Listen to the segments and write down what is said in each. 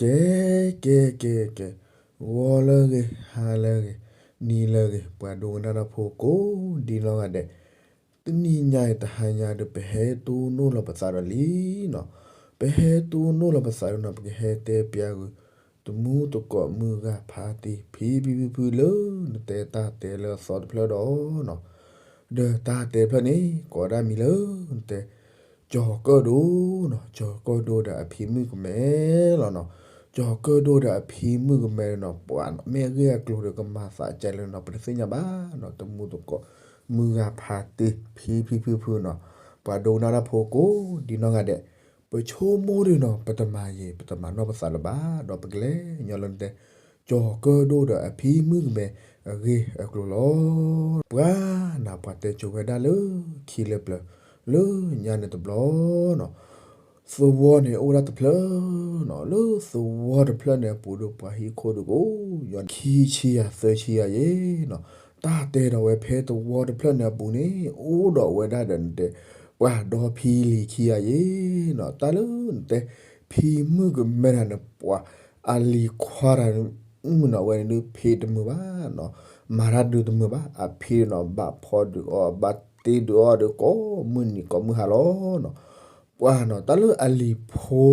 ကဲ ကဲ ကဲ ကဲ, ဂီၤလၢအဂ့ၤ ဟါလၢအဂ့ၤ နံၤလၢအဂ့ၤ ပှၤဒိကနၣ်တၢ်ဖိကိးဒံနီၢ်ဂၤဒဲး, တနံၤညါအံၤတဟါညါဒီး ပဟဲတိၢ်နီၣ်လီၤပသးဒီးလံနီၤ, ပဟဲတိၢ်နီၣ်လီၤပသးဒီးနီၤ ပကဟဲတဲပျးဂုာ် တမူသကိးမုၢ်ဂၤဖါတံၢ် ဖံဖံဖုဖုလၢ နတဲတၢ်တဲလၢအသီတဖျၢၣ်ဒီးနီၤ, ဒီးတၢ်တဲတဖျၢၣ်န့ၣ် ကိးဒၣ်မံၤလၢ နတဲ ကၠီၤကၢၣ်ဒိၣ်နီၤ, ကၠီၤကၢၣ်ဒိၣ်ဒီးအဖံမုၣ်ကမဲလီၤနီၤ, ကၠီၤကၢၣ်ဒိၣ်ဒီးအဖံမုၣ်ကမဲလီၤနီၤ, ပှၤနီၤ မ့ၢ်အဂ့ၢ်အကျိၤဒီးကမၤသးကဲလၢနီၤ ပတသ့ၣ်ညါဘၣ်နီၤ, တမူသကိးမုၢ်ဂၤဖါတံၢ် ဖံဖံဖုဖုနီၤ, ပှၤဒိကနၣ်တၢ်ဖိကိးဒံနီၢ်ဂၤဒဲး, ပဆိကမိၣ်ဒီးနီၤ ပတမၤယံၤ ပတမၤနီၢ်ပသးလၢၤဘၣ် ဒီးပကလဲၤညီလၢနတဲ ကၠီၤကၢၣ်ဒိၣ်ဒီးအဖံမုၣ်ကမဲ အဂ့ၢ်အကျိၤလီၤ. ပှၤနီၤ ပှၤတဲကိၤဝဲဒၣ်လၢခံလၢပျၢၤ လၢညါန့ၣ်တဘျီနီၤ, သဝီန့ၣ်အိၣ်ဝဲဒၣ်တဖျၢၣ်နီၤ, လၢသဝီတဖျၢၣ်န့ၣ်အပူၤဒီး ပှၤဟံၣ်ခိၣ်ဒီးကိးယီၤ ခံဆံယၤသၢဆံယၤယဲနီၤ, တၢ်တဲဒီးဝဲဖဲသဝီတဖျၢၣ်န့ၣ်အပူၤန့ၣ် အိၣ်ဒီးဝဲဒၣ်ဒီးနတဲ ပှၤဒီဖံလံၤခံဂၤယဲနီၤ, တၢ်လၢနတဲ ဖံမုၣ်ကမဲတဂၤန့ၣ် ပှၤအလံၤခွါတဂၤန့ၣ် မုၢ်နီၤ အဝဲန့ၣ်ဒုးဖံးတမုာ်ဘၣ်နီၤ, မၤတၢ်ဒုးတမုာ်ဘၣ်, အဖံနီၤ ဘၣ်ဖီဒုးအီၣ် ဘၣ်တ့ဒုးအီၣ်ဒီး ကိးမုၢ်နံၤကိးမုၢ်ဟါလီၤနီၤ. ပှၤနီၤ တၢ်လၢအလံၤဖိ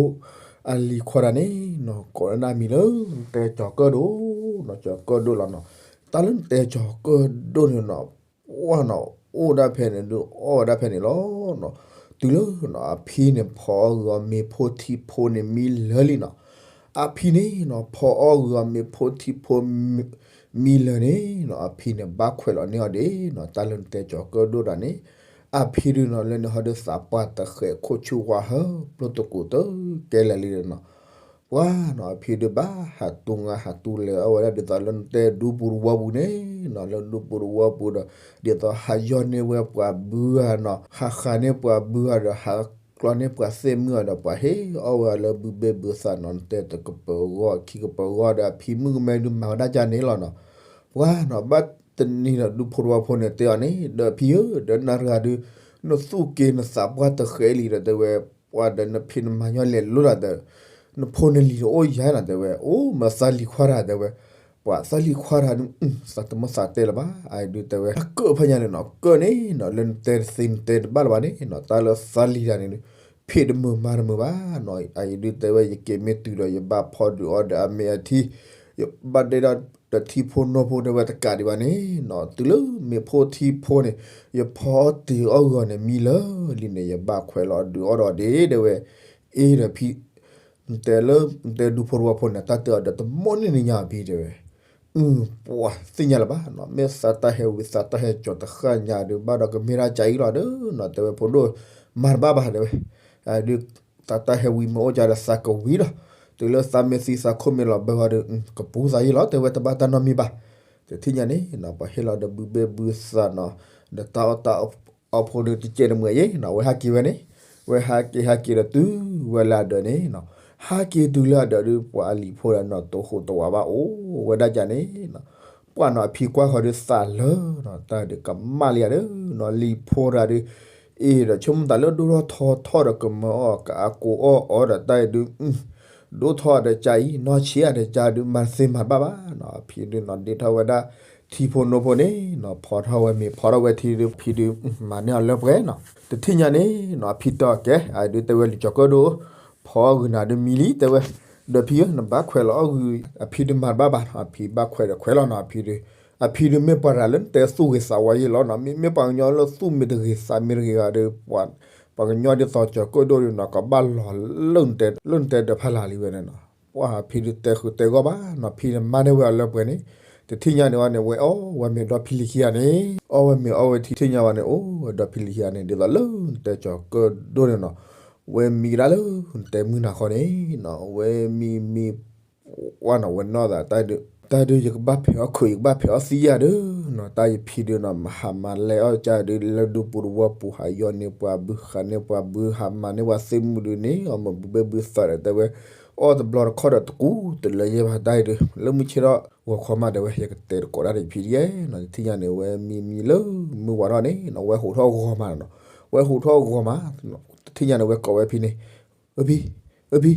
အလံၤခွါတဂၤန့ၣ်နီၤ ကိးဒၣ်မံၤလၢ နတဲကၠီၤကၢၣ်ဒိၣ်နီၤ, ကၠီၤကၢၣ်ဒိၣ်လီၤနီၤ. တၢ်လၢနတဲကၠီၤကၢၣ်ဒိၣ်န့ၣ်နီၤ ပှၤနီၤ အိၣ်ဒၣ်ဖဲန့ၣ်ဒုး အီၣ်ဝဲဒၣ်ဖဲန့ၣ်လီၤနီၤ. တုၤလၢနီၤ အဖံန့ၣ် ဖီအီၣ်ဂုာ်အီၤမ့ၤဖိထံဖိန့ၣ်မံလၢာ်လံနီၤ. အဖံန့ၣ်နီၤ ဖီအီၣ်ဂုာ်အီၤမ့ၤဖိထံဖိ မံလၢာ်န့ၣ်နီၤ အဖံန့ၣ် ဘၣ်ခွဲးလီၤန့ၢ်အီၤဒံးနီၤ. တၢ်လၢနတဲကၠီၤကၢၣ်ဒိၣ်တဂၤန့ၣ် အဖံဒုးနီၤ လၢန့ၣ်ဟီဒုးသးပှၢ်တဃဲး ခိၣ်ဆူၣ်ဝါဟၢ ပျိၢ်တကူးတကဲလၢာ်လံနီၤ. ပှၤနီၤ အဖံဒုးဘၣ်ဟးတူၢ်ငါဟးတူၢ်လဲၤအီၣ်ဝဲဒၣ်ဒ်သိးလၢနတဲဒူပူၤတဝီပူၤန့ၣ်နီၤ, လၢဒူပူၤတဝီပူၤဒီး ဒ်သိးဟးယီၢ်န့ၢ်ဝဲပှၤဘုဂၤနီၤ, ဟးဃးန့ၢ်ပှၤဘုဂၤဒီး ဟးကျီန့ၢ်ပှၤသ့ၣ်မုၣ်အီၤဒီး ပှၤဟ့ၣ်အီၣ်ဝဲအီၤလၢဘုဘ့ၣ်ဘုသးနီၤ, နတဲတကပၤဂီၢ်ခံကပၤဂီၢ်ဒီး အဖံမုၣ်ကမဲဒုးမၤဝဲဒၣ်ကန့ၣ်လီၤနီၤ. ပှၤနီၤ ဘၣ်တနံၤဒီးဒူဖိတဝီဖိန့ၣ်တဲအီၤန့ၣ် ဒီးဖံဧၢ ဒီးနၤတဂၤဒုး နသူၣ်က့ၤနသးပှၢ်တဃဲးလံဒီးတဲဝဲ ပှၤဒီးနဖံးနမၤညီလဲၤလိၤလီၤဒီး နဖိနလံၤတအိၣ်ယါနီၤ တဲဝဲ အိၣ်မ့ၢ်သးလံၤခွါတဂၤတဲဝဲ, ပှၤသးလံၤခွါတဂၤဒုး သးတမ့ၢ်သးတဲလၢၤဘၣ် အဒုးတဲဝဲ အကၢၣ်ဖဲညါန့ၣ်နီၤ ကၢၣ်န့ၣ်နီၤ လၢနတဲတသ့နတဲတဘၣ်လၢၤဘၣ်န့ၣ်နီၤ တၢ်လၢသးလံၤတဂၤန့ၣ်ဒုး ဖံးတမုာ်မၤတမုာ်ဘၣ်နီၤ အဒုးတဲဝဲ ယက့ၤမ့ၢ်တုၤဒီး ယဘၣ်ဖီဒုးအီၣ်ဒီးအမ့ၤအထံ ယဘၣ်တဲဒီးတထံဖိနီၢ်ဖိတဲဝဲတကးဒံးဘၣ်န့ၣ်နီၤ တုၤလၢမ့ၤဖိထံဖိန့ၣ် ယဖီအီၣ်တ့ၤအီၣ်ဂီၤန့ၣ် မံလၢာ်လံန့ၣ် ယဘၣ်ခွဲးလီၤဒုးအီၣ်ဒီးဒ့တဲဝဲ, အ့ဒီးဖံ နတဲလၢ နတဲဒူဖိတဝီဖိန့ၣ် တၢ်တဲအီၤဒီးတမိၣ်န့ၢ်နညါအဖံတဲဝဲ, အု ပှၤသ့ၣ်ညါလၢၤဘၣ်နီၤ မ့ၢ်သးတၢ်ဟဲဝံၤသးတၢ်ဟဲကၠီၤတဃၣ်ညါဒုး ဘၣ်ဒီးကမ့ၢ်ဒၣ်ကၢ်အံၤလီၤဒီးနီၤ တဲဝဲဖိဒိၣ် မၤတဘၣ်ဘၣ်တဲဝဲ, အဒုး သးတၢ်ဟဲဝံၤမ့ၢ်အိၣ်ကၢ်ဒီးသးကဝံၤလီၤ, တုၤလၢသးမ့ၢ်သံသးခိၣ်မ့ၢ်လီၤဘၢဂီၤဒီး ကပူၤသးယံာ်လီၤ တဲဝဲတဘၣ်တၢ်နီတမံၤဘၣ်. တထံၣ်ညါန့ၣ်နီၤ ပှၤဟ့ၣ်လီၤဒီးဘုဘ့ၣ်ဘုသးနီၤ, ဒီးတၢ်အီၣ်တၢ်အီဖိဒုးတကဲတမုာ်ယဲနီၤ အဝဲဟးက့ၤဝဲန့ၣ်, ဝဲဟးက့ၤဟးက့ၤဒီးတုၤဝဲလၢအဒၢးန့ၣ်နီၤ, ဟးက့ၤတုၤလၢအဒၢးဒုး ပှၤအလံၤဖိတဂၤနီၤ တဟူးတဝးဘၣ်အိၣ်ဝဲဒၣ်ကၢ်န့ၣ်နီၤ, ပှၤနီၤအဖံကွၢ်ဃီၤဒုးသးလၢနီၤ တၢ်ဒုးကမၣ်လံယၤဒီးနီၤ လံၤဖိတဂၤဒုး အ့ဒီးဆိကမိၣ်သးလၢဒိၣ်ထီၣ်ထီထီၣ်ဒီးကမၢအီၣ်ကအါကိးအီၣ်အီၤဒီးတၢ်အံၤဒုး ဒိၣ်ထီၣ်ဒီးကၢ်အံၤ နီၢ်ဆံးအါဒီးကၢ်ဒုး မၤတသ့မၤတဘၣ်ဘၣ်နီၤ, အဖံဒုးနီၤ ဒ့ထီၣ်ဝဲဒၣ်ထံဖိနိဖိန့ၣ်နီၤ ဖီထီၣ်ဝဲမ့ၤ ဖီထီၣ်ဝဲထံဒုး ဖံဒုး မၤန့ၢ်အီၤလၢပှဲၤနီၤ, တထံၣ်ညါန့ၣ်နီၤ အဖံတဲအီၤကဲ အဒုးတဲဝဲလံၤကၠီၤကၢၣ်ဒိၣ် ဖီအီၣ်ဂုာ်နၤဒုးမံလံ တဲဝဲ, ဒီးဖံဧၢ နဘၣ်ခွဲးလီၤအီၣ်ဂုာ် အဖံဒုးမၤတဘၣ်ဘၣ်နီၤ, အဖံဘၣ်ခွဲးဒီးခွဲးလီၤနီၤ, အဖံဒုး အဖံဒုးမ့ၢ်ပှၤတဂၤလၢနတဲသူၣ်ဂ့ၤသးဝါယံာ်လီၤနီၤ, မ့မ့ၢ်ပှၤကညီလၢသူၣ်မ့ၢ်တဂ့ၤသးမ့ၢ်တဂ့ၤဂၤဒီး ပှၤကညီဒ်သိးကၠီၤကၢၣ်ဒိၣ်ဒုးနီၤ ကဘၣ်လီၤလၢနတဲဒီးဖးလၢ်လံဝဲန့ၣ်နီၤ, ပှၤဖံဒုးတဲဃုာ်တဲဂီၢ်ဘၣ်နီၤ, ဖံန့ၣ်မၤန့ၢ်ဝဲအီၤလၢပှဲၤန့ၣ်, တထံၣ်ညါန့ၣ်ဝဲန့ၣ် ဝဲအီၣ်ဝဲမ့ၤဒီဖံလံၤခံဂၤန့ၣ်, အီၣ်ဝဲမ့ၤအီၣ်ဝဲထံ ထံၣ်ညါဝဲန့ၣ် အိၣ်ဝဲဒီဖံလံၤခံဂၤန့ၣ် ဒ်သိးလၢနတဲကၠီၤကၢၣ်ဒိၣ်န့ၣ်နီၤ, ဝဲမံကဒါလၢနတဲမုၢ်နၤဃီန့ၣ်နီၤ, ဝဲမံမံ ဝဲနီၤ ဝဲနီၢ်သး တၢ်ဒုး တၢ်ဒုးယကဘၣ်ဖဲးအီၣ်ခိး ယကဘၣ်ဖဲးအီၣ်သံယၤဒုးနီၤ, တၢ်ယဖံဒုးနီၤ မၤဟးမၤလဲၤအီၣ်ကၢ်ဒုး လၢဒူပူၤတဝီပူၤ ဟးယီၢ်န့ၢ်ပှၤဘု ဃးန့ၢ်ပှၤဘု ဟးမၤန့ၢ်ပှၤသ့ၣ်မုၣ်ဒုးန့ၣ် အီၣ်မ့ၤဘုဘ့ၣ်ဘုသးဒီးတဲဝဲ အီၣ်တဘျီတခီၣ်ဒီးတကူတလၢယဲၢ်ဘၣ်တၢ်အံၤဒုး လၢမုၢ်ဆ့ၣ်ထီၣ်ဂီၤခီမးတဲဝဲ ယကတဲတကိးတၢ်ဒီးယဖံဒ်ယဲနီၤ, တထံၣ်ညါန့ၣ် ဝဲမံမံလၢမုၢ်ဝါထီၣ်န့ၣ်နီၤ ဝဲဟူးထီၣ်ဂီၤမးနီၤ, ဝဲဟူးထီၣ်ဂီၤမး တထံၣ်ညါန့ၣ် ဝဲကိးဝဲဖံန့ၣ် အဖံ အဖံ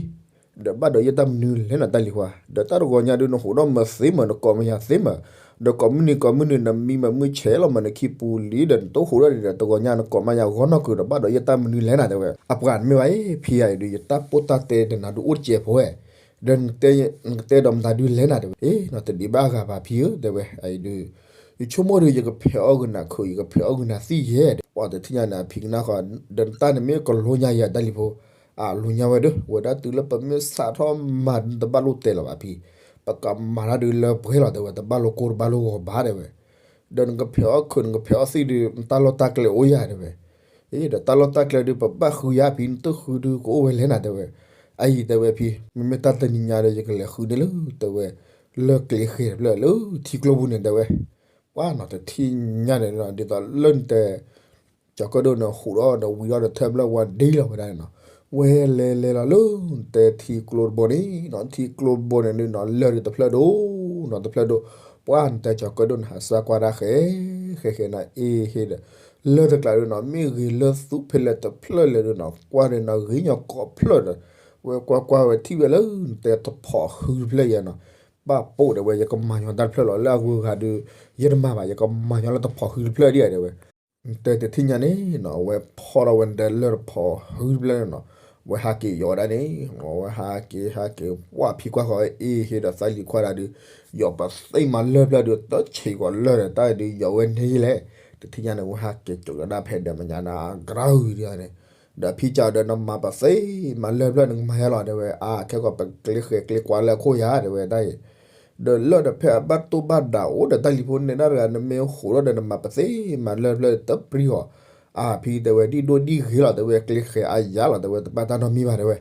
ဒီးဘၣ်ဒီးယဲၢ်တၢ်မနုၤလဲၣ်နီၤ တၢ်လံၤခွါ, ဒီးတၢ်တဂီၤညါဒုး နဟူးထီၣ်မၤသ့မး နကိးမၤယၤသ့မး, ဒီးကိးမုၢ်နံၤကိးမုၢ်နံၤ နမံမၤမုၢ်ဆဲးလီၤမး နခံပူၤလံ ဒီးနတဟူးထီၣ်ဒံးဒီး တဂီၤညါနကိးမၤယၤဂီၤနီၢ်ကုၤဒီး ဘၣ်ဒီးယဲၢ်တၢ်မနုၤလဲၣ်နၤ တဲဝဲ. အပှၤနမ့ၢ်ဘၣ်အံၤ ဖံယၤအံၤဒုး ယတၢ်ပိၢ်တၢ်တဲတနၤဒုးအိၣ်တစဲးဖိဝဲ, ဒီးနကတဲဒီးမတၤဒုးလဲၣ်နၤ တဲဝဲ. အ့ နီၤ တဒံးဘၣ်အဂၤဘၣ်ဖံဧၢ တဲဝဲ. အံၤဒုး ယဆိကမိၣ်ဒုး ယကဖဲးအီၣ်ဂုာ်နၤခုး ယကဖဲးအီၣ်ဂုာ်နၤသံယဲၢ် တဲဝဲ. ပှၤတထံၣ်ညါန့ၣ် အဖံကနၣ်ဃီ ဒီးနတၢ်န့ၣ်မ့ၢ်ကလိညါယၤ တၢ်လံၤဖိ, အလိညါဝဲဒုး ဝဲဒၣ်တုၤလၢပမ့ၢ်စးထီၣ်မၤ တဘၣ်လိၣ်တဲလီၤဘၣ်ဖံ, ပကမၤတၢ်ဒုးလၢပှဲၤလီၤ တဲဝဲ, တဘၣ်လိၣ်ကိၢ်တဘၣ်လိၣ်ဂီၤဘၣ် တဲဝဲ. ဒီးနကဖဲးအီၣ်ခုး နကဖဲးအီၣ်သံၣ်ဒုး တၢ်လီၢ်တၢ်ကျဲအိၣ်ယၤ တဲဝဲ. အ့ ဒီးတၢ်လီၢ်တၢ်ကျဲဒုး ပဘၣ်ဃုယၤဖံ နတဃုဒုးကအိၣ်ဝဲလဲၣ်နၤ တဲဝဲ. အအံၤ တဲဝဲဖံ, မ့မ့ၢ်တၢ်တနံၤညါဒီး ယကလဲၤဃုန့ၢ်လၢ တဲဝဲ လၢကျဲဃဲၤတဖျၢၣ် လၢထံကျိပူၤန့ၣ် တဲဝဲ. ပှၤနီၤ တထံၣ်ညါန့ၣ် ဒ်သိးလၢနတဲ ကၠီၤကၢၣ်ဒိၣ်န့ၣ် ဟူးထီၣ်ဒီးဝံၤထီၣ်ဒီး ထၢဖျၢၣ်ဝါဒ့လီၤဝဲဒၣ်န့ၣ်နီၤ, ဝဲလဲၤလဲၤလီၤလၢ နတဲထံကျိတဘိန့ၣ်နီၤ, ထံကျိတဘိန့ၣ်ဒုးနီၤ လၢၢ်ဒုးတဖျၢၣ်ဒိၣ်နီၤ တဖျၢၣ်ဒိၣ်, ပှၤနတဲကၠီၤကၢၣ်ဒိၣ်န့ၣ် ဟးစၢ်ကွၢ်တၢ်ဃဲ ဃဲဃဲနီၤ အ့ဟ့ဒီး လၢၢ်တကျးဒုးနီၤ မ့ၢ်ဂ့ၤလၢသူဖဲလဲၣ်တဖျၢၣ်လဲၣ်ဒုးနီၤ ကွၢ်ဒုးနီၤ ဂ့ၤညီကိးဖျၢၣ်ဒီး ဝဲကွၢ်ကွၢ်ဝဲထံၣ်ဝဲလၢ နတဲတဖီၣ်ဃုတဖျၢၣ်ယဲနီၤ, ဘၣ်ပိာ်ဒီးဝဲ ယကမၤညီတၢ်တဖျၢၣ်လီၤ လၢအဂုၤအဂၤဒုး ယတမၤဘၣ် ယကမၤညီလၢတဖီၣ်ဃုတဖျၢၣ်ဒ်တဲဝဲ. နတဲတထံၣ်ညါန့ၣ်နီၤ အဝဲဖီၣ်ထီၣ်ဝဲနတဲလၢၢ်တဖီၣ်ဃုတဖျၢၣ်န့ၣ်နီၤ, ဝဲဟးက့ၤယီၤဝဲဒၣ်န့ၣ်, ဝဲဟးက့ၤ ဟးက့ၤ ပှၢ်ဖံကွၢ်ဃီအ့ဟ့ဒီးသးလံၤခွါဒၣ်ဒုး, ယီၤပသ့ၣ်မၤလၢၢ်ဖျၢၣ်ဒုး တဆံးကီးလၢၢ်ဒီး တၢ်ဒုးယီၤဝဲန့ၣ်ယလဲၣ်, တထံၣ်ညါန့ၣ် ဝဲဟးက့ၤကၠိးဒၣ်ဖဲဒီးမညါန့ၣ် ကရၢ်ဂုၤဒ်န့ၣ်, ဒီးဖံကၠီဒီးနမၤပသ့ၣ်မၤလၢၢ်ဖျၢၣ် နကမၤယါလီၤ တဲဝဲ, အါ ခဲကီးပကျ့ဃဲၤကျ့ကွၢ်လၢအခိၣ်ယၤ တဲဝဲတၢ်အံၤ ဒီးလၢၢ်ဒီးဖဲအဘၣ်တိၢ်ဘၣ်ဒးအိၣ်ဒီးတၢ်လံၤဖိန့ၣ်ဒၣ်တဂၤ နမ့ၢ်ဟူးထီၣ်ဒီးနမၤပသ့ၣ်မၤလၢၢ်ဖျၢၣ်တပျံၤအီၤ, အါ ဖံတဲဝဲ ဒံၣ်ဒိၣ်ဒံၣ်ဂ့ၤလီၤ တဲဝဲ ကျ့ဃဲၤအါယၤလီၤ တဲဝဲ တဘၣ်တၢ်နီတမံၤဘၣ် တဲဝဲ,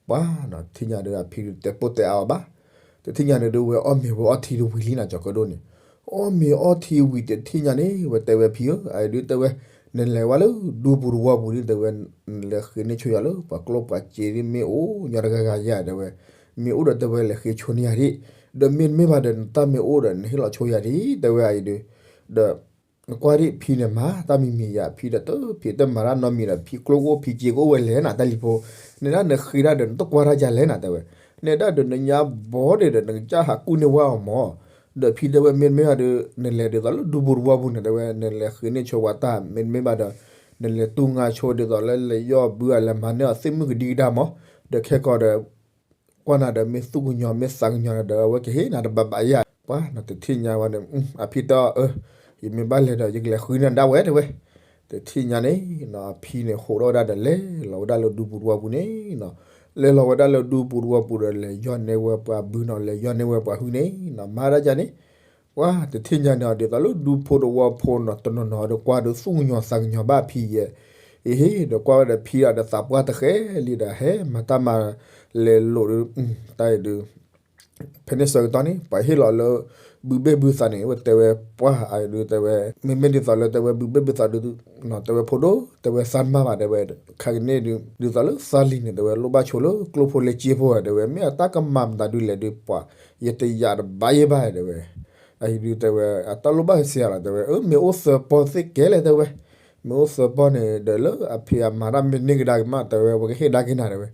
ပှၤနီၤ တထံၣ်ညါဒီးအဖံဒုးတဲပိၢ်တဲအါအီၤဘၣ်, တထံၣ်ညါန့ၣ်ဒုး ဝဲအီၣ်မ့ၤဝဲအီထံတဝံၤလံနီၤ ကၠီၤကၢၣ်ဒိၣ်န့ၣ်, အီၣ်မ့ၤအီထံဝံၤတထံၣ်ညါန့ၣ် ဝဲတဲဝဲဖံဧၢ အအံၤဒုးတဲဝဲ, နလဲၤဝဲလၢဒူပူၤတဝီပူၤန့ၣ် တဲဝဲ, နလဲၤဃ့န့ၢ်ဆိယၤလၢ ပှၤကျိၣ်ပှၤစ့ဒ်မ့ၢ်အိၣ်ညီတဂၤဂၤယၤ တဲဝဲ, မ့ၢ်အိၣ်ဒီးတဲဝဲလဲၤဃ့ဆိန့ၢ်ယၤဒ်, ဒီးမ့တမ့ၢ်ဘၣ်ဒီး နတၢ်မ့ၢ်အိၣ်ဒီး နဟ့ၣ်လီၤဆိယၤဒ် တဲဝဲအံၤဒုး, ဒီး နကွၢ်ဒ်ဖံန့ၣ်မၤတၢ်မံၤမံၤယၤ ဖံဒီးတဖံးတမၤတၢ်နီတမံၤဒီး ဖံကျိၣ်ကအိၣ်ဖံစ့ကအိၣ်ဝဲလဲၣ်နၤ တၢ်လံၤဖိ, န့ၣ်ဒၣ်နဃ့ဒၣ်ဒီး နတကွၢ်တၢ်ယၤလဲၣ်နၤ တဲဝဲ, န့ၣ်ဒၣ်ဒီးနညါဘီန့ၣ်ဒီး နကစၢ်ဟးကူၣ်န့ၢ်ဝဲအီၤမး, ဒီးဖံတဲဝဲ မ့တမ့ၢ်ဘၣ်ဒီး နလဲၤဒ်သိးလၢဒူပူၤတဝီပူၤန့ၣ် တဲဝဲ နလဲၤဃ့န့ၢ်ဆိဝဲတၢ် မ့တမ့ၢ်ဘၣ်ဒီး နလဲၤတူၢ်ငါဆိဒ်သိးလၢလဲၤယီၢ်ဘုအလဲၤမၤန့ၢ်အီၤသ့ၣ်မုၣ်ကဒံကဒါမး, ဒီးခဲကီးဒီး ကွၢ်နၤဒီးမ့ၢ်သူၣ်ကညီၤမ့ၢ်သးကညီၤဒီး အဝဲကဟ့ၣ်နၤတဘၣ်ဘၣ်ယၤ, ပှၤနီၤတထံၣ်ညါဝဲန့ၣ် အဖံတဲအီၤ အၢ ယမ့ၢ်ဘၣ်လဲၤဒီး ယကလဲၤဃုန့ၢ်ဒၣ်ဝဲ တဲဝဲ, တထံၣ်ညါန့ၣ်နီၤ အဖံန့ၣ်ဟူးထီၣ်ဝဲဒၣ်ဒီးလဲၤလီၤဝဲဒၣ်လၢဒူပူၤတဝီပူၤန့ၣ်နီၤ, လဲၤလီၤဝဲဒၣ်လၢဒူပူၤတဝီပူၤဒီး လဲၤယီၢ်န့ၢ်ဝဲပှၤဘုနီၤ လဲၤယီၢ်န့ၢ်ဝဲပှၤဟုန့ၣ်နီၤ မၤဒၣ်ယၤန့ၣ် ပှၤတထံၣ်ညါန့ၣ် ဒ်သိးလၢဒူဖိတဝီဖိနီၤ တနီၤနီၤဒီးကွၢ်ဒီး သူၣ်ကညီၤသးကညီၤဘၣ်ဖံယဲ, အ့ဟ့ၣ်ဒီးကွၢ်ဝဲဒီးဖံဒီးသးပှၢ်တဃဲလံဒီး ဟဲမၤတၢ်မၤလဲၤလိာ်ဒီး တၢ်အံၤဒုး ဖဲန့ၣ်ဆၢကတီၢ်န့ၣ် ပှၤဟ့ၣ်လီၤလၢ ဘုဘ့ၣ်ဘုသးန့ၣ် ဝဲတဲဝဲပှၤအံၤဒုး တဲဝဲ မ့မ့ၢ်ဒ်သိးလၢတဲဝဲဘုဘ့ၣ်ဘုသးဒုး တဲဝဲဖိဒိၣ် တဲဝဲသးမၤဘၣ် တဲဝဲ ခါကန့ၣ်ဒုး ဒ်သိးလၢသးလံၤန့ၣ် တဲဝဲလိၣ်ဘၣ်ဆိလၢကျိဖိလၢစ့ဖိ တဲဝဲ မ့ၢ်အတၢ်ကမၤမတၤဒုးလဲၣ်ဒုး ပှၤယတယာ်တဘၣ်ယဲၢ်ဘၣ် တဲဝဲ, အံၤဒုးတဲဝဲ အတၢ်လိၣ်ဘၣ်ကစၢ်ယၤလီၤ တဲဝဲ အၢ မ့ၢ်အိၣ်သၢပီသ့ၣ်ကဲလဲၣ် တဲဝဲ, မ့ၢ်အိၣ်သၢပီန့ၣ် ဒီးလၢအဖံးအမၤတၢ်မ့ၢ်န့ၢ်ကဒါက့ၤမး တဲဝဲ ပှၤကဟ့ၣ်ဒါက့ၤနၤ တဲဝဲ,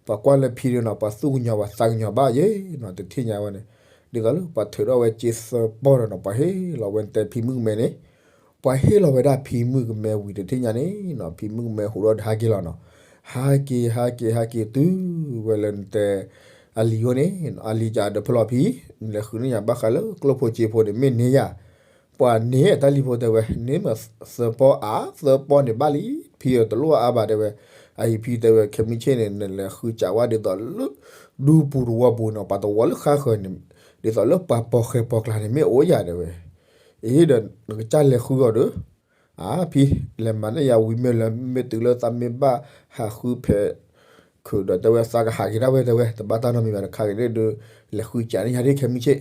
ပှၤကွၢ်လၢဖံဒုးနီၤ ပှၤသူၣ်ကညီၤပှၤသးကညီၤဘၣ်ယဲနီၤ တထံၣ်ညါဝဲန့ၣ်, ဒ်သိးလၢပှၤထုးထီၣ်ဝဲစ့သၢပီဒီးနီၤ ပှၤဟ့ၣ်လီၤဝဲနတဲဖံမုၣ်ကမဲန့ၣ်, ပှၤဟ့ၣ်လီၤဝဲဒၣ်ဖံမုၣ်ကမဲဝံၤတထံၣ်ညါန့ၣ်နီၤ ဖံမုၣ်ကမဲဟူးထီၣ်ဒီးဟးက့ၤလီၤနီၤ, ဟးက့ၤ ဟးက့ၤ ဟးက့ၤတုၤဝဲလၢနတဲ အလံၤအိၣ်န့ၣ် အလံၤကဒီးဖဲလီၤဖံ, နလဲၤဃုန့ၢ်ယၤဘၣ်ဃးလၢကျိဖိစ့ဖိန့ၣ် မ့ၢ်န့ၢ်ယၤ ပှၤန့ၣ်တၢ်လံၤဖိတဲဝဲ န့ၣ်မ့ၢ်သၢပီအါ သၢပီန့ၣ်ဘၣ်လံ, ဖံတလိၣ်အါဘၣ်တဲဝဲ, အအံၤဖံတဲဝဲ ခဲမုၢ်ဆ့ၣ်န့ၣ် နလဲၤဃုစးဝဲဒ်သိးလၢ ဒူပူၤတဝီပူၤန့ၣ် ပှၤတဝီလၢဃါဃၢၤန့ၣ် ဒ်သိးလၢပှၤပိာ်ဃဲၤပိာ်ကျါန့ၣ်မ့ၢ်အိၣ်ယၤတဲဝဲ, အ့ဒီး နကစၢ်လဲၤဃုအီၤဒီး အါဖံ လဲၤမၤန့ၢ်ယၤဝံၤမ့ၢ်လၢ မ့ၢ်တုၤလၢသးမ့ၢ်ဘၣ်ဟးဃုဖဲး ခုးဒီးတဲဝဲ သးကဟးက့ၤဒၣ်ဝဲတဲဝဲ တဘၣ်တၢ်နီတမံၤဘၣ် တခါက့ၤန့ၣ်ဒုး လဲၤဃုစးန့ၢ်ယၤဒ်ခဲမုၢ်ဆ့ၣ်,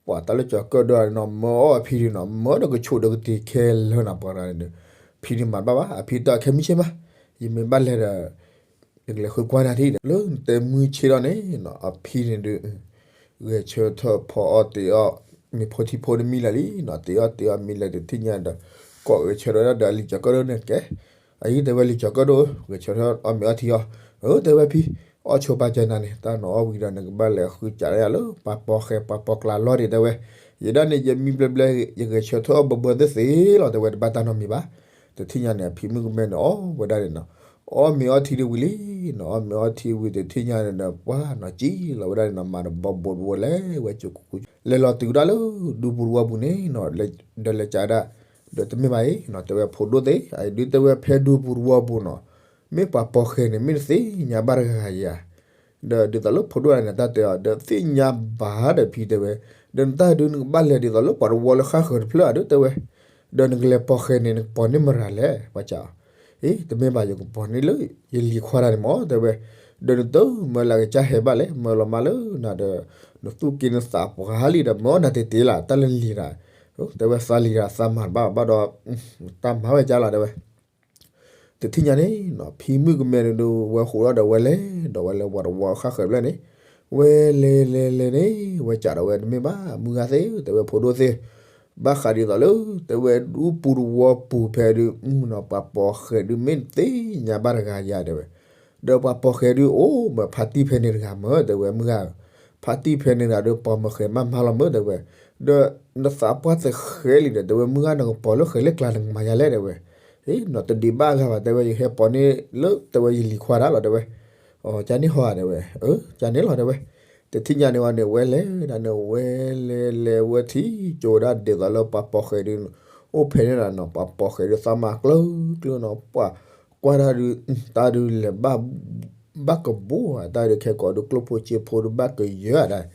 ပှၤတၢ်လၢကၠီၤကၢၣ်ဒိၣ်နီၤ မၢအီၣ်အဖံဒုးနီၤ မၢဒီးကဆိးဒီးကတ့ၤခဲလၢာ်နီၤ ပှၤတဂၤန့ၣ်ဒုး ဖံန့ၣ်မၤတဘၣ်ဘၣ် အဖံတဲခဲမုၢ်ဆ့ၣ်မး ယမ့ၢ်ဘၣ်လဲၤဒီး ယကလဲၤဃုကွၢ်နၤထံၣ်ဒီး လၢနတဲမုၢ်ဆ့ၣ်ထီၣ်န့ၣ်နီၤ အဖံန့ၣ်ဒုး ဂဲၤဆၢထၢၣ်ဖီအီၣ်တ့ၤအီၣ် မ့ၤဖိထံဖိတမံၤလၢာ်လံနီၤ တ့ၤအီၣ်တ့ၤအီၣ်မ့ၤလၢာ်တထံၣ်ညါဒီး ကိးဂဲၤဆၢထၢၣ်ဒီးအလံၤကၠီၤကၢၣ်ဒိၣ်န့ၣ်ကဲ, အအံၤတဲဝဲလံၤကၠီၤကၢၣ်ဒိၣ်ဧၢ ဂဲၤဆၢထၢၣ်အီၣ်မ့ၤအီထံအီၤ, အၢ တဲဝဲဖံ, အီၣ်ဆိပာ်စၢၤနၤန့ၣ် တၢ်နအီၣ်ဝံၤဒီးနကဘၣ်လဲၤဃုစးဒၣ်ယၤလၢ ပှၤပိာ်ဃဲၤ ပှၤပိာ်ကျာ်လီၢ်ဒံး တဲဝဲ, ယဲဒၣ်န့ၣ် ယမံဘျဲဘျဲ ယဂဲၤဆၢထၢၣ်အီၣ်ဘၢဘၢသ့ၣ်သ့ၣ်လီၤ တဲဝဲ တဘၣ်တၢ်နီတမံၤဘၣ်. တထံၣ်ညါန့ၣ် အဖံမုၣ်ကမဲန့ၣ် အီၣ်ဝဲဒၣ်န့ၣ်နီၤ, အီၣ်မ့ၤအီထံဒုးဝံၤလံနီၤ, အီၣ်မ့ၤအီထံဝံၤ တထံၣ်ညါန့ၣ်ဒီး ပှၤနီၤ ကံလီၤဝဲဒၣ်န့ၣ်နီၤ, မၤတဘီဘိတဝီလဲၤဝဲကိးကိး လဲၤလီၤတုၤဒၣ်လၢ ဒူပူၤတဝီပူၤန့ၣ်နီၤ, ဒီးလဲၤကးဒၣ်, ဒီးတမ့ၢ်ဘၣ်အံၤနီၤ တဲဝဲ ဖိဒိၣ်သ့ၣ်, အဒုးတဲဝဲ ဖဲဒူပူၤတဝီပူၤနီၤ မ့ၢ်ပှၤပိာ်ဃဲၤန့ၣ် မ့ၢ်တသ့ၣ်ညါဘၣ်တဂၤဂၤယၤ, ဒီးဒ်သိးလၢဖိဒိၣ်န့ၣ် တၢ်တဲအီၤ ဒီးသ့ၣ်ညါဘၣ်ဒီးဖံတဲဝဲ, ဒီးနတၢ်ဒုးနကဘၣ်လဲၤဒ်သိးလၢပှၤတဝီလၢဃၣ်ဃၢၤတဖျၢၣ်ဧါဒုးတဲဝဲ, ဒီးနကလဲၤပိာ်ဃဲၤန့ၣ် နကပိာ်န့ၢ်မတၤလဲၣ် ပှၤကးအီၤ, အ့ တမ့ၢ်ဘၣ် ယကပိာ်န့ၢ်လၢ ယလံၤခွါတဂၤန့ၣ်မၢ် တဲဝဲ, ဒီးနတမၢလၢအကစၢ်ဟဲဘၣ်လဲၣ် မၢလီၤမၢ်လၢနၤဒီး နသူၣ်က့နသးပှၢ်လံဒီး မၢနၤတ့ၢ်တ့ၢ်လၢ တၢ်လၢလံၤတၢ်, တဲဝဲ သးလံၤတၢ်သးမၤတဘၣ်ဘၣ်ဒီး တၢ်မၤဝဲကၢ်လီၤ တဲဝဲ တထံၣ်ညါန့ၣ်နီၤ ဖံမုၣ်ကမဲန့ၣ်ဒုး ဝဲဃိးဒီးဝဲလဲၤ ဒီးဝဲလဲၤဝီၤတဝီဃၣ်ဃၢၤဖျၢၣ်န့ၣ်, ဝဲလဲၤလဲၤလဲၤန့ၣ် ဝဲကးဒီးဝဲ တမ့ၢ်ဘၣ် မုၢ်ဂၤသ့ၣ် တဲဝဲ ဖိဒိၣ်သ့ၣ်, ဘၣ်ဃးဒ်သိးလၢ တဲဝဲဒူပူၤတဝီပူၤဖဲဒုး မုၢ်နီၤ ပှၤပိာ်ဃဲၤဒုး မ့ၢ်တသ့ၣ်ညါဘၣ်တဂၤယၤ တဲဝဲ, ဒီးပှၤပိာ်ဃဲၤဒုး အိၣ်မ့ၢ်ဖါတံၢ်ဖဲန့ၣ်တဂၤမၢ် တဲဝဲ မုၢ်ဂၤဧၢ, ဖါတံၢ်ဖဲန့ၣ်တဂၤဒီး ပိာ်မၢဃဲၤမးမးလီၤမၢ် တဲဝဲ, ဒီးနသးပှၢ်သဃဲလံဒီး တဲဝဲ မုၢ်ဂၤ နကပိာ်လၢဃဲၤလၢကျါ နကမၤယၤလဲၣ် တဲဝဲ, အ့ နီၤ တဒံးဘၣ်အဂၤဘၣ် တဲဝဲ ယဟဲပိာ်န့ၢ်လၢ တဲဝဲ ယလံၤခွါတၢ်လီၤ တဲဝဲ, အကန့ၣ်ဟီဧါ တဲဝဲ, အၢ ကန့ၣ်လီၤ တဲဝဲ, တထံၣ်ညါန့ၣ်ဝဲန့ၣ် ဝဲလဲၤဒၣ်န့ၣ် ဝဲလဲၤလဲၤဝဲထံၣ်ကၠိဝဲဒၣ်ဒ်သိးလၢပှၤပိာ်ဃဲၤဒုး အိၣ်ဖဲန့ၣ်ဒၣ်နီၤ ပှၤပိာ်ဃဲၤဒုး သးမၤကျၢၤကျၢၤနီၤ ပှၤကွၢ်တၢ်ဒုး တၢ်ဒုးလဲၤဘၣ် ဘၣ်ကဘိဧါ တၢ်ဒုးခဲကိာ်ဒုး ကျိၣ်ဖိစ့ဖိဒုး ဘၣ်ကယၢၤဧါဒၣ်,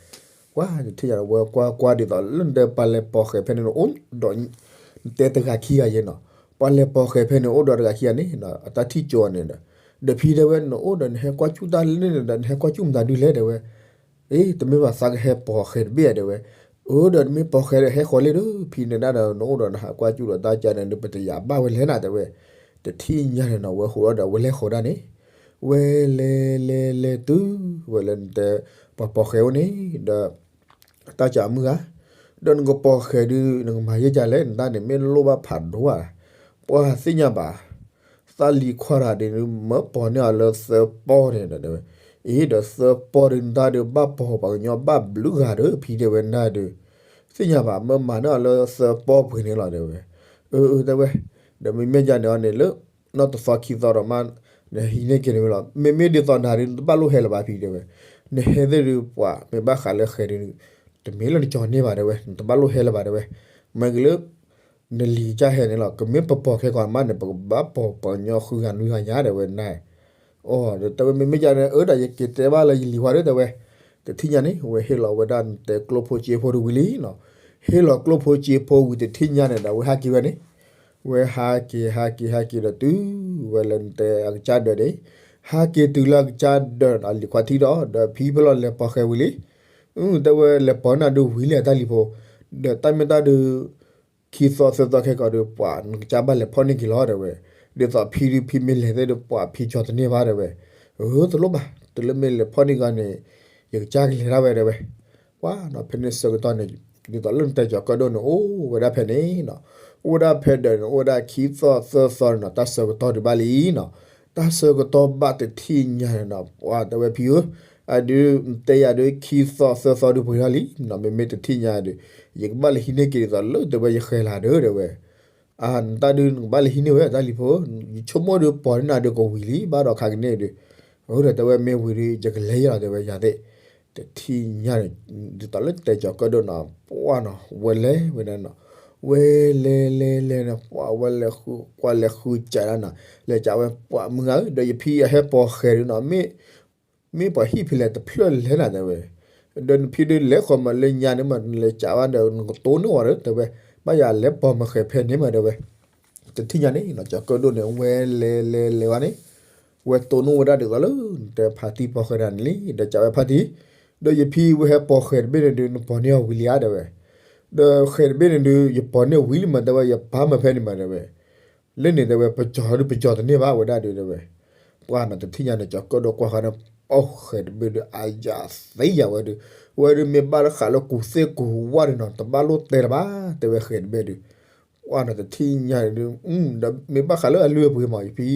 ပှၤတထံၣ်ညါန့ၣ် ဝဲကွၢ်ကွၢ်ဒ်သိးလၢနတဲပှၤလဲၤပိာ်ဃဲၤဖဲန့ၣ် နအိၣ်ဒီး နတဲတဂၤခံဂၤယဲနီၤ, ပှၤလဲၤပိာ်ဃဲၤဖဲန့ၣ် အိၣ်ဒီးတဂၤခံဂၤန့ၣ် အတၢ်ထံၣ်ကၠိအီၤန့ၣ်ဒီး, ဒီးဖံတဲဝဲ နအိၣ်ဒီး နဟဲကွၢ်စူၣ်တၢ်လၢန့ၣ်ဒီး နဟဲကွၢ်စူၣ်မတၤဒုလဲၣ် တဲဝဲ, အ့ တမ့ၢ်ဘၣ် သးကဟဲပိာ်ဃဲၤတဘ့ၣ်ဧါ တဲဝဲ, အၢ ဒီးတမ့ၢ်ပိာ်ဃဲၤဒီး ဟဲဃီၤလံဒီး ဖံန့ၣ်ဒၣ်ဒီး နအိၣ်ဒီးနဟးကွၢ်စူၣ်ဒီးတၢ်ကါန့ၣ်ဒုး ပတယာ်ဘၣ်ဝဲလဲၣ်နၤ တဲဝဲ, တထံၣ်ညါန့ၣ်နီၤ ဝဲဃိးဒီး ဝဲလဲၤဃီၤဒၣ်န့ၣ်, ဝဲလဲၤလဲၤလဲၤတုၤ ဝဲလၢနတဲ ပှၤပိာ်ဃဲၤအိၣ်န့ၣ်ဒီး တၢ်ကးမုၢ်ဂၤ, ဒီးနကပိာ်ဃဲၤဒုး နကမၤယဲၢ်ကၢ်လဲၣ် နတၢ်န့ၣ် မ့ၢ်လိၣ်ဘၣ်ဖးဒိၣ်ဧါ, ပှၤသ့ၣ်ညါဘၣ်, သးလံၤခွါတဂၤဒုး မၢပိာ်န့ၢ်အီၤလၢသၢပီၢ်န့ၣ်ဒီး တဲဝဲ, အ့ ဒီးသၢပီၢ်ဒုး နတၢ်ဒုး ဘၣ်ပိာ်ပှၤကညီဘၣ်ဘျုးဂၤဒီး ဖံတဲဝဲ နတၢ်ဒုး, သ့ၣ်ညါဘၣ် မၢမၤန့ၢ်အီၤလၢသၢပီၢ်ပှ့ၤန့ၣ်လီၤ တဲဝဲ, အၢ အၢ တဲဝဲ, ဒီးမ့မ့ၢ်ကၢ်န့ၣ်အီၤန့ၣ်လၢ နီၢ်တသီခံသီဒီးမး နဟံးန့ၢ်က့ၤန့ၣ်ဝဲလီၤ, မ့မ့ၢ်ဒ်သိးနၤဒုး နတဘၣ်လိၣ်ဟဲလၢၤဘၣ် ဖံတဲဝဲ, နဟဲသ့ၣ်ဒုး ပှၤမ့ၢ်ဘၣ်ဃးလၢဃဲၤဒုး တမ့ၢ်လၢနကၠီၤန့ၢ်ဘၣ် တဲဝဲ နတဘၣ်လိၣ်ဟဲလၢၤဘၣ် တဲဝဲ, မ့ၢ်က့ၤလၢ နလံၤကစၢ်ဟဲန့ၣ်လီၤ, ကမ့ၢ်ပပိာ်ခဲကီးမးန့ၣ် ပကဘၣ်ပိာ်ပှၤကညီဃုဂၤနွံဂၤညါ တဲဝဲ န အီၤ တဲဝဲ မ့မ့ၢ်ကၢ်န့ၣ် အၢ ဒီးယက့ၤတဲဘၣ်လၢယလံၤခွါဒီး တဲဝဲ, တထံၣ်ညါန့ၣ် ဝဲဟ့ၣ်လီၤဝဲဒၣ်နတဲကျိၣ်ဖိစ့ဖိဒုးဝံၤလံနီၤ, ဟ့ၣ်လီၤကျိၣ်ဖိစ့ဖိဝံၤတထံၣ်ညါန့ၣ်ဒီး ဝဲဟးက့ၤဝဲန့ၣ်, ဝဲဟးက့ၤ ဟးက့ၤ ဟးက့ၤဒီးတုၤဝဲလၢနတဲအကစၢ်ဒၢးန့ၣ်, ဟးက့ၤတုၤလၢအကစၢ်ဒၢး အလံၤခွါထံၣ်ဒီး ဒီးဖံဖဲလီၤလဲၤပိာ်ဃဲၤဝံၤလံ, အၢ တဲဝဲ လဲၤပိာ်န့ၢ်ဒုးဝံၤလံ တၢ်လံၤဖိ, ဒီးတၢ်မ့ၢ်တၢ်ဒုး ခံသီသၢသီခဲကီးဒီး ပှၤနကစၢ်ဘၣ်လဲၤဖီၣ်န့ၢ်က့ၤလီၤ တဲဝဲ, ဒ်သိးဖံဒုး ဖံမ့ၢ်လဲၤသ့ၣ်ဒီး ပှၤဖံကၠီၤတန့ၢ်ဘၣ် တဲဝဲ, အၢ တလိၣ်ဘၣ် တုၤလၢမ့ၢ်လဲၤဖီၣ်န့ၢ်က့ၤန့ၣ် ယကစၢ်ကလဲၤဒၣ်ဝဲ တဲဝဲ, ပှၤနီၤ ဖဲန့ၣ်ဆၢကတီၢ်န့ၣ် ဒ်သိးလၢနတဲကၠီၤကၢၣ်ဒိၣ်န့ၣ် အိၣ်ဝဲဒၣ်ဖဲန့ၣ်နီၤ, အိၣ်ဝဲဒၣ်ဖဲဒၢးန့ၣ် အိၣ်ဝဲဒၣ်ခံသီသၢသီန့ၣ်နီၤ, တၢ်ဆၢကတီၢ်ဒုးဘၣ်လံနီၤ, တၢ်ဆၢကတီၢ်ဘၣ်တထံၣ်ညါန့ၣ်နီၤ ပှၤတဲဝဲဖံဧၢ, အဒုး နတဲယၤဒုး ခံသီသၢသီဒုးပှဲၤထီၣ်လံနီၤ, မ့မ့ၢ်တထံၣ်ညါဒုး ယကဘၣ်လဲၤဟံးန့ၢ်က့ၤဒ်သိးလၢတဲဝဲယဃဲၤလၢ်ဒီး တဲဝဲ အၢ နတၢ်ဒုးနကဘၣ်လဲၤဟံးန့ၢ်ဝဲ တၢ်လံၤဖိ, ယဆိကမိၣ်ဒုးပိာ်န့ၢ်နၤဒုးကဝံၤလံ ဘၣ်ဒီးခါကန့ၣ်ဒုး, အၢ ဒီးတဲဝဲမ့ၢ်ဝံၤဒီး ယကလဲၤယဲလီၤ တဲဝဲယၤသ့ၣ်, တထံၣ်ညါန့ၣ် ဒ်သိးလၢတဲကၠီၤကၢၣ်ဒိၣ်နီၤ ပှၤနီၤ ဝဲလဲၤဝဲဒၣ်နီၤ, ဝဲလဲၤလဲၤလဲၤန့ၣ် ပှၤဝဲလဲၤဃုကွၢ်လဲၤဃုကးဒၣ်နီၤ, လဲၤကးဝဲ ပှၤမုၢ်ဂၤဧၢ ဒီးယဖံအဟဲပိာ်ဃဲၤဒုးနီၤ မ့ၢ် မ့ၢ်ပှၤဟံၣ်ဖဲလဲၣ်တဖျၢၣ်လဲၣ်နၤ တဲဝဲ, ဒီးနဖံဒုးလဲၤဃီၤမးလၢညါန့ၣ်မး နလဲၤကးဝဲဒီး နကတိၢ်န့ၢ်ဝဲဒီး တဲဝဲ, ဘၣ်ယၤလဲၤပိာ်မၢဃဲၤဖဲန့ၣ်မး တဲဝဲ, တထံၣ်ညါန့ၣ်နီၤ ကၠီၤကၢၣ်ဒိၣ်န့ၣ် ဝဲလဲၤလဲၤလဲၤဝဲန့ၣ်, ဝဲတိၢ်န့ၢ်ဝဲဒၣ်ဒ်သိးလၢ နတဲဖါတံၢ်ပိာ်ဃဲၤတၢ်န့ၣ်လံ ဒီးကးဝဲဖါတံၢ်, ဒီးယဖံဝဲဟဲပိာ်ဃဲၤတဘ့ၣ်န့ၣ်ဒုး နပိာ်န့ၢ်အီၤဝံၤလံဧါ တဲဝဲ, ဒီးဃဲၤတဘ့ၣ်န့ၣ်ဒုး ယပိာ်န့ၢ်ဝံၤလံမး တဲဝဲ ယပၢ်မၢဖဲန့ၣ်မး တဲဝဲ လၢန့ၣ်တဲဝဲ ပကၠီၤဒုးပကၠီၤတန့ၢ်ဘၣ်ဝဲဒၣ်ဒုး တဲဝဲ, ပှၤနီၤ တထံၣ်ညါန့ၣ် ကၠီၤကၢၣ်ဒိၣ်ကွၢ်ဃီန့ၣ် အီၣ်ဃဲၤတဘ့ၣ်ဒုး အယၤသ့ယၤဝဲဒုး, ဝဲဒုးမ့ၢ်ဘၣ်ဃးလၢကူၣ်သ့ၣ်ကူၣ်ဝၣ်ဒုးနီၤ တဘၣ်လိၣ်တဲတဘၣ် တဲဝဲဃဲၤတဘ့ၣ်ဒုး, ပှၤနီၤ တထံၣ်ညါန့ၣ်ဒုး ဒီးမ့ၢ်ဘၣ်ဃးလၢအလုၢ်အပှ့ၤမး ယဖံ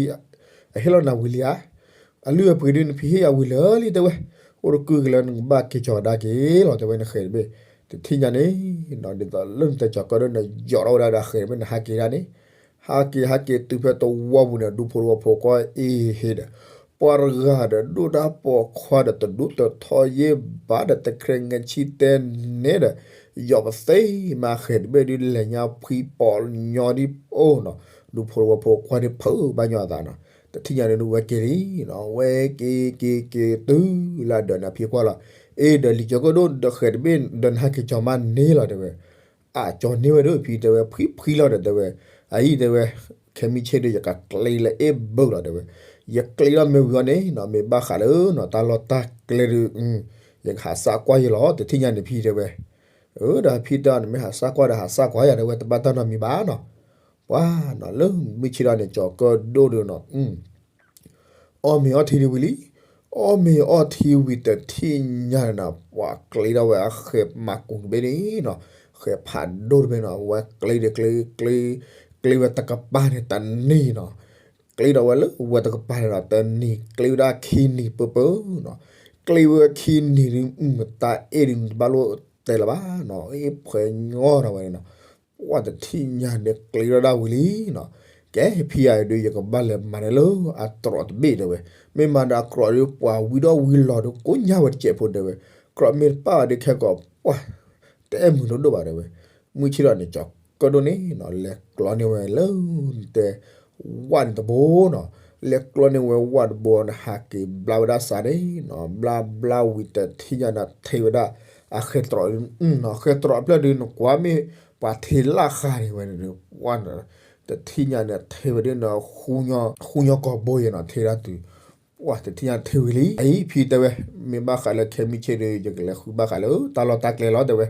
အဟ့ၣ်လီၤနၤဝံၤလံဧါ, အလုၢ်အပှ့ၤဒုး နဖံးဟ့ၣ်ယၤဝံၤလၢာ်လံ တဲဝဲ, အိၣ်တကုၢ်ကလၢနကဘၣ်က့ၤကီၤကဒါက့ၤလီၤ တဲဝဲ နဃဲၤတဘ့ၣ်, တထံၣ်ညါန့ၣ်နီၤ ဒ်သိးလၢနတဲကၠီၤကၢၣ်ဒိၣ် နယီၤထီၣ်ဝဲဒၣ်ဒီး အဃဲၤတဘ့ၣ်န့ၣ်ဟးက့ၤဒၣ်န့ၣ်, ဟးက့ၤဟးက့ၤတုၤဖဲသဝီပူၤန့ၣ် ဒူဖိသဝီဖိခွါအ့ၣ်ဟ့ဒီး ပှၤတဂၤဒီး ဒိၣ်တၢ်ပိာ်ခွါဒီး တဒူတထီယ့ၢ်ဘၣ်ဒီး တခြဲးငဲးဆံတဲန့ၣ်ဒီး ယီၤပသ့မး ဃဲၤတဘ့ၣ်ဒုး လဲၤညါဖှံပိာ်ညီဒ်အိၣ်နီၤ, ဒူဖိသဝီဖိခွါဒုး ဖုးဘၣ်ညီအသးနီၤ, တထံၣ်ညါန့ၣ်ဒုး ဝဲက့ၤလံနီၤ, ဝဲက့ၤက့ၤက့ၤတုၤလၢဒၢးန့ၣ် အဖံကွၢ်လီၤ, အ့ၣ် ဒီးလံၤကၠီၤကၢၣ်ဒိၣ် ဒီးဃဲၤတဘ့ၣ်ဒီး နဟးက့ၤကီၤမးန့ၣ်လီၤ တဲဝဲ အကၠီၤန့ၢ်ဝဲဒီး ဖံတဲဝဲ ဖှံဖှံလီၤဒီး တဲဝဲ, အအံၤ တဲဝဲ, ခဲမုၢ်ဆ့ၣ်ဒီး ယကကျ့လၢအ့ၣ်ဘၢလီၤ တဲဝဲ, ယကျ့လီၤမ့ၢ်ဝံၤအီၤန့ၣ်နီၤ မ့ၢ်ဘၣ်ဃးလၢနီၤ တၢ်လီၢ်တၢ်ကျဲဒုး ယကဟးစၢ်ကွၢ်ယဲလီၤ တထံၣ်ညါန့ၣ် ဖံတဲဝဲ, ဒီးဖံတဲအီၤန့ၣ် မ့ၢ်ဟးစၢ်ကွၢ်ဒီး ဟးစၢ်ကွၢ်ယၤ တဲဝဲ တဘၣ်တၢ်နီတမံၤဘၣ်နီၤ, ပှၤနီၤ လၢမုၢ်ဆ့ၣ်ထီၣ်န့ၣ် ကၠီၤကၢၣ်ဒိၣ်ဒုးနီၤ အီၣ်မ့ၤအီၣ်ထံဒုးဝံၤလံ, အီၣ်မ့ၤအီၣ်ထံဝံၤတထံၣ်ညါန့ၣ်နီၤ ပှၤကျ့ထီၣ်ဝဲအဃဲၤမၤကူၤတဘ့ၣ်န့ၣ်နီၤ, ဃဲၤဖးဒိၣ်တဘ့ၣ်နီၤ ဝဲကျ့ဒီးကျ့ ကျ့ဝဲတကပၤန့ၣ်တနံၤနီၤ, ကျ့ဒီးဝဲလၢဝဲတကပၤန့ၣ်ဒီး တနံၤကျ့ဝဲဒၣ်ခံနံၤပၢပၢနီၤ, ကျ့ဝဲခံနံၤဒုး မ့ၢ်တၢ်အ့ၣ်ဒုး တဘၣ်လိၣ်တဲလၢၤဘၣ်နီၤ, အ့ၣ်ဖှဲညီထီၣ်ဝဲန့ၣ်နီၤ ပှၤတထံၣ်ညါန့ၣ်ကျ့ထီၣ်ဒၣ်ဝံၤလံနီၤ, ကဲဖံယၤဒုး ယကဘၣ်လဲၤမၤန့ၢ်လၢအတြီးတဘ့ၣ် တဲဝဲ, မ့ၢ်မၤဒီးအကြိးဒုး ပှၤဝံထီၣ်ဝံလီၤဒီး ကိညါဝဲတစဲးဖိ တဲဝဲ, ကြိးမ့ၢ်တပာ်အီၤဒုး ခဲကိာ်ပှၤ တအဲၣ်မုာ်ဒိၣ်ဒိၣ်ဘၣ် တဲဝဲ, မုၢ်ဆ့ၣ်ထီၣ်န့ၣ် ကၠီၤကၢၣ်ဒိၣ်န့ၣ်နီၤ လဲၤကျီန့ၢ်ဝဲလၢ နတဲ ဝၣ်န့ၣ်တဘိနီၤ, လဲၤကျီန့ၢ်ဝဲဝၣ်တဘိန့ၣ် ဟးက့ၤဘျါဝဲဒၣ်စးန့ၣ်နီၤ, ဘျါဘျါဝံၤတထံၣ်ညါန့ၣ် ထ့ဝဲဒၣ် အဃဲၤတြီးနီၤ, ဃဲၤတြီးအဖျၢၣ်ဒုး နကွၢ်မ့ၢ်ပှၤထ့လၢဃာ်န့ၣ်ဝဲန့ၣ် ပှၤနီၤ, တထံၣ်ညါန့ၣ် ထ့ဝဲဒၣ်နီၤ ဃူညီကီၢ်ဘိယဲနီၤ ထ့ဒၣ်တုၤ ပှၤတထံၣ်ညါထ့ဝံၤလံ အအံၤဖံတဲဝဲ, မ့ၢ်ဘၣ်ဃးလၢခဲမုၢ်ဆ့ၣ်ဒီး ယကလဲၤဃုဘၣ်ဃးလၢတၢ်လီၢ်တၢ်ကျဲလီၤ တဲဝဲ,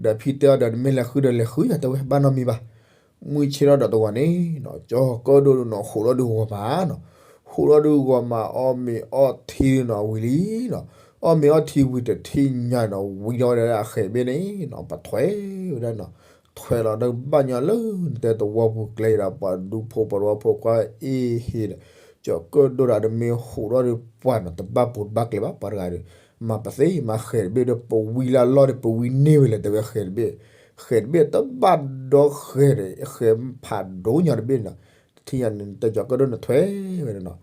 ဒီးဖံတဲအီၤဒီး နမ့ၢ်လဲၤဃုဒီးလဲၤဃုယၤ တဲဝဲ ဘၣ်နီတမံၤဘၣ်, မုၢ်ဆ့ၣ်ထီၣ်ဒီးတဂီၤန့ၣ်နီၤ ကၠီၤကၢၣ်ဒိၣ်နီၤ ဟူးထီၣ်ဒုးဂီၤမးနီၤ, ဟူးထီၣ်ဒုးဂီၤမး အီၣ်မ့ၤအီၣ်ထံနီၤဝံၤလံနီၤ, အီၣ်မ့ၤအီၣ်ထံဝံၤတထံၣ်ညါနီၤ ဝံထီၣ်ဝဲဒၣ်အဃဲၤတဘ့ၣ်န့ၣ်နီၤ ပထွဲဝဲဒၣ်နီၤ, ထွဲလီၤဒီးဘၣ်ညီလၢနတဲသဝီပူၤကျဲဒီး ပှၤဒူဖိပှၤသဝီဖိခွါအ့ၣ်ဟ့ဒီး ကၠီၤကၢၣ်ဒိၣ်ဒီး တမ့ၢ်ဟူးထီၣ်ဒီးပှၤနီၤ တဘၣ်ပူၤတဘၣ်ကျဲဘၣ် ပှၤတဂၤဒီး မၤပသ့မၤဃဲၤတဘ့ၣ်ဒီး ပဝံလၢအလီၢ်ဒီး ပဝံန့ၢ်ဝဲလဲၣ် တဲဝဲ ဃဲၤတဘ့ၣ်, ဃဲၤတဘ့ၣ်တဘၣ်ဒီးဃဲၤဒီး ဃဲၤဖးဒိၣ်ညါတဘ့ၣ်န့ၣ်နီၤ, တထံၣ်ညါန့ၣ် နတဲကၠီၤကၢၣ်ဒိၣ်န့ၣ်ထွဲဝဲန့ၣ်နီၤ,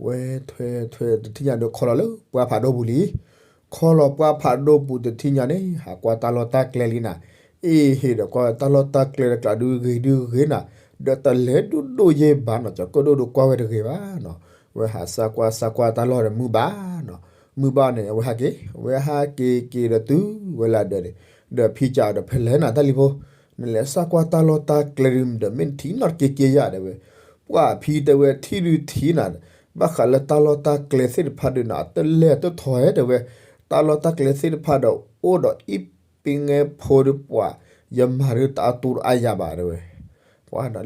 ဝဲထွဲထွဲတထံၣ်ညါဒီး ခီလီၤလၢပှၢ်ဖးဒိၣ်ပူၤလံ ခီလီၤပှၢ်ဖးဒိၣ်ပူၤတထံၣ်ညါန့ၣ် ဟးကွၢ်တၢ်လီၢ်တၢ်ကျဲလံနၤ, အ့ၣ်ဟ့ဒီးကွၢ်ဝဲတၢ်လီၢ်တၢ်ကျဲတကျးဒုးဂ့ၤဒုးဂ့ၤနၤ, ဒီးတလဲၤဒိၣ်ဒိၣ်ယဲၢ်ဘၣ်နီၤ ကၠီၤကၢၣ်ဒိၣ်ဒုးကွၢ်ဝဲတဂ့ၤဘၣ်နီၤ, ဝဲဟးစၢ်ကွၢ်စၢ်ကွၢ်တၢ်လီၢ်ဒီးမုၢ်ဘၣ်နီၤ, မုၢ်ဘၣ်န့ၣ် အဝဲဟဲက့ၤ ဝဲဟဲက့ၤက့ၤဒီးတုၤဝဲလၢဒၢးန့ၣ်, ဒီးဖံကးအီၤဒီး ဖဲလဲၣ်နၤတၢ်လံၤဖိ, နလဲၤစၢ်ကွၢ်တၢ်လီၢ်တၢ်ကျဲဒုး ဒီးမ့ၢ်နထံၣ်နီၣ်တက့ၢ်က့ၢ်ယၤ တဲဝဲ ပှၤဖံတဲဝဲထံၣ်ဒုးထံၣ်နၤ, ဘၣ်ဃးလၢတၢ်လီၢ်တၢ်ကျဲသ့ၣ်တဖၣ်ဒုးနၤ တလဲၤတထီၣ်ဟဲ တဲဝဲ, တၢ်လီၢ်တၢ်ကျဲသ့ၣ်တဖၣ်ဒီး အိၣ်ဒီးအံၣ်ပ့ငဲဖိဒုးပှၤ, ယမၤဒုးတအါတူတအါယၤဘၣ် တဲဝဲ, ပှၤ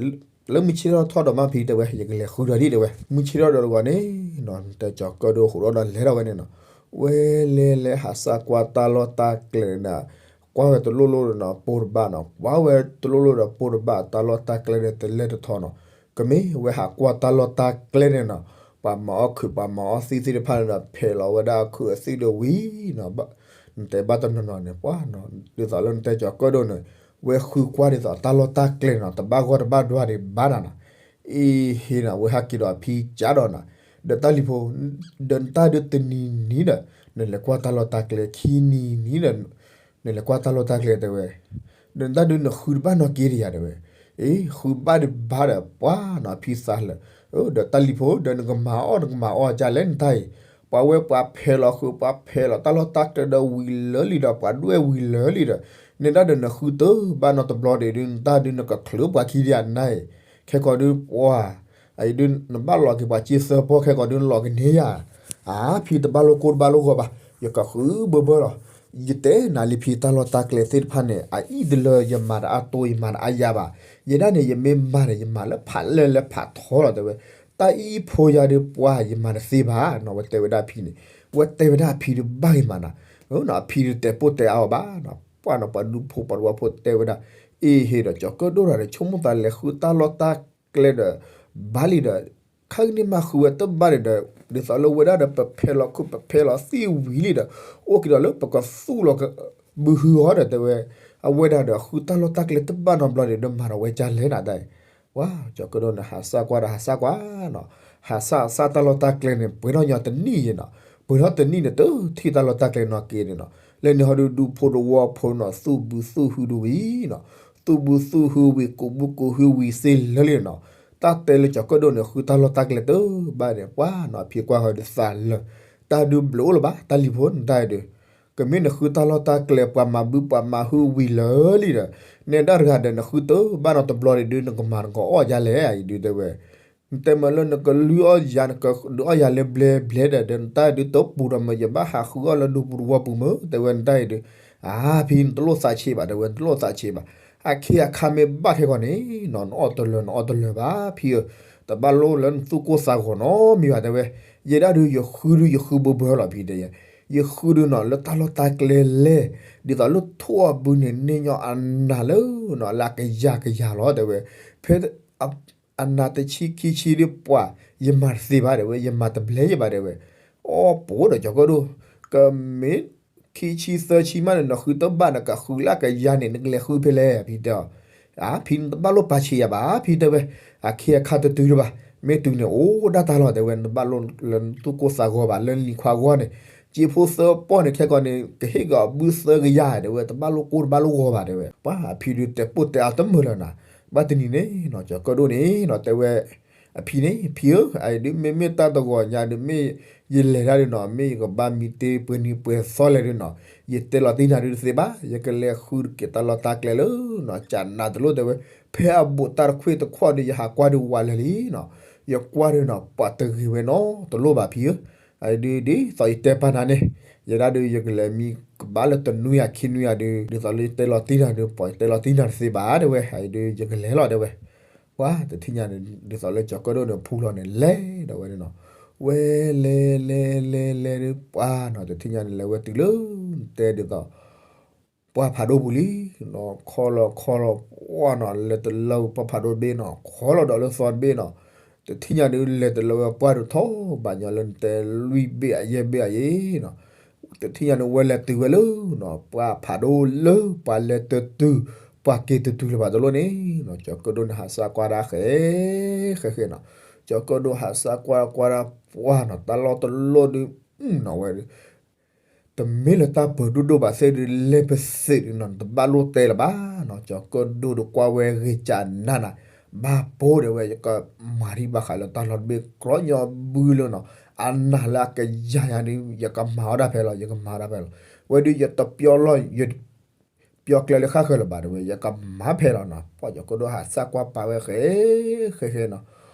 လၢမုၢ်ဆ့ၣ်ထီၣ်ထီၣ်ဒီးမးဖံတဲဝဲ ယကလဲၤဃုဒီးဒံး တဲဝဲ, မုၢ်ဆ့ၣ်ထီၣ်ဒီးတဂီၤန့ၣ်နီၤ နတဲကၠီၤကၢၣ်ဒိၣ်ဟူးထီၣ်ဒီးလဲၤထီၣ်ဝဲန့ၣ်နီၤ, ဝဲလဲၤလဲၤဟးစၢ်ကွၢ်တၢ်လီၢ်တၢ်ကျဲန့ၣ် ကွၢ်ဝဲတလိၣ်လိၣ်ဒီးနီၤ ပိၢ်တဘၣ်နီၤ ကွၢ်ဝဲတလိၣ်လိၣ်ဒီးပိၢ်တဘၣ် တၢ်လီၢ်တၢ်ကျဲဒီးတလဲၤတထီၣ်နီၤ, ကမ့ၢ်ဝဲဟးကွၢ်တၢ်လီၢ်တၢ်ကျဲန့ၣ်နီၤ ပှၤမၤအီၣ်ခုးပှၤမၤအီၣ်သံၣ်သ့ၣ်တဖၣ်န့ၣ်ဒီး ဖဲးလီၤဝဲဒၣ်အခုးအသံၣ်ဒီးဝံၤနီၤ, နတဲဘၣ်တနီၤနီၤန့ၣ် ပှၤနီၤ ဒ်သိးလၢနတဲကၠီၤကၢၣ်ဒိၣ်န့ၣ် ဝဲဃုကွၢ်ဒ်သိးတၢ်လီၢ်တၢ်ကျဲနီၤ တဘၣ်ဂီၢ်တဘၣ်ဒွါဒံးဘၣ်နၤနီၤ, အ့ဟ့နီၤ ဝဲဟဲက့ၤဒီးအဖံကးဒီးနီၤ, ဒီးတၢ်လံၤဖိ ဒီးနတၢ်ဒုးတနံၤနံၤဒီး နလဲၤကွၢ်တၢ်လီၢ်တၢ်ကျဲ ခံနံၤနံၤဒီး နလဲၤကွၢ်တၢ်လီၢ်တၢ်ကျဲတဲဝဲ, ဒီးနတၢ်ဒုးနဃုတဘၣ်နီၢ်က့တယၤတဲဝဲ, အ့ ဃုဘၣ်ဒံးဘၣ်ဒီး ပှၤနီၤ အဖံသးလၢာ်, ဒီးတၢ်လံၤဖိ ဒီးနကမၤအီၣ်နကမၤအီၣ်ကလဲၣ်နတၢ်အံၤ, ပှၤဝဲပှၤဖဲးလီၤဃုာ် ပှၤဖဲးလီၤတၢ်လီၢ်တၢ်ကျဲဒီးဝံၤလၢာ်လံဒီး ပှၤဒွဲၣ်ဝံၤလၢာ်လံဒီး နတၢ်ဒုးနဃုတဘၣ်နီတဘျီဒံးဒုး နတၢ်ဒုးနကချုးပှၤခံဒံးအနၤအံၤ, ခဲကီးဒုးပှၤ အံၤဒုး နဘၣ်လီၤက့ၤပှၤစ့သၢပီၢ် ခဲကီးဒုးနလီၤကန့ၢ်ယၤ, အါ ဖံတဘၣ်လိၣ်ကိၢ်တဘၣ်လိၣ်ဂီၤဘၣ်, ယကဃုဘၢဘၢလီၤ, ယတဲနၤလံဖံတၢ်လီၢ်တၢ်ကျဲသ့ၣ်တဖၣ်န့ၣ် အအံၤတလၢယမၤတအါတိၢ် ယမၤတအါယၤဘၣ်, ယဒၣ်န့ၣ် ယမ့ၢ်မၤန့ၣ် ယမၤလၢဖးလဲၢ်လၢဖးထီလီၤတဲဝဲ, တၢ်အံၤဖိယၤဒုးပှၤ ယမၤတသ့ဘၣ်နီၤ ဝဲတဲဝဲဒၣ်ဖံန့ၣ်, ဝဲတဲဝဲဒၣ်ဖံဒုးဘၣ်ဂ့ၤမးနၤ, အဖံဒုးတဲပိၢ်တဲအါအီၤဘၣ်နီၤ, ပှၤနီၤ ပှၤဒူဖိပှၤတဝၢဖိတဲဝဲဒၣ်, အ့ဟ့ဒီး ကၠီၤကၢၣ်ဒိၣ်တဂၤဒီး ဆိကမိၣ်သးလဲၤဃုတၢ်လီၢ်တၢ်ကျဲဒီး ဘၣ်လံဒီး ခါကန့ၣ်မၤဃုာ်ဝဲတဘၣ်န့ၣ်ဒီး ဒ်သိးလၢဝဲဒၣ်ဒီး ပဖဲလီၤခိၣ်ပဖဲလီၤသံဝံၤလံဒီး အိၣ်က့ၤဒီးလၢပကသူၣ်လီၤ ဘုဟုအီၤဒီးတဲဝဲ, အဝဲဒၣ်ဒီးဃုတၢ်လီၢ်တၢ်ကျဲတဘၣ်နီတဘျီန့ၣ် ဒီးမၤဒီးဝဲကၢ်လဲၣ်နၤတၢ်အံၤ, ပှၤကၠီၤကၢၣ်ဒိၣ်န့ၣ် ဟးစၢ်ကွၢ်ဒီးဟးစၢ်ကွၢ်နီၤ, ဟးစၢ်စၢ်တၢ်လီၢ်တၢ်ကျဲန့ၣ် ပှဲၤထီၣ်ညီတနံၣ်ယံၤနီၤ, ပှဲၤထီၣ်တနံၣ်န့ၣ် တထံၣ်တၢ်လီၢ်တၢ်ကျဲနီၢ်က့န့ၣ်နီၤ, လၢန့ၣ်ဟီဒုးဒူဖိတဝီဖိနီၤ သူၣ်ဘုသူၣ်ဟုဒုးဝံၤနီၤ, သူၣ်ဘုသူၣ်ဟုဝံၤ ကူးဘုကူးဟုဝံၤစ့လၢာ်လံနီၤ, တၢ်တဲလၢကၠီၤကၢၣ်ဒိၣ်န့ၣ် ဃုတၢ်လီၢ်တၢ်ကျဲတဘၣ်န့ၣ် ပှၤနီၤ အဖံကွၢ်ဃီဒုးသးလၢာ်, တၢ်ဒုးဘျုးအိၣ်လၢၤဘၣ် တၢ်လံၤဖိနတၢ်အံၤဒုး, ကမ့ၢ်နဃုတၢ်လီၢ်တၢ်ကျဲ ပှၤမၤဘုပှၤမၤဟုဝံၤလၢာ်လံဒီး, နဲဒၣ်တဂၤဒီး နဃုတဘၣ်နီတဘျီန့ၣ်ဒုး နကမၤနကအီၣ်ဒ်လဲၣ်အံၤဒုးတဲဝဲ နတဲမ့ၢ်လၢနကလုၢ်အီၣ်ယၤ နကဒုးအီၣ်ယၤလၢဘျဲဘျဲဒီး ဒီးနတၢ်အံၤဒုးတပူၤဒီး မ့ၢ်ယဘၣ်ဟးဃုအီၣ်လၢဒူပူၤတဝီပူၤမ့ၢ် တဲဝဲနတၢ်အံၤဒုး, အါဖံ နတလိၣ်သးဆံးဘၣ် တဲဝဲ နတလိၣ်သးဆံးဘၣ်, အခဲအံၤအခါမ့ၢ်ဘၣ်ထဲဂီၤန့ၣ်နီၤ နအီၣ်တလၢာ် နအီၣ်တလၢာ်ဘၣ်ဖံဧၢ, တဘၣ်လိၣ်လၢနသူၣ်ကိၢ်သးဂီၤနီတမံၤဘၣ်တဲဝဲ, ယဲဒၣ်ဒုးယဃုဒုးယဃုဘိဘိလီၤဖံတဲယဲ, ယဃုဒုးနီၤ လၢတၢ်လီၢ်တၢ်ကျဲလဲၣ်, ဒ်သိးလၢထိၣ်အဘုန့ၣ် န့ၢ်ညီအနးလၢနီၤ လၢအကယၤကယၤလီၤတဲဝဲ, ဖဲ အနးတဆံခံဆံဒုးပှၤ ယမၤတသ့ဘၣ်တဲဝဲ ယမၤတဘျဲယဘၣ်တဲဝဲ, အီၣ်ပိာ်ဒီးကၠီၤကၢၣ်ဒိၣ်, ကမ့ၢ်ခံဆံသၢဆံမးန့ၣ် နဃုတဘၣ် နကဃုလၢအကယၤန့ၣ် နကလဲၤဃုဖဲလဲၣ် ဖံတဲအီၤ, အါဖံနတဘၣ်လိၣ်ပာ်ဆံးယၤဘၣ် ဖံတဲဝဲ, အခဲအံၤအခါတတုၤလၢၤဘၣ်, မ့ၢ်တုၤန့ၣ်အိၣ်ဒၣ်တၢ်လီၤတဲဝဲ နတဘၣ်လိၣ်လၢနသူၣ်ကိၢ်သးဂီၤဘၣ် လၢနလံၤခွါဂီၢ်န့ၣ်, စ့ဖိသၢပီၢ်န့ၣ် ခဲကီးန့ၣ် ကဟ့ၣ်က့ၤအီၤဘုသၢကယၤတဲဝဲ တဘၣ်လိၣ်ကိၢ်တဘၣ်လိၣ်ဂီၤဘၣ်တဲဝဲ, ပှၤအဖံဒုးတဲပိၢ်တဲအါတမုာ်လၢၤနၤ, ဘၣ်တနံၤန့ၣ်နီၤ ကၠီၤကၢၣ်ဒိၣ်န့ၣ်နီၤ တဲဝဲ အဖံန့ၣ် ဖံဧၢ, အအံၤဒုးမ့မ့ၢ်တၢ်တဂီၤညါဒုး မ့ၢ်ယလဲၤဒၣ်ဒုးနီၤ မ့ၢ်ယကဘၣ်မံတ့ၢ်ပှဲၤနံၤပှဲၤသီလဲၣ်ဒုးနီၤ, ယတဲလီၤတံၢ်နၤဒုးတသ့ဘၣ်, ယကလဲၤဃုက့ၤတၢ်လီၢ်တၢ်ကျဲလၢနီၤ ကနးတလိၣ်တဲဝဲ, ဖဲအဘူးတၢ်တခွ့ၣ်တခီၣ်ဒုး ယဟးကွၢ်ဒုးဝးလၢာ်လံနီၤ, ယကွၢ်ဒုးနီၤ ပှၤတဂ့ၤဝဲနီတလိၣ်ဘၣ်ဖံဧၢ, အအံၤဒုးဒ်သိးယတဲပာ်နၤန့ၣ်, ယဲဒၣ်ဒုး ယကလဲၤမံကဘၣ်လၢတနွံယၤခံနွံယၤဒုး ဒ်သိးလၢယတဲလီၤတံၢ်နၤဒုး ပှၤယတဲလီၤတံၢ်နၤတသ့ဘၣ်တဲဝဲ အအံၤဒုး ယကလဲၤလီၤတဲဝဲ, ပှၤတထံၣ်ညါန့ၣ် ဒ်သိးလၢကၠီၤကၢၣ်ဒိၣ်န့ၣ် ဖူလီၤန့ၣ် လဲၤဒီးဝဲန့ၣ်နီၤ, ဝဲလဲၤလဲၤလဲၤလဲၤဒုး ပှၤနီၤ တထံၣ်ညါန့ၣ် လဲၤဝဲတုၤလၢ တဲဒ်သိး ပှၢ်ဖးဒိၣ်ပူၤလံနီၤ, ခီလီၤခီလီၤ ပှၢ်နီၤ လဲၤတလၢပှၢ်ဖးဒိၣ်တဘ့ၣ်နီၤ ခီလီၤဒီးလၢသီတဘ့ၣ်နီၤ, တထံၣ်ညါဒုး လဲၤတလၢဝဲပှၢ်ဒုးထီၣ်ဘၣ်ညီလၢနတဲလွံၢ်ဘ့ၣ်အယဲၢ်ဘ့ၣ်အယဲၢ်နီၤ, တထံၣ်ညါန့ၣ် ဝဲလဲၤတုၤဝဲလၢနီၤ ပှၢ်ဖးဒိၣ်လၢပှၤလဲၤတတုၤ ပှၤက့ၤတတုၤလၢၤဘၣ်တလိၣ်န့ၣ်နီၤ, ကၠီၤကၢၣ်ဒိၣ်န့ၣ် ဟးစၢ်ကွၢ်ဒၣ်ဃဲ ဃဲဃဲနီၤ, ကၠီၤကၢၣ်ဒိၣ်ဟးစၢ်ကွၢ်ကွၢ်ဒၣ်ပှၢ်နီၤ တၢ်လီၢ်တလိၣ်ဒုး နီၤဝဲဒုး တမ့ၢ်လၢတၢ်ပၢၤဒိၣ်ဒိၣ်ဘၣ်သ့ၣ်ဒုး လဲၤပသ့ၣ်ဒုးနီၤ နတဘၣ်လိၣ်တဲလၢၤဘၣ်နီၤ, ကၠီၤကၢၣ်ဒိၣ်ဒုးကွၢ်ဝဲဂ့ၤကၢ်နးနး, ဘၣ်ပိၢ်ဒဲးဝဲ ယကမၤဒံးဘၣ်ဃးလၢတၢ်လီၢ်တဘ့ၣ်ကြီညီဘုလၢနီၤ, အနးလၢအကယၤယၤဒုး ယကမၤအီၣ်ဒၣ်ဖဲလီၤ ယကမၤအီၣ်ဒၣ်ဖဲလီၤ, ဝဲဒုးယတပျီလီၢ် ယ ပျီကျဲလၢဃၣ်ဃၢၤလၢၤဘၣ်တဲဝဲ ယကမၤဖဲလီၤနီၤ, ပှၤကၠီၤကၢၣ်ဒိၣ်ဟးစၢ်ကွၢ်ပာ်ဝဲဃဲ ဃဲဃဲနီၤ,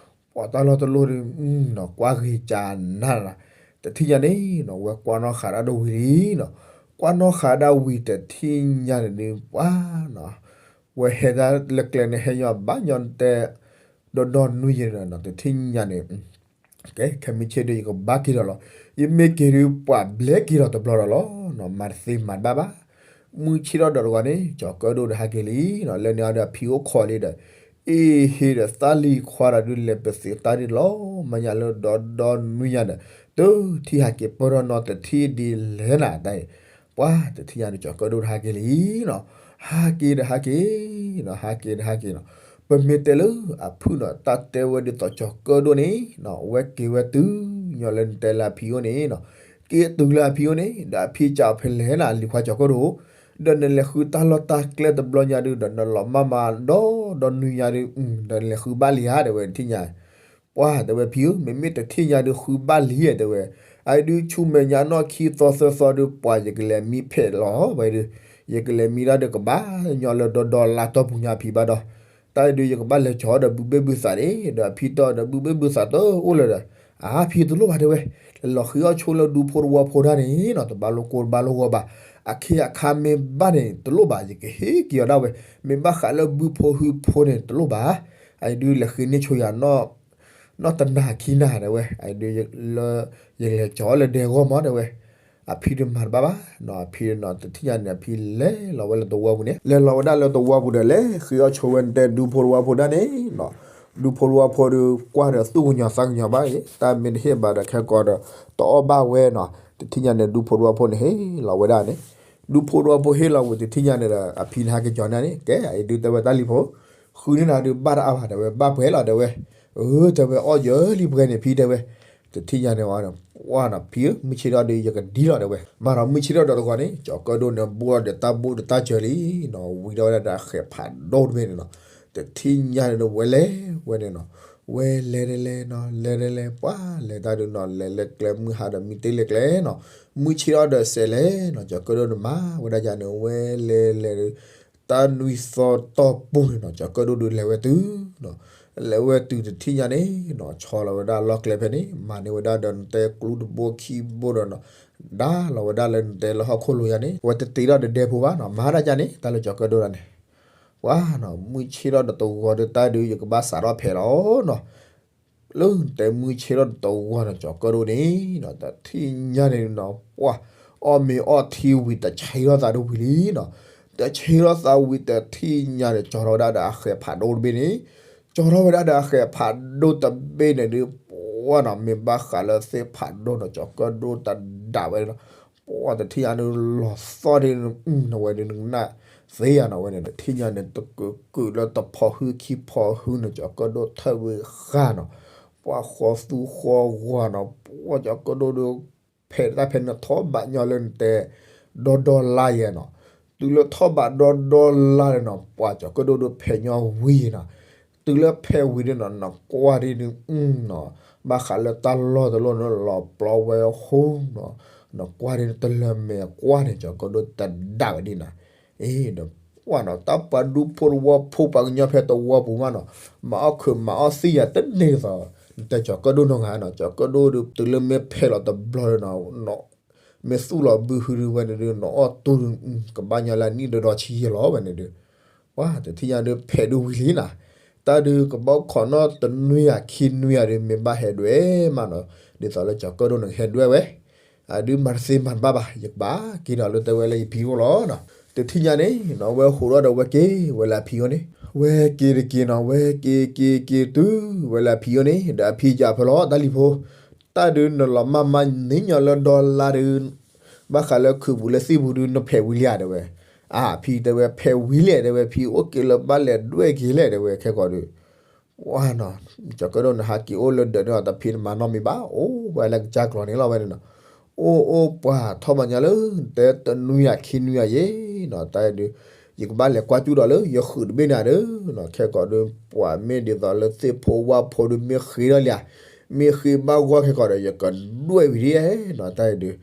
ပှၤတၢ်လီၢ်တလိၣ်ဒုး နီၤ ကွၢ်ဂ့ၤကၢ်နးနး, တထံၣ်ညါန့ၣ်နီၤ ဝဲကွၢ်နီၣ်ဃာ်ဒၣ်ဒိၣ်ဝံၤလံနီၤ, ကွၢ်နီၣ်ဃာ်ဒၣ်ဝံၤတထံၣ်ညါန့ၣ်ဒုး ပှၤနီၤ ဝဲဟဲဒၣ်လၢကျဲန့ၣ် ဟဲညီဘၣ်ညီတဲ ဒီဒီနွံယဲၢ်နီၤ တထံၣ်ညါန့ၣ် ကဲ ခဲမုၢ်ဆ့ၣ်ဒုး ယကဘၣ်က့ၤဒီးလီၤ, ယမ့ၢ်က့ၤဒုး ပှၤဘျဲက့ၤဒီးတဘျီဒီးလီၤနီၤ, မၤတသ့မၤတဘၣ်ဘၣ်, မုၢ်ဆ့ၣ်ထီၣ်ဒီးတဂီၤန့ၣ် ကၠီၤကၢၣ်ဒိၣ်ဒီးဟဲက့ၤလံနီၤ, လၢန့ၣ်အီၤဒီးအဖံအိၣ်ခိးလံဒီး အ့ၣ်ဟ့ဒီးသးလံၤခွါဒီးဒုး လဲၤပသ့ၣ်တၢ်ဒုးလီၤ, မ့ၢ်ညါလၢဒီဒီနွံညါဒီး တထံၣ်ဟးက့ၤပၢၢ်ထီၣ်နီတထံၣ်ဒ်လဲၣ်နၤတၢ်အံၤ, ပှၤတထံၣ်ညါန့ၣ် ကၠီၤကၢၣ်ဒိၣ်ဒီးဟဲက့ၤလံနီၤ, ဟးက့ၤဒီးဟးက့ၤနီၤ, ဟးက့ၤဒီးဟးက့ၤနီၤ, ပမ့ၢ်တဲလၢအဖုၣ်နီၤ တၢ်တဲဝဲဒ်သိးကၠီၤကၢၣ်ဒိၣ်န့ၣ်နီၤ ဝဲက့ၤဝဲတုၤညီလၢနတဲလၢအဖံအိၣ်န့ၣ်နီၤ, က့ၤတုၤလၢအဖံအိၣ်န့ၣ် ဒီးအဖံကးအီၤဖဲလဲၣ်နၤ လံၤခွါကၠီၤကၢၣ်ဒိၣ်, ဒီးနလဲၤဃုတၢ်လီၢ်တၢ်ကျဲတဘျီညါဒုး ဒီးနလီၤမၢ်မၤဒီဒီနွံညါဒုး ဒီးနလဲၤဃုဘၣ်လံဧါ တဲဝဲတထံၣ်ညါ ပှၤတဲဝဲဖံဧၢ မ့မ့ၢ်တထံၣ်ညါဒုးဃုဘၣ်လံဧါ တဲဝဲ, အအံၤဒုးဆူမဲာ်ညါနီၢ်ခံသီသၢသီဒုး ပှၤယကလဲၤမံဖဲးလီၤဝဲဒုး, ယကလဲၤမံဒၣ်ဒီးကဘၣ်ညီလၢဒီဒီလါတီၢ်ပူၤညါဖံဘၣ်ဒီး, တၢ်အံၤဒုးယကဘၣ်လဲၤကၠီၤဒီးဘုဘ့ၣ်ဘုသးန့ၣ် ဒီးအဖံတီၢ်ဒီးဘုဘ့ၣ်ဘုသးတအိၣ်လၢၤဒီး, အါဖံတလိၣ်ဘၣ်တဲဝဲ, လဲၤလီၤဃ့အီၣ်ဆိလၢဒူဖိတဝီဖိဒၣ်န့ၣ်နီၤ တဘၣ်လိၣ်ကိၢ်တဘၣ်လိၣ်ဂီၤဘၣ်, အခ့အခါမ့ၢ်ဘၣ်န့ၣ် တလိၣ်ဘၣ် ယကဟ့ၣ်က့ၤအီၤဒၣ်ဝဲ, မ့ၢ်ဘၣ်ဃးလၢဘုဖိဟုဖိန့ၣ် တလိၣ်ဘၣ်, အအံၤဒုးလဲၤဃ့န့ၢ်ဆိယၤ နီၢ်တနၤခံနၤတဲဝဲ, အအံၤဒုးလၢ ယလဲၤကၠီၤလၢဒဲဂီၢ်မးတဲဝဲ, အဖံဒုးမၤတဘၣ်ဘၣ်နီၤ, အဖံနီၤ တထံၣ်ညါန့ၣ် အဖံလဲၤလီၤဝဲလၢသဝီပူၤန့ၣ် လဲၤလီၤဝဲဒၣ်လၢသဝီပူၤဒီး လဲၤဃ့အီၣ်ဆိဝဲတဲဒူဖိသဝီဖိဒၣ်န့ၣ်နီၤ, ဒူဖိတဝီဖိဒီး ကွၢ်ဒီးသူၣ်ကညီၤသးကညီၤဘၣ်အံၤ တၢ်မ့ၢ်တဟ့ၣ်ဘၣ်ဒီးခဲကိာ်ဒီး တအီၣ်ဘၣ်ဝဲနီၤ. တထံၣ်ညါန့ၣ် ဒူဖိတဝီဖိန့ၣ်ဟ့ၣ်လီၤဝဲဒၣ်န့ၣ်, ဒူဖိတဝီဖိဟ့ၣ်လီၤဝံၤ တထံၣ်ညါန့ၣ်ဒီး အဖံန့ၣ်ဟဲက့ၤကၠီၤန့ၣ်န့ၣ် ကဲအံၤဒုးတဲဝဲတၢ်လံၤဖိ ဃုန့ၢ်နၤဒုးဘၣ်တအါဘၣ် တဲဝဲ ဘၣ်ပှဲၤလီၤ တဲဝဲ, အၢ တဲဝဲ အီၣ်ယၢလံပှဲၤန့ၣ်ဖံ တဲဝဲ, တထံၣ်ညါန့ၣ်ဝဲန့ၣ် ပှၢ်နီၤ ဖံဧၢ မုၢ်ဆ့ၣ်ထီၣ်ဒီး ယကဒံလီၤ တဲဝဲ, မၤဒီးမုၢ်ဆ့ၣ်ထီၣ်ဒီးတဂီၤန့ၣ် ကၠီၤကၢၣ်ဒိၣ်န့ၣ် ဘိၣ်ဒီးတၢ်ဘိၣ်ဒီးတၢ်စၢၤလံနီၤ ဝံၤဒီးဝဲဒၣ်ဒီးအဃဲးဖးဒိၣ်တဘ့ၣ်န့ၣ်နီၤ, တထံၣ်ညါန့ၣ်ဒီး ဝဲလဲၤဝဲန့ၣ်နီၤ, ဝဲလဲၤတလဲၤနီၤ လဲၤတလဲၤ ပှၢ်လဲၤတၢ်ဒုးနီၤ လဲၤလၢကျဲမုၢ်ဟါဒီးမံတ့ၢ်လၢကျဲနီၤ, မုၢ်ဆ့ၣ်ထီၣ်ဒီးစဲးလဲၤနီၤ ကၠီၤကၢၣ်ဒိၣ်န့ၣ်မၤဝဲဒၣ်ယၤန့ၣ် ဝဲလဲၤလဲၤဒီး တၢ်နွံသီတီၢ်ပူၤန့ၣ်နီၤ ကၠီၤကၢၣ်ဒိၣ်ဒုးလဲၤဝဲတုၤနီၤ, လဲၤဝဲတုၤတထံၣ်ညါန့ၣ်နီၤ ဆီလီၤဝဲဒၣ်လီၢ်ကျဲဖဲန့ၣ် မၤန့ၢ်ဝဲဒၣ်ဒီးနတဲကျူတဘိခံဘိဒီးနီၤ, ဒါလီၤဝဲဒၣ်လၢနတဲလၢဟီၣ်ခိၣ်လိၤယါန့ၣ် ဝဲတတ့ထီၣ်ဒီးဒဲဖိဘၣ်နီၤ မၤဒၣ်ယါန့ၣ် တၢ်လၢကၠီၤကၢၣ်ဒိၣ်ဒၣ်န့ၣ် ပှၢ်နီၤ မုၢ်ဆ့ၣ်ထီၣ်ဒီးတဂီၤဒီးတၢ်ဒုး ယကဘၣ်စးထီၣ်ဖဲးလီၤနီၤ, လၢနတဲမုၢ်ဆ့ၣ်ထီၣ်ဒီးတဂီၤနီၤ ကၠီၤကၢၣ်ဒိၣ်န့ၣ်နီၤ တထံၣ်ညါန့ၣ်နီၤ ပှၢ် အီၣ်မ့ၤအီထံဝံၤ တဆံထီၣ်သးဒုးဝံၤလံနီၤ, တဆံထီၣ်သးဝံၤတထံၣ်ညါန့ၣ် ကၠီၤထီၣ်ဝဲဒၣ်ဒီးအဃဲးဖးဒိၣ်တဘ့ၣ်န့ၣ်, ကၠီၤထီၣ်ဝဲဒၣ်ဒီးအဃဲးဖးဒိၣ်တဘ့ၣ်န့ၣ်ဒုး ပှၢ်နီၤ မ့ၢ်ဘၣ်ဃးလၢသ့ၣ်ဖးဒိၣ်နီၤ ကၠီၤကၢၣ်ဒိၣ်တဒးဝဲနီၤ, ပှၢ်တထံၣ်ညါန့ၣ်လီၤသီၣ်ဒ် နဝဲဒုးနကနၣ်သ့ယါနီၤ ဝဲန့ၣ် တထံၣ်ညါန့ၣ် တကုာ်ကုာ်လၢတဖီဟုခံဖီဟုန့ၣ် ကၠီၤကၢၣ်ဒိၣ်ထၢဝံၤဃာ်နီၤ, ပှၢ်ဃီသူဃီဂီၤနီၤ ပှၢ်ကၠီၤကၢၣ်ဒိၣ်ဒုး ဖဲးတၢ်ဖဲန့ၣ်ထီၣ်ဘးညီလၢနတဲ ဒီဒီလါယဲနီၤ, တုၤလၢထီၣ်ဘးဒီဒီလါန့ၣ်နီၤ ပှၢ်ကၠီၤကၢၣ်ဒိၣ်ဒုးဖဲးညီဝံၤနီၤ, တုၤလၢဖဲးဝံၤဒ်နီၤ နကွၢ်ဒ်န့ၣ်နီၤ, ဘၣ်ဃးလၢတၢ်လီၢ်တလီၢ်န့ၣ် လီၤပျီဝဲဟိနီၤ, နကွၢ်ဒ်န့ၣ် တလၢမဲာ်ကွၢ်န့ၣ် ကၠီၤကၢၣ်ဒိၣ်တဒးဝဲဒ်နီၤ, အ့ဒီး ပှၢ်နီၤ တၢ်ပှၤဒူဖိတဝီဖိပှၤကညီဖဲတဝီပူၤမးနီၤ, မၤအီၣ်ခုးမၤအီၣ်သံယၤတန့ၢ်သိး, နတဲကၠီၤကၢၣ်ဒိၣ်နီၢ်ဂၤနီၤ ကၠီၤကၢၣ်ဒိၣ်ဒုး တုၤလၢမ့ၢ်ဖဲးလီၤတဘျီဒီးနီၤ မ့ၢ်သူၣ်လီၤဘုဟုဒုးဝဲန့ၣ်ဒုး နအီၣ်တူၢ်ဒုး ကဘၣ်ညီလၢအနံၣ်ဒီဒီဆံယဲၢ်လီၤဝဲန့ၣ်ဒုး, ပှၢ်တထံၣ်ညါဒုးဖဲးဒုးဝံၤလံနီၤ, တၢ်ဒုးကဘီခိးနီၣ်တနွံယၤခံနွံယၤဒုး မ့ၢ်ဘၣ်ဟဲဒွဲၣ်မးနီၤ, ဒ်သိးလၢကၠီၤကၢၣ်ဒိၣ်န့ၣ်ကဟဲဒွဲၣ်ဝဲ အဒုးမၤတသ့မၤတဘၣ်ဘၣ် ယကဘၣ်က့ၤဒီးလၢတဲဝဲလၢယဖံအိၣ်လီၤနီၤ, တထံၣ်ညါန့ၣ်နီၤ ဝဲဟူးထီၣ်ဒီးဝဲက့ၤဝဲလၢအဖံအိၣ်န့ၣ်, ဝဲက့ၤတက့ၤနီၤ ဝဲက့ၤက့ၤက့ၤတုၤဝဲလၢအဖံအိၣ်န့ၣ် ဒီးအဖံယၤဖဲလီၤ တၢ်လံၤဖိ, တၢ်ဒုးနလီၤမၢ်မၢ်န့ၢ်ညီလၢဒီလါဒုး ဘၣ်ဃးလၢခုးပူၤလၢသံၣ်ပူၤဒုး နဖဲးဝံၤလံဧါ တဲဝဲ, အါဖံတဲဝဲ ဖဲးဝံၤလဲၣ် တဲဝဲ ဖံအိၣ်က့ၤလၢဘၣ်လဲၤဒွဲၣ်က့ၤလဲၣ် တဲဝဲ ခဲကိာ်ဒုး ပှၢ်နီၤ ကၠီၤကၢၣ်ဒိၣ်န့ၣ် ဟးက့ၤအိၣ်လၢဒၢးန့ၣ်လီၤ တဖံန့ၣ်မၤနီတမံၤဘၣ် အိၣ်ဝဲလၢကစၢ်ကျီၤန့ၣ်လီၤဝဲန့ၣ်နီၤ, အိၣ်အိၣ်ပှၢ်ထီၣ်ဘးညီလၢ တဲတနွံယၤခံနွံယၤယဲနီၤ တၢ်ဒုး ယကဘၣ်လဲၤကွၢ်ကၠူၣ်ဒီးလၢ ယဃုာ်တဘ့ၣ်န့ၣ်ဒီးနီၤ ခဲကိာ်ဒုး ပှၢ်မ့ၢ်ဒ်သိးလၢသ့ၣ်ဖိဝၣ်ဖိဒုး မ့ၢ်ဃ့ထီၣ်လံဧါ, မ့ၢ်ဃ့ဘၣ်ဂီၢ်ခဲကိာ်ဒီး ယကဒွဲၣ်ဝံၤဒ်နီၤ တၢ်ဒုး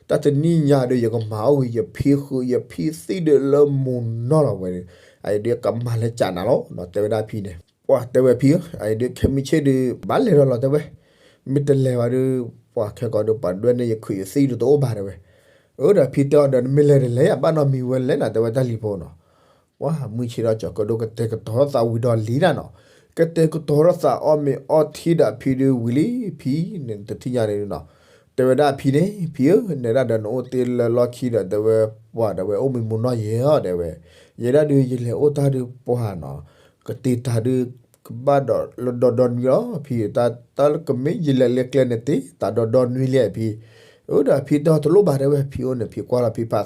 တၢ်တနံၣ်ညါဒီး ယကမၤအီၣ်ဝံၤ ယဖံဃုာ် ယဖံသံၣ်ဒုးလၢမူၤနီၢ်လီၤဝဲန့ၣ်, အအံၤဒုးကမၤလၢကၠးနၤလီၤနီၤ တဲဝဲဒၣ်ဖံန့ၣ်, ပှၢ်တဲဝဲဖံဧၢ အအံၤဒုးခဲမုၢ်ဆ့ၣ်ဒုး ဘၣ်လဲၤဒီးလီၤတဲဝဲ, မ့ၢ်တလဲၤဘၣ်ဒုး ပှၢ်ခဲကိာ်ဒုး ပှၤဒွဲၣ်န့ၢ်ယခုာ်ယသံၣ်ဒုးတအိၣ်ဘၣ်တဲဝဲ, အၢဒီးဖံတဲအီၤဒီး နမ့ၢ်လဲၤတလဲၤ ယဘၣ်နီတမံၤဝဲလဲၣ်နၤ တဲဝဲတၢ်လံၤဖိနီၤ ပှၢ်မုၢ်ဆ့ၣ်ဒီးကၠီၤကၢၣ်ဒိၣ်ကတဲာ်ကတီၤထီၣ်သးဝံၤဒီးလံနၤနီၤ, ကတဲာ်ကတီၤထီၣ်သးအီၣ်မ့ၤအီထံဒီးအဖံဒုးဝံၤလံ ဖံန့ၣ်တထံၣ်ညါန့ၣ်နီၤ, တဲဝဲဒၣ်အဖံန့ၣ် ဖံဧၢ နဲဒၣ်ဒီးနအိၣ်တ့ၢ်လၢလီၢ်ခံဒီးတဲဝဲ, ပှၢ်တဲဝဲအိၣ်မံမူနီၢ်ယဲၤအီၤတဲဝဲ, ယဲဒၣ်ဒုးယလဲၤအိၣ်တၢ်ဒုးပှၢ်နီၤ, ကတ့တၢ်ဒုး ကဘၣ်ဒီးလၢဒီဒီနွံလီၤ ဖံ, တၢ်လၢကမ့ၢ်ယလဲၤလၢကျဲန့ၣ် တ့တၢ်ဒီဒီနွံလံဖံ, အၢဒီးဖံတဲအီၤတလိၣ်ဘၣ်တဲဝဲ ဖံအိၣ်န့ၣ် ဖံကွၢ်လီၤဖံ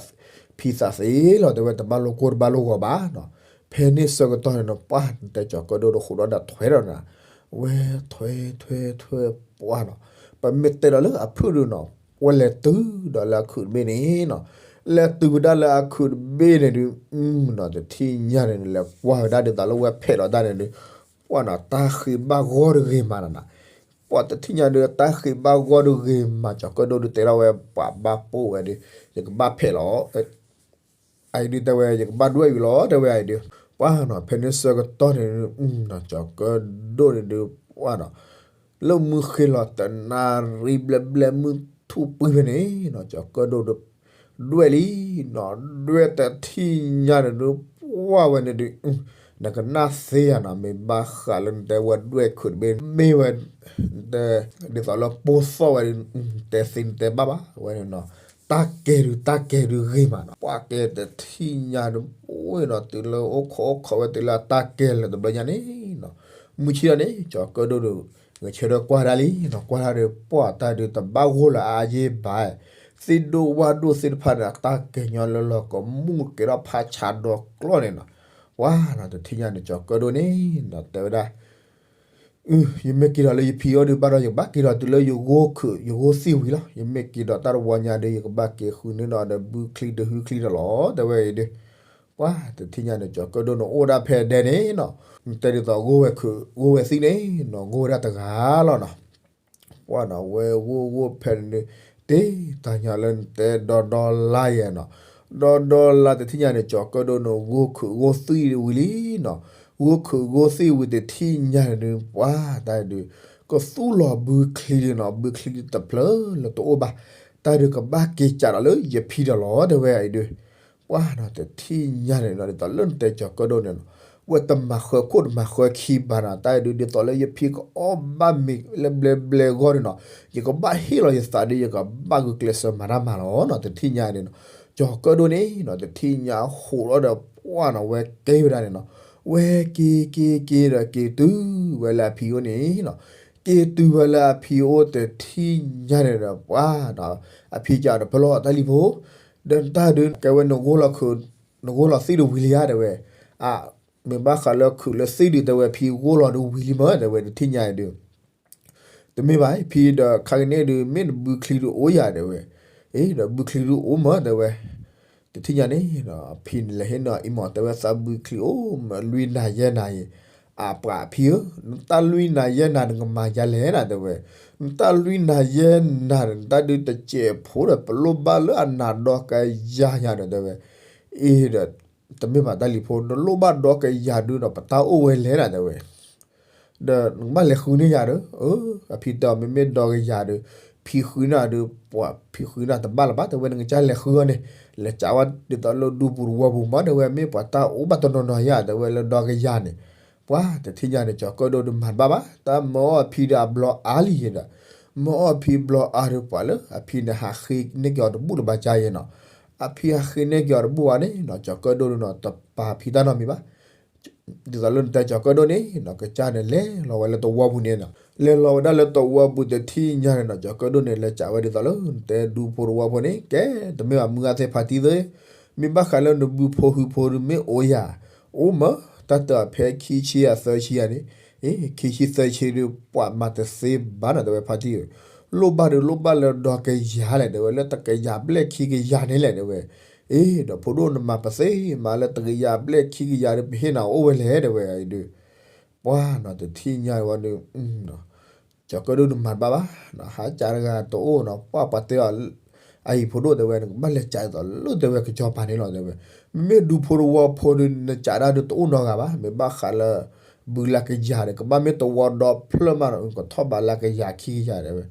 ဖံသးသ့လီၤတဲဝဲ တဘၣ်လိာ်ကိၢ်တဘၣ်လိာ်ဂီၤဘၣ်နီၤ, ဖဲန့ၣ်ဆၢကတီၢ်န့ၣ်နီၤ ပှၢ်နတဲကၠီၤကၢၣ်ဒိၣ်တဃူးဒီး ဒၣ်ထွဲဒီးနၤ, ဝဲထွဲထွဲထွဲပှၢ်နီၤ, ပမ့ၢ်တဲဒီးလၢအဖုၣ်ဒုးနီၤ, ဝဲလဲၤတုၤဒီးလၢအခုးတဘ့ၣ်န့ၣ်နီၤ, လဲၤတုၤဝဲဒၣ်လၢအခုးတဘ့ၣ်န့ၣ်ဒုး နီၤ တထံၣ်ညါန့ၣ် လဲၤကွၢ်ဝဲဒၣ်ဒ်သိးလၢဝဲဖဲးလီၤတၢ်န့ၣ်ဒုး ပှၢ်နီၤ တၢ်ဃ့ဘၣ်ဂီၢ်တဂ့ၤမးနီၤ, ပှၢ်တထံၣ်ညါဒုး တၢ်ဃ့ဘၣ်ဂီၢ်တဂ့ၤမး ကၠီၤကၢၣ်ဒိၣ်ဒုးတဲထီၣ်ဝဲ ပှၤဘၣ်ပိာ်ဝဲဒုး ယကဘၣ်ဖဲးလီၤ အအံၤဒုးတဲဝဲ ယကဘၣ်ဒွဲၣ်ဝံၤလီၤ တဲဝဲအံၤဒုး, ပှၢ်နီၤ ဖဲန့ၣ်ဆၢကတီၢ်န့ၣ် ကၠီၤကၢၣ်ဒိၣ်န့ၣ်ဒုး ပှၢ်နီၤ လၢမုၢ်ဃ့လီၤတနၣ်ရံၣ်ဘျဲၣ်ဘျဲၣ်မုၢ်ထူၣ်ပှံၤဖဲန့ၣ်နီၤ ကၠီၤကၢၣ်ဒိၣ်ဒုး ဒွဲၣ်လံနီၤ, ဒွဲၣ်တထံၣ်ညါန့ၣ်ဒုး ပှၢ်ဝဲန့ၣ်ဒုး နကနၣ်သ့ယၤနီၤ မ့ၢ်ဘၣ်ဃးလၢနတဲဝဲဒွဲၣ်ခုးတဘ့ၣ် မ့ၢ်ဝဲ ဒ်သိးလၢပိၢ်သီၣ်ဝဲဒုး တဲသ့နတဲဘၣ်ဘၣ်ဝဲန့ၣ်နီၤ, တၢ်ကဲဒုး တၢ်ကဲဒုးဂ့ၤမးနီၤ, ပှၢ်ကဲတထံၣ်ညါဒုး ပှၢ်နီၤ တုၤလၢအိၣ်ခိးအိၣ်ခိးဝဲတုၤလၢအတၢ်ကဲလၢၤတဘျီညါန့ၣ်နီၤ, မုၢ်ဆ့ၣ်ထီၣ်န့ၣ် ကၠီၤကၢၣ်ဒိၣ်ဒီး ဂဲၤဆၢထၢၣ်ကွၢ်ဒၣ်လံနီၤ, ကွၢ်ဒၣ်ဒီး ပှၢ်တၢ်ဒုးတဘၣ်ဂိၢ်လၢအအယ့ၢ်ဘၣ်, သ့ၣ်ဒိၣ်ဝၣ်ဒိၣ်သ့ၣ်တဖၣ်န့ၣ် အတၢ်ကဲၤညီလၢလီၤကမူၣ်ကဲထီၣ်ဖးဆးဒီကျီၢ်န့ၣ်နီၤ, ပှၢ်နီၤ တထံၣ်ညါန့ၣ် ကၠီၤကၢၣ်ဒိၣ်န့ၣ်နီၤ တဲဝဲဒၣ် ယမ့ၢ်က့ၤဒီးလၢယဖံအိၣ်ဒုးဘၣ်ဒီး ယကဘၣ်က့ၤဒီးတုၤလၢယဂိၢ်ခုး ယဂိၢ်သံၣ်ဝံၤလီၤ. ယမ့ၢ်က့ၤဒီးတၢ်တဝီညါဒီး ယကဘၣ်က့ၤဃုန့ၢ်ဒီးဒီးဘုချံတဟုချံဒီးလီၤ တဲဝဲအံၤဒုး, ပှၢ်တထံၣ်ညါန့ၣ် ကၠီၤကၢၣ်ဒိၣ်န့ၣ်အိၣ်ဒၣ်ဖဲဒဲန့ၣ်နီၤ, နတဲဒ်သိးဂိၢ်ဝဲခုး ဂိၢ်ဝဲသံၣ်န့ၣ်နီၤ ဂိၢ်ဝဲဒၣ်တဂၤလီၤနီၤ ပှၢ်နီၤ ဝဲဂိၢ်ဂိၢ်ဖဲန့ၣ်ဒုး တ့တၢ်ညီလၢနတဲဒီဒီလါယဲနီၤ, ဒီဒီလါတထံၣ်ညါန့ၣ် ကၠီၤကၢၣ်ဒိၣ်န့ၣ် ဂိၢ်ခုးဂိၢ်သံၣ်ဝံၤလံနီၤ, ဂိၢ်ခုးဂိၢ်သံၣ်ဝံၤတထံၣ်ညါန့ၣ်ဒုး ပှၢ်တၢ်ဒုး ကသူၣ်လီၤဘုချံဒုးနီၤ, ဘုချံတဖျၢၣ်လၢတအိၣ်ဘၣ်, တၢ်ဒုးကဘၣ်က့ၤကးဒီးလၢယဖံဒီးလီၤ တဲဝဲအံၤဒုး ပှၢ်နီၤ တထံၣ်ညါန့ၣ်နီၤ ဒ်သိးလၢနတဲကၠီၤကၢၣ်ဒိၣ်န့ၣ်နီၤ, ဝဲတမၤဃၢခိၣ်တမၤဃၢခံဘၣ်နီၤ, တၢ်ဒုးဒ်သိးလၢယဖံကအီၣ်ဘၣ်မ့ၤလၢဘျဲဘျဲဂီၢ်န့ၣ်နီၤ, ယကဘၣ်ဟ့ၣ်လီၤယသးဒီး ယကဘၣ်ဂုာ်ကျဲးစၢးမၤတၢ်မၤလီၤနီၤ, တထံၣ်ညါန့ၣ်နီၤ, ကၠီၤကၢၣ်ဒိၣ်န့ၣ်နီၤ တထံၣ်ညါဟိးထီၣ်ဒီးပှၢ်နီၤ ဝဲက့ၤဝဲဒၣ်န့ၣ်နီၤ, ဝဲက့ၤက့ၤက့ၤဒီးက့ၤတုၤဝဲလၢအဖံအိၣ်န့ၣ်နီၤ, က့ၤတုၤဝဲလၢအဖံအိၣ်တထံၣ်ညါန့ၣ်ဒီး ပှၢ်နီၤ အဖံကးဒီးဖဲလီၤတၢ်လံၤဖိ ဒီးတၢ်ဒုးကဲဝဲနဂိၢ်လီၤခုး နဂိၢ်လီၤသံၣ်ဒုးဝံၤလံဧါ တဲဝဲ, အ မ့ၢ်ဘၣ်ဃးလၢခုးလၢသံၣ်ဒုး တဲဝဲ ဖံဂိၢ်လီၤဒုးဝံၤလံမၢ တဲဝဲ တထံၣ်ညါအံၤဒုး တမ့ၢ်ဘၣ် ဖံဒီးခါကန့ၣ်ဒုး မ့ၢ်နဘုချံဒုးအိၣ်ယၤ တဲဝဲ, အ့ ဒီးဘုချံဒုးအိၣ်မၢ တဲဝဲ, တထံၣ်ညါန့ၣ် ဖံန့ၣ်လဲၤဟ့ၣ်နီၤအံၤမၢ တဲဝဲ သးဘုချံအိၣ်မၢလွံၢ်နၤယဲၢ်နၤအံၤ, အပှၤဖံဧၢ, နတၢ်လွံၢ်နၤယဲၢ်နၤ နကမၤယၤလဲၣ်နၤ တဲဝဲ, နတၢ်လွံၢ်နၤယဲၢ်နၤန့ၣ် နတၢ်ဒုးတစဲးဖိဒီး ပလိၣ်ဘၣ်လၢအနၤဒီကယၤညါဒီး တဲဝဲ, အ့ဒီး တမ့ၢ်ဘၣ်တၢ်လံၤဖိ နလိၣ်ဘၣ်ဒီကယၤဒုးဒီး ပတၢ်အိၣ်ဝဲလဲၣ်နၤ တဲဝဲ, ဒီးနကဘၣ်လဲၤဃုန့ၢ်ယၤဒီး, အဖံတဲအီၤ မ့မ့ၢ်ဒီကယၤဒီး ဖံဃုနၤဒီး ပှၤဖံဃုနၤတဘၣ်လၢၤဘၣ် တဲဝဲ နကစၢ်လဲၤဃုအီၤန့ၣ်, လဲၤကးဝဲဒ်သိးလၢဒူပူၤတဝီပူၤမၢ တဲဝဲ မ့ၢ်ပှၤတၢ်အိၣ်ဘၣ်တနီၤနီၤယၤ တဲဝဲလၢဒီကယၤန့ၣ်, ပှၤတထံၣ်ညါန့ၣ် ကၠီၤကၢၣ်ဒိၣ်ဒီးမၤတဘၣ်ဘၣ် တၢ်မၢအီၣ်အဖံဒီးအဘျီအါလံဒီး, မၢအီၣ်အဖံဘျီအါဒီးပှၤလၢ အဖံန့ၣ်ဟးဃ့န့ၢ်က့ၤအီၤတဘူၣ်လၢၤဘၣ်ကါယဲနီၤ, အဖံဟးဃ့န့ၢ်က့ၤအီၤတဘူၣ်ဘၣ်န့ၣ်နီၤ ကၠီၤကၢၣ်ဒိၣ်ဒီးနီၤ တပာ်ဖံတၢ်နီတမံၤဘၣ် ဒ်သိးလၢနတဲကၠီၤကၢၣ်ဒိၣ်န့ၣ်နီၤ ကစၢ်န့ၣ်လဲၤလီၤဝဲလၢတဝီပူၤန့ၣ်နီၤ, လဲၤလီၤဝဲဒၣ်လၢတဝီပူၤတထံၣ်ညါန့ၣ်နီၤ ကၠီၤကၢၣ်ဒိၣ်န့ၣ် လဲၤကးဝဲဒ်သိးလၢနတဲဒူဖိတဝီဖိန့ၣ် ကဲတမ့ၢ်ဘၣ်မုၢ်ဂၤသ့ၣ်ဖါတံၢ်သ့ၣ်, မ့ၢ်ဘၣ်ဃးလၢနဘုဖိဟုဖိဒုးမ့ၢ်အိၣ်ယၤ, အိၣ်မၢ, တၢ်တၢ်ဖဲခံဆံယၤသၢဆံယၤန့ၣ်, အ့ ခံဆံသၢဆံဒုးပှၤမၤတသ့ဘၣ်နီၤ တဲဝဲဖါတံၢ်ဧၢ, လိၣ်ဘၣ်ဒုးလိၣ်ဘၣ်လၢဒီကယၤလဲၣ် တဲဝဲ လၢတကယၤဘျဲၣ်ခံကယၤန့ၣ်လဲၣ် တဲဝဲ အ့ ဒီးဖိဒိၣ်နမၤပသ့မးလၢတကယၤဘျဲၣ်ခံကယၤဒီး ပဟ့ၣ်နၤအိၣ်ဝဲလဲၣ် တဲဝဲအံၤဒုး, ပှၤနီၤတထံၣ်ညါဝဲဒီး, ကၠီၤကၢၣ်ဒိၣ်နမၤတဘၣ်ဘၣ်, ဟးကးတဂၤတအိၣ်နီၤ ပှၤပှၤတဲအီၤ, အအံၤဖိဒိၣ်တဲဝဲ နကဘၣ်လဲၤကးဒ်သိးလၢတဲဝဲကစီၤပၤန့ၣ်လီၤ တဲဝဲ, မ့မ့ၢ်ဒူဖိတဝီဖိဒီး နကးတၢ်ဒုးတအိၣ်နီတဂၤဘၣ်, မ့ၢ်ဘၣ်ဃးလၢ ဘုလၢကယၤဒီး ကဘၣ်မ့ၢ်တဝီဒီဖျၢၣ်မးနီၤ ကထီၣ်ဘးလၢကယၤခံကယၤတဲဝဲ,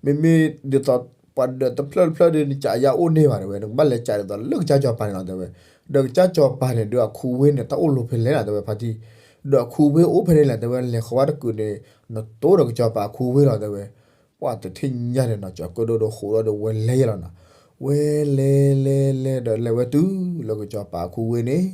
မ့မ့ၢ်ဒ်သိး ပှၤဒီးတဖျၢၣ်တဖျၢၣ်ဒီး နကးယၤအိၣ်န့ၢ်ဘၣ်တဲဝဲ နကဘၣ်လဲၤကးဒ်သိးလၢကစၢ်စီၤပၤန့ၣ်လီၤ တဲဝဲ, ဒီးကစၢ်စီၤပၤန့ၣ်ဒီး အခူဝ့ၢ်န့ၣ် တၢ်အိၣ်လိၤဖဲလဲၣ်နီၤ တဲဝဲဖါတံၢ်, ဒီးအခူဝ့ၢ်အိၣ်ဖဲန့ၣ်လဲၣ် တဲဝဲ လဲၤဃီၤဝဲတကုာ်န့ၣ် နတိဒီးကစီၤပၤအခူဝ့ၢ်လီၤ တဲဝဲ, ပှၤတထံၣ်ညါန့ၣ်နီၤ ကၠီၤကၢၣ်ဒိၣ်ဒီးဃိးဒီးဝဲလဲၤယဲလီၤနီၤ, ဝဲလဲၤလဲၤလဲၤဒီး လဲၤဝဲတုၤလၢကစီၤပၤအခူဝ့ၢ်န့ၣ်,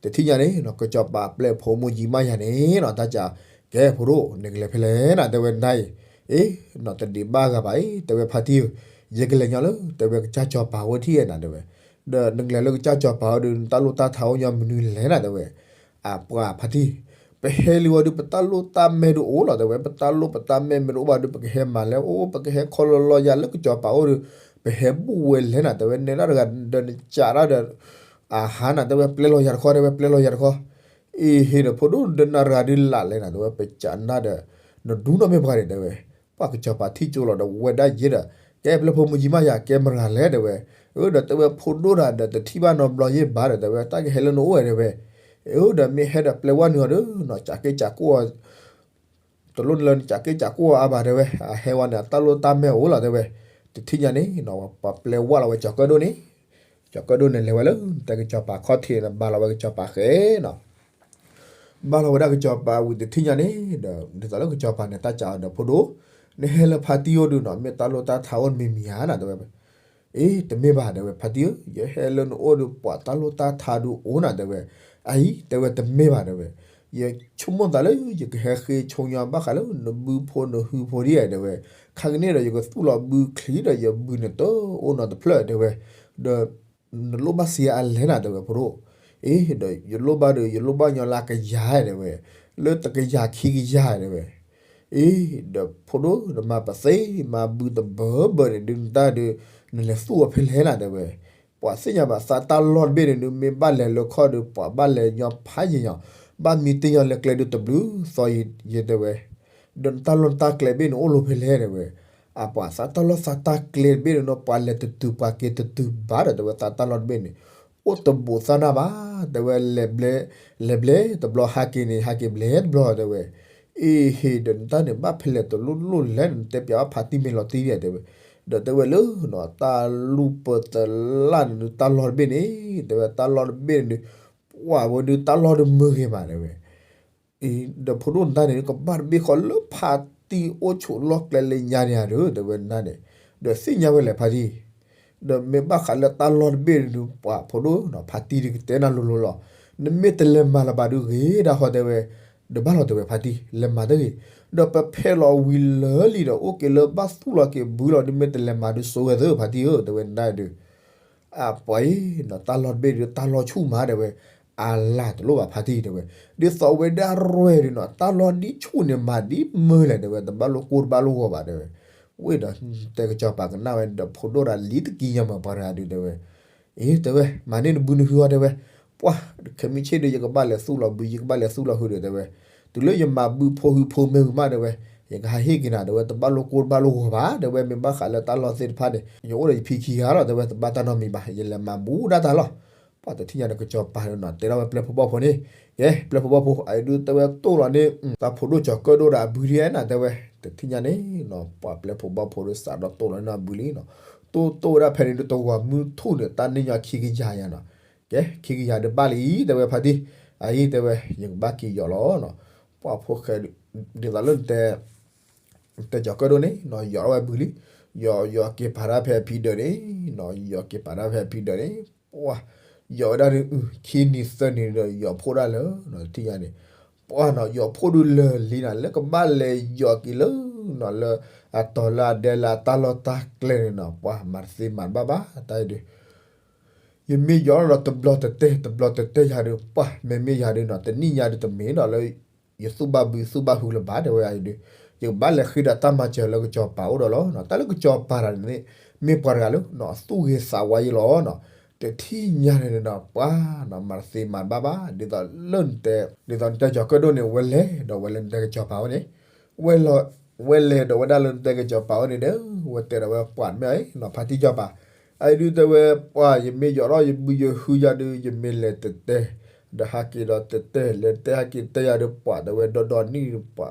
တထံၣ်ညါန့ၣ်နီၤ ကစီၤပၤအပျဲၢ်ဖိမုၢ်ယံၤမးယၤန့ၣ်နီၤ တၢ်ကး, ကဲဖိဒိၣ် နကလဲၤဖဲလဲၣ်နီၤ တဲဝဲနၤအံၤ, အ့ နီၤတဒံးဘၣ်ဂၤဘၣ်အံၤ တဲဝဲဖါတံၢ်ဧၢ, ယကလဲၤညီလၢ တဲဝဲကစၢ်စီၤပၤဝဲထံၣ်နီၤ တဲဝဲ, ဒီးနကလဲၤလၢကစၢ်စီၤပၤဝဲဒီး နတၢ်လိၣ်တၢ်ထးအိၣ်ညီမနုၤလဲၣ်နီၤ တဲဝဲ, အပှၤဖါတံၢ်, ပဟဲလံဝဲဒီး ပတၢ်လိၣ်တၢ်မဲာ်ဒုးအိၣ်လီၤ တဲဝဲ, ပတၢ်လိၣ်ပတၢ်မဲာ်မ့ၢ်တအိၣ်ဘၣ်ဒီး ပကဟဲမၤလဲၣ်, အိၣ် ပကဟဲခီလီၤလီၤယၤလၢကစီၤပၤအိၣ်ဒီး ပဟဲဘူၣ်ဝဲလဲၣ်နီၤ တဲဝဲ, နဲဒၣ်တဂၤဒီးနကးတၢ်ဒီး အဟါနီၤ တဲဝဲ ပျဲလီၤယၤတခီ တဲဝဲ ပျဲလီၤယၤတခီ, အ့ဟ့ဒီးဖိဒိၣ်ဒီးနၤတဂၤဒုးလၢ်လဲၣ်နီၤ တဲဝဲ ပကးနၤဒီး နဒူနီၢ်မ့ၢ်ပှၤန့ၣ် တဲဝဲ, ပှၤကစီၤပၤထံၣ်ကၠိလီၤဒီးဝဲဒၣ်ယဲဒီး ကဲပျဲၢ်ဖိမုၢ်ယံၤမးယၤ ကဲမတၤတဂၤလဲၣ် တဲဝဲ, အၢ ဒီးတဲဝဲဖိဒိၣ်တဂၤဒီး တထံၣ်ဘၣ်နီတဘျီယဲၢ်ဘၣ်ဒီး တဲဝဲ တၢ်ကဟဲလၢနအိၣ်ဝဲ တဲဝဲ, အၢ ဒီးမ့ၢ်ဟဲဒီးပျဲဝဲနုာ်အီၤဒီး နီၤကးက့ၤကးကိၣ်အီၤ တလိၣ်နလၢနကးက့ၤကးကိၣ်အီၤအါဘၣ် တဲဝဲ, အဟဲဝဲန့ၣ် အတၢ်လိၣ်တၢ်မဲာ်အိၣ်လီၤ တဲဝဲ, တထံၣ်ညါန့ၣ် ပှၤပျဲဝဲလီၤဝဲကၠီၤကၢၣ်ဒိၣ်န့ၣ်, ကၠီၤကၢၣ်ဒိၣ်န့ၣ် လဲၤဝဲလၢ တဲကစီၤပၤခီၣ်ထံးန့ၣ် ဘၣ်လီၤဝဲကစီၤပၤဃဲနီၤ ဘၣ်လီၤဝဲဒၣ်ကစီၤပၤဝံၤတထံၣ်ညါန့ၣ်ဒီး ဒ်သိးလၢကစီၤပၤန့ၣ် တၢ်ကးအီၤဒီးဖိဒိၣ်, နဟဲလၢဖါတံၢ်အိၣ်ဒုးနီၤ မ့ၢ်တၢ်လိၣ်တၢ်ထးအိၣ်မံၤမံၤဧါနီၤ တဲဝဲ, အ့ တမ့ၢ်ဘၣ် တဲဝဲ ဖါတံၢ်ဧၢ, ယဟဲလၢနအိၣ်ဒီး ပှၤတၢ်လိၣ်တၢ်ထးဒုးအိၣ်နီၤ တဲဝဲ, အအံၤ တဲဝဲ တမ့ၢ်ဘၣ် တဲဝဲ, ယဆိကမိၣ်သးလၢယကဟဲဃ့ဆိညီဘၣ်ဃးလၢနဘုဖိနဟုဖိဒ်ဧါ တဲဝဲ, ခါကန့ၣ်ဒီးယကသူၣ်လီၤဘုချံဒီးယဘုန့ၣ်တအိၣ်နီတဖျၢၣ် တဲဝဲ, ဒီးနလိၣ်ဘၣ်စ့အါလဲၣ်နၤ တဲဝဲ ဖိဒိၣ်, အ့ ဒီးယလိၣ်ဘၣ်ဒီး ယလိၣ်ဘၣ်ညီလၢကယၤ တဲဝဲ, လၢတကယၤခံကယၤ တဲဝဲ အ့ ဒီးဖိဒိၣ် နမၤပသ့မၤဘုတဘၢဘၢန့ၣ် ဒုးနတၢ်ဒုး နလဲၤသူၣ်အီၤဖဲလဲၣ်နၤ တဲဝဲ, ပှၤသ့ၣ်ညါဘၣ်သးတၢ်လီၢ်တဘ့ၣ်န့ၣ်ဒုး မ့ၢ်ဘၣ်လဲၤလၢခီၣ်ဒီး ပှၤဘၣ်လဲၤညီဖးယံာ်ညီၤ, ဘၣ်မံတ့ၢ်ညီၤလဲၤကျဲဒုးတဘျုးသီယံာ် တဲဝဲ, ဒီးနတၢ်လီၢ်နတၢ်ကျဲဘ့ၣ်န့ၣ်အိၣ်လိၤဖဲလဲၣ် တဲဝဲ, အပှၤသးတၢ်လီၢ်သးတၢ်ကျဲတဘ့ၣ်န့ၣ်နီၤ ပှၤလဲၤတတုၤပှၤက့ၤတတုၤဘၣ်ဒီး တဲဝဲ သးတၢ်လီၢ်တဘ့ၣ်န့ၣ် အိၣ်တဘူးသးနၢ်ဘၣ် တဲဝဲ, လဲၤဘျဲ လဲၤဘျဲတဘျီ ဟးက့ၤန့ၣ် ဟးက့ၤဘျဲတဘျီ တဲဝဲ, အ့ဟ့ၣ် ဒီးနတၢ်န့ၣ် ဘၣ်ဖဲလဲၣ်တလိၣ်လိၣ်လဲၣ် နတဲပျးဘၣ်ဖးတံၢ်မ့ၢ်လီၤတံၢ်ဒံး တဲဝဲ, ဒီးတဲဝဲလၢနီၤ တၢ်လူၢ်ပတလၢ်န့ၣ်ဒုး တၢ်လီၢ်တဘ့ၣ်န့ၣ် တဲဝဲ တၢ်လီၢ်တဘ့ၣ်န့ၣ်ဒုး ပှၤဝဲဒုးတၢ်လီၢ်တမုာ်ဂ့ၤဘၣ် တဲဝဲ အံၤ ဒီးဖိဒိၣ်နတၢ်န့ၣ် ကဘၣ်တဘ့ၣ်ဃီလၢဖါတံၢ်အိၣ်ဆိးလီၢ်ကျဲလၢညါန့ၣ်ဧါဒီး တဲဝဲနတၢ်န့ၣ်, ဒီးသ့ၣ်ညါဝဲလဲၣ်ဖါတံၢ်, ဒီးမ့ၢ်ဘၣ်ဃးလၢတၢ်လီၢ်တဘ့ၣ်န့ၣ်ဒုး ပှၤဖိဒိၣ်နီၤ ဖါတံၢ်ဒုးကတဲနၤလိၤလိၤလီၤ, နမ့ၢ်တလဲၤမၤလၢၤဘၣ်ဒုးဂ့ၤဒၣ်ဃီ တဲဝဲ, ဒီးဘၣ်လီၤ တဲဝဲ ဖါတံၢ် လဲၤမၤတဂ့ၤ, ဒီးပဖဲလီၤဝံၤလၢာ်လံဒီး အိၣ်က့ၤလၢဘၣ်သူၣ်လီၤက့ၤဘုလီၤ ဒုးမ့ၢ်တလဲၤမၤဒုးစိဝဲသၢ ဖါတံၢ်ဧၢ တဲဝဲနတၢ်ဒုး အပှၤအံၤနီၤ တၢ်လီၢ်တဘ့ၣ်ဒုး တၢ်လီၢ်ဆူၣ်မး တဲဝဲ, အလၢ်တလိၣ်ဘၣ်ဖါတံၢ် တဲဝဲ, ဒ်သိးဝဲဒၣ်ရဲၣ်ဒုးနီၤ တၢ်လီၢ်ဒ်ဆူၣ်န့ၣ် မၤဒ်မုာ်လဲၣ် တဲဝဲ, တဘၣ်လိၣ်ကိၢ်တဘၣ်လိၣ်ဂီၤဘၣ် တဲဝဲ, ဝ့ၢ်ဒီး တဲကစီၤပၤကနၣ်ဝဲဒီး ဖိဒိၣ်ဒီးလံတကံညါမး ပှၤတဂၤဒုး တဲဝဲ, အ့ တဲဝဲ မၤန့ၢ်နဘုနဟုအီၤ တဲဝဲ, ပှၤ ခဲမုၢ်ဆ့ၣ်ဒုး ယကဘၣ်လဲၤသူၣ်လီၤဘု ယကဘၣ်လဲၤသူၣ်လီၤဟုဒီး တဲဝဲ, တုၤလၢယမၤဘုဖိဟုဖိမ့ၢ်ဝံၤမး တဲဝဲ, ယကဟးဟ့ၣ်က့ၤနၤ တဲဝဲ, တဘၣ်လိၣ်ကိၢ်တဘၣ်လိၣ်ဂီၤဘၣ် တဲဝဲ, မ့ၢ်ဘၣ်ဃးလၢတၢ်လီၢ်သ့ၣ်တဖၣ်န့ၣ် ယအိၣ်ဒီးယဖံခံဂၤလီၤ တဲဝဲ, တဘၣ်တၢ်နီတမံၤဘၣ် ယလဲၤမၤဘူးဒၣ်တၢ်လီၤ. ပှၤတထံၣ်ညါန့ၣ် ကစီၤပၤနီၤ တဲထီၣ်ဝဲပျဲၢ်ဖိဘီၣ်ဖိန့ၣ်, ကဲ ပျဲၢ်ဖိဘီၣ်ဖိ အဒုးတဲဝဲတိၢ်လီၤန့ၣ် တၢ်ဖိဒိၣ်ကၠီၤကၢၣ်ဒိၣ်ဒီးအဘုဒံးနၤ တဲဝဲ, တထံၣ်ညါန့ၣ်နီၤ ပှၤပျဲၢ်ဖိဘီၣ်ဖိဒီးစးထီၣ်တိၢ်လီၤန့ၢ်အဘုလံနီၤ, တိၢ်တိၢ်ဝဲဒၣ်ဖဲန့ၣ်ဒုး တဂီၤမုၢ်ထူၣ်န့ၣ် တၢ်န့ၢ်ညီခံကယၤယၤနီၤ, ကဲ ခံကယၤဒုးဘၣ်လံ တဲဝဲဖါတံၢ်, အအံၤ တဲဝဲ ယကဘၣ်က့ၤယီၤလီၤနီၤ, ပှၤဖိၣ်ဃဲ ဒ်သိးလၢ တဲကၠီၤကၢၣ်ဒိၣ်န့ၣ်နီၤ ယီၤထီၣ်ဝဲဘုလံ, ယီၤ ယီၤက့ၤပာ်တၢ်ဖဲအဖံဒၢးန့ၣ်နီၤ ယီၤက့ၤပာ်တၢ်ဖဲအဖံဒၢးန့ၣ်, ပှၤ ယီၤဝဲဒၣ်ဒုး ခံနံၤသၢနံၤဒီး ယီၤဖှိၣ်ဒၣ်လၢနီၤ တထံၣ်ညါန့ၣ်, ပှၤနီၤ ယီၤဖှိၣ်ဒုးလၢာ်လံနီၤ လၢကဘၣ်လဲၤယီၤက့ၤလၢနီၤ လၢအတီၤလၢအဒဲလၢအတၢ်လီၢ်တၢ်ကျဲန့ၣ်နီၤ ပှၤမၤတသ့မၤတဘၣ်ဘၣ် တၢ်အံၤဒုး ယမ့ၢ်ယီၤထီၣ်ဒီးတဘျီတတဲ တဘျီတတဲယၤဒုး ပှၤ မ့မ့ၢ်ယၤဒုးနီၤ တနံၣ်ညါဒုးတမ့ၢ်ဒီးလၢ ယသူၣ်ဘၣ်ဘုသူၣ်ဘၣ်ဟုလၢၤဘၣ် တဲဝဲအံၤဒုး, ယကဘၣ်လဲၤဃ့ဒီးတၢ်မၤစၢၤလၢကစီၤပၤအိၣ်ဒီးလီၤနီၤ, တၢ်လၢကစီၤပၤတဂၤန့ၣ် မ့ၢ်ပှၤတဂၤလၢနီၤ အသူၣ်ဂ့ၤသးဝါယံလီၤနီၤ, တထံၣ်ညါန့ၣ်နီၤ ပှၤနီၤ မၤတသ့မၤတဘၣ်ဘၣ် ဒ်သိးလၢနတဲ ဒ်သိးနတဲကၠီၤကၢၣ်ဒိၣ်န့ၣ် ဝဲလဲၤဒီးဝဲလၢနတဲကစီၤပၤအိၣ်န့ၣ် ဝဲလီၤ ဝဲလဲၤဒီးဝဲဒၣ်လၢနတဲကစီၤပၤအိၣ်န့ၣ်ဒီး ဝဲတဲဒီးဝဲပှၤမ့ၢ်အံၤနီၤ ဖါတံၢ်ကစီၤပၤ, အအံၤဒုးတဲဝဲ ပှၤယမ့ၢ်ယီၤထီၣ်ယဘုယဟုယၤဒုး ယမ့ၢ်လဲၤတတဲ ဒီးဟးက့ၤဒီးတတဲ လဲၤတတဲဟးက့ၤတတဲယၤဒုး ပှၤတဲဝဲဒီဒီနံၣ်ပှၤ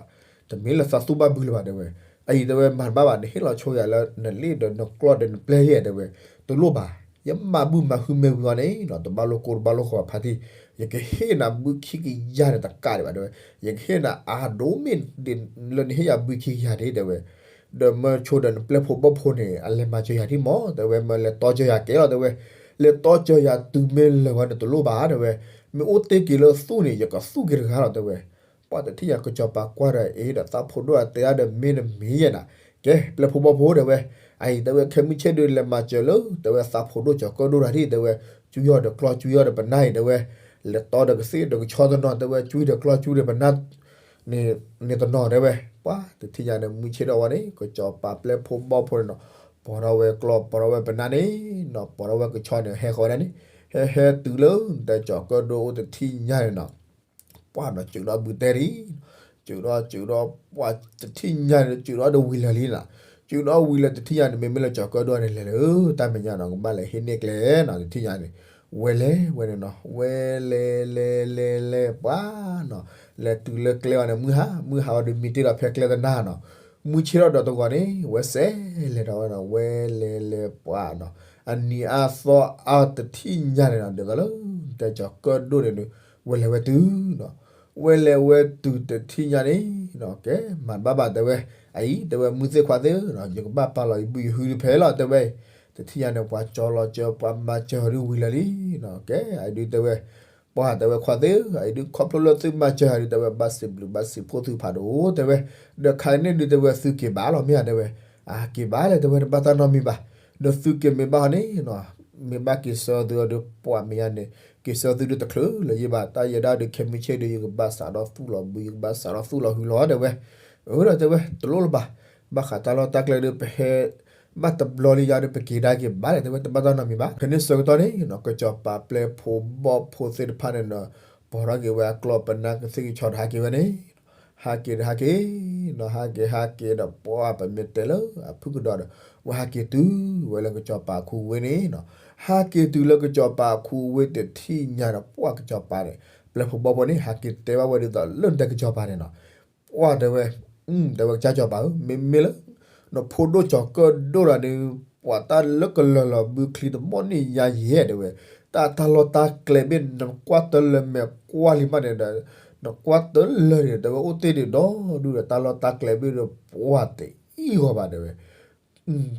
တမ့ၢ်လၢသးသူၣ်ဘၣ်ဘုလၢၤဘၣ်တဲဝဲ, အအံၤတဲဝဲမၤတဘၣ်ဘၣ် နဟ့ၣ်လီၤဆိယၤလၢနလ့ၣ်ဒီးနကျီၢ်ဒီးနပျဲၢ်ယဲၢ်တဲဝဲ, တလိၣ်ဘၣ်, ယမၤဘုမၤဟုမ့ၢ်ဝံၤအီၤန့ၣ်နီၤ တဘၣ်လိၣ်ကိၢ်တဘၣ်လိၣ်ဂီၤဖါတံၢ်, ယကဟ့ၣ်နၤဘုခံကယၤန့ၣ်တကးဒံးဘၣ်တဲဝဲ, ယကဟ့ၣ်နၤအါဒိၣ်မ့ၢ်လၢနဟ့ၣ်ယၤဘုခံကယၤန့ၣ်တဲဝဲ, ဒီးမၢဆိဒီးနပျဲၢ်ဖိဘီၣ်ဖိန့ၣ် အလဲၤမၤစၢၤယၤဒံးမး တဲဝဲ မၢလဲၤတီစၢၤယၤကဲလီၤတဲဝဲ, လဲၤတီစၢၤယၤတုၤမ့ၢ်လၢာ်ဝဲန့ၣ်တလိၣ်ဘၣ်တဲဝဲ, မ့ၢ်အိၣ်တ့ၢ်က့ၤလၢသူၣ်န့ၣ် ယကသူၣ်က့ၤတဂၤလီၤတဲဝဲ, ပှၤတထံၣ်ညါကစီၤပၤကွၢ်ဒီးအ့ဒီးသးဖိဒိၣ်အတဲဒၣ်ဒီးမ့ၢ်တမ့ၢ်ယဲၢ်နၤ, ကဲ ပျဲၢ်ဖိဘီၣ်ဖိတဲဝဲ, အအံၤတဲဝဲ ခဲမုၢ်ဆ့ၣ်ဒုးလဲၤမၤစၢၤလၢ တဲဝဲသးဖိဒိၣ်ကၠီၤကၢၣ်ဒိၣ်တဂၤဒံးတဲဝဲ, ကွံအီၤဒီးကျီၢ်ကွံအီၤဒီးပနၢ်အံၤတဲဝဲ, လဲၤတီဒီးကသ့ၣ်ဒီးကဆီတနီၤတဲဝဲ ကွံဒီးကျီၢ်ကွံဒီးပနၢ် န့ၣ်တနီၤတဲဝဲ, ပှၤတထံၣ်ညါန့ၣ် မုၢ်ဆ့ၣ်ထီၣ်ဝဲန့ၣ် ကစီၤပၤပျဲၢ်ဖိဘီၣ်ဖိန့ၣ်နီၤ, ပိာ်ထီၣ်ဝဲကျီၢ် ပိာ်ထီၣ်ဝဲပနၢ်န့ၣ်နီၤ ပိာ်ထီၣ်ဝဲကဆီန့ၣ် ဟဲဃီဝဲဒၣ်န့ၣ်, ဟဲဟဲတုၤလၢနတဲကၠီၤကၢၣ်ဒိၣ်အိၣ်တထံၣ်ညါန့ၣ်နီၤ, ပှၤနီၤ စၢၤဒီးဘုတဲဒံး, စၢၤဒီး စၢၤဒီး ပှၤတထံၣ်ညါန့ၣ် စၢၤဒီးတဝံၤလၢာ်လံနီၤ, စၢၤဒီးဝံၤလၢာ်တထံၣ်ညါန့ၣ် မ့မ့ၢ်လၢကၠီၤကၢၣ်ဒိၣ်န့ၣ် လဲၤလၢတၢ်မဲာ်ညါနီၤ ကဘၣ်လဲၤဟ့ၣ်န့ၢ်ကျဲနီၤ တထံၣ်ညါန့ၣ်, ဝဲလဲၤဝဲန့ၣ်နီၤ ဝဲလဲၤလဲၤလဲၤလဲၤ ပှၤနီၤ, လဲၤတုၤလၢကျဲအီၤန့ၣ် မုၢ်ဟါ မုၢ်ဟါအီၤဒီးမံတ့ၢ်ဒီးဖဲကျဲတနၢ်နီၤ, မုၢ်ဆ့ၣ်ထီၣ်ဒီးတဂီၤန့ၣ် ဝဲစဲးလဲၤဒီးဝဲနီၤ ဝဲလဲၤလဲၤပှၤနီၤ, အနံၤအါသီအါတထံၣ်ညါန့ၣ်နီၤ ဒ်သိးလၢ တဲကၠီၤကၢၣ်ဒိၣ်န့ၣ်ဒီး ဝဲလဲၤဝဲတုၤနီၤ ဝဲလဲၤဝဲတုၤတထံၣ်ညါန့ၣ်နီၤ ကဲ မၤတဘၣ်ဘၣ်တဲဝဲ, အအံၤတဲဝဲ မုၢ်သ့ၣ်ခွါသ့ၣ်နီၤ ယကဘၣ်ပာ်လီၤယဘုယဟုဒုးဖဲလီၤတဲဝဲ, တထံၣ်ညါန့ၣ် ပှၤကၠီလီၤစၢၤ ပှၤမၤစၢၤဒုးဝံၤလၢာ်လံနီၤ ကဲ အအံၤဒုးတဲဝဲ, ပှၤတဲဝဲခွါသ့ၣ်ဧၢ, အံၤဒုးခီဖျိလၢသုမၤစၢၤယၤဒုး တဲဝဲဘၣ်စံးဘျုးဘၣ်စံးဖှိၣ်သုဖးဒိၣ် တဲဝဲ, ဒီးခါန့ၣ်ဒုးတဲဝဲသုက့ၤဘၣ်လီၤ မ့ၢ်ဧါ တဲဝဲ, အက့ၤဘၣ်လဲၣ် တဲဝဲတဘၣ်တၢ်နီတမံၤဘၣ်, ဒီးသုက့ၤမ့ၢ်ဘၣ်ဟီန့ၣ် မ့ၢ်ဘၣ်က့ၤဆှၢသုအီၤဒီး ပှၤမ့ၢ်ယါန့ၣ် က့ၤဆှၢသုဒုးတချုးလၢၤယံၤဘၣ်, တၢ်ယဲဒၣ်ဒုးခဲမုၢ်ဆ့ၣ်ဒီး ယကဘၣ်စးထီၣ်သူၣ်လီၤဘု ယကဘၣ်စးထီၣ်သူၣ်လီၤဟုလီၤ တဲဝဲ, အၢ ဒီးတဲဝဲ တလိၣ်လၢၤဘၣ်, ဘၣ်ဃးတၢ်လီၢ်တၢ်ကျဲဒီး ပဟဲ ဘၣ်တဘျီလံယါဒီး ပက့ၤဒါက့ၤဘၣ်လဲၣ် တဲဝဲတဘၣ်တၢ်နီတမံၤဘၣ်, ဖဲန့ၣ်ဆၢကတီၢ်န့ၣ် ကစီၤပၤပျဲဖိဘီၣ်ဖိသ့ၣ်တဖၣ်န့ၣ်ဒီး ပိာ်ထီၣ်က့ၤဝဲအကျီၢ်ပနၢ်ကသ့ၣ်ကဆီဒီးဟးက့ၤဝဲန့ၣ်, ဟးက့ၤဒီးဟးက့ၤ, ဟးက့ၤဟးက့ၤဒီးပှၤပမ့ၢ်တဲလၢအဖုၣ်ကဒီးဒီး ဝဲဟးက့ၤတုၤဝဲလၢကစီၤပၤခူဝ့ၢ်န့ၣ်နီၤ, ဟးက့ၤတုၤလၢကစီၤပၤခူဝ့ၢ်တထံၣ်ညါဒီး ပှၤကစီၤပၤန့ၣ် ပျဲဖိဘီၣ်ဖိန့ၣ် ဟးက့ၤတဲဘၣ်ဝဲဒ်သိးလၢနတဲကစီၤပၤန့ၣ်နီၤ, ပှၤတဲဝဲ, တဲဝဲကစၢ်စီၤပၤဧၢ မ့မ့ၢ်လၢ နဖိဒိၣ်ကၠီၤကၢၣ်ဒိၣ်ဒီးန့ၣ် ပှၤတၢ်လၢကလၢာ်လီၤဘုချံတဘီၣ်န့ၣ်ယါယဲၢ် တဲဝဲ, တၢ်တၢ်လီၢ်တၢ်ကျဲဘ့ၣ် နကွၢ်တလၢာ်မဲာ်ကွၢ်လံမးန့ၣ်ဒီး နကွၢ်တလၢာ်န့ၣ် တဲဝဲအိၣ်တ့ၢ်ဒံးဒီဒူၣ်ဒီး တၢ်လီၢ်တၢ်ကျဲဘ့ၣ်ဒီး ပှၤတအံၣ်ဂီၤဘၣ် တဲဝဲ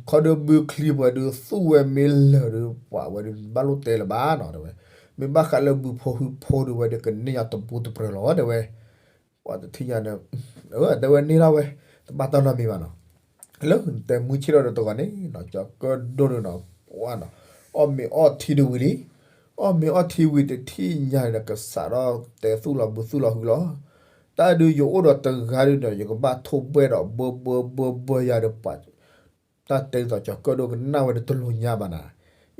ခီဒီးဘုချံပှဲၤဒုးသူၣ်ဝဲမ့ၢ်လၢာ်ဒီး ပှၤဝဲဒုးဘၣ်လိၣ်တဲလၢၤဘၣ်နီၤ တဲဝဲ, မ့ၢ်ဘၣ်ဃးလၢဘုဖိဟုဖိဒုးဝဲဒုးကန့ၢ်ညီတပူၤတပြၢၤလီၤ တဲဝဲ, ပှၤတထံၣ်ညါန့ၣ် အတဲဝဲန့ၢ်ထီၣ်ဝဲ တဘၣ်တၢ်နီတမံၤဘၣ်နီၤ, လၢနတဲမုၢ်ဆ့ၣ်ထီၣ်ဒီးတဂီၤန့ၣ်နီၤ ကၠီၤကၢၣ်ဒိၣ်န့ၣ်နီၤ ပှၤနီၤ အီၣ်မ့ၤအီၣ်ထံဒုးဝံၤလံ, အီၣ်မ့ၤအီၣ်ထံဝံၤတထံၣ်ညါန့ၣ်ဒီး ကစးထီၣ်တဲသူၣ်လီၤဘုသူၣ်လီၤဟုလီၤ, တၢ်ဒုးယအိၣ်ဒီးတဂၤဒုးဒီး ယကဘၣ်ထိၣ်ဘှဲၣ်ဒီးဘၢဘၢဘၢဘၢယၤဒီးပှၤ တၢ်တဲဒ်သိးကၠီၤကၢၣ်ဒိၣ်ကနၣ်ဝဲဒုးတလိၤညါဘၣ်နၤ,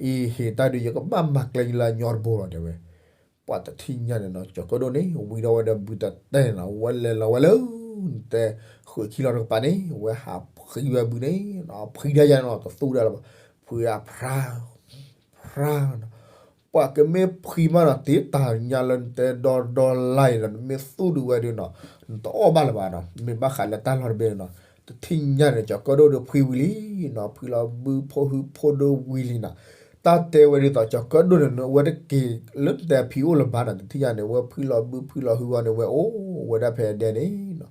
အ့ဟ့ၣ်တၢ်ဒုးယကဘၣ်မၤကျဲလၢအညီတဘိလီၤ တဲဝဲ, ပှၤတထံၣ်ညါန့ၣ်နီၤ ကၠီၤကၢၣ်ဒိၣ်န့ၣ် ဝံၤဒီးဝဲဒီးဘုတတဲန့ၣ်နီၤ ဝဲလဲၤလီၤဝဲလၢ နတဲ ဃုးခံလီၤတကပၤန့ၣ် ဝဲဟးဖှံဝဲဘုန့ၣ်နီၤ ဖှံဒၣ်ယၤန့ၣ်နီၤ တသူၣ်ဒၣ်လၢၤဘၣ်, ဖှံအဖျါ ဖျါနီၤ, ပှၤကမ့ၢ်ဖှံမးနီၤ တ့တၢ်ညါလၢနတဲဒီဒီလါအံၤနီၤ နမ့ၢ်သူၣ်ဒုးဝဲဒုးနီၤ နတအီၣ်ဘၣ်လၢၤဘၣ်နီၤ မ့ၢ်ဘၣ်ဃးလၢတၢ်လီၢ်တဘ့ၣ်န့ၣ်နီၤ, တထံၣ်ညါန့ၣ် ကၠီၤကၢၣ်ဒိၣ်ဒီးဖှံဝံၤလံနီၤ ဖှံလီၤဘုဖိဟုဖိဒိၣ်ဝံၤလံနီၤ, တၢ်တဲဝဲဒ်သိးကၠီၤကၢၣ်ဒိၣ်န့ၣ် ဝဲတက့ၤလၢနတဲဖံးအိၣ်လၢၤဘၣ်နီၤ တထံၣ်ညါန့ၣ် ဝဲဖှံလီၤဘုဖှံလီၤဟုအီၤန့ၣ် ဝဲအိၣ်ဝဲဒၣ်ဖဲအဒဲန့ၣ်နီၤ,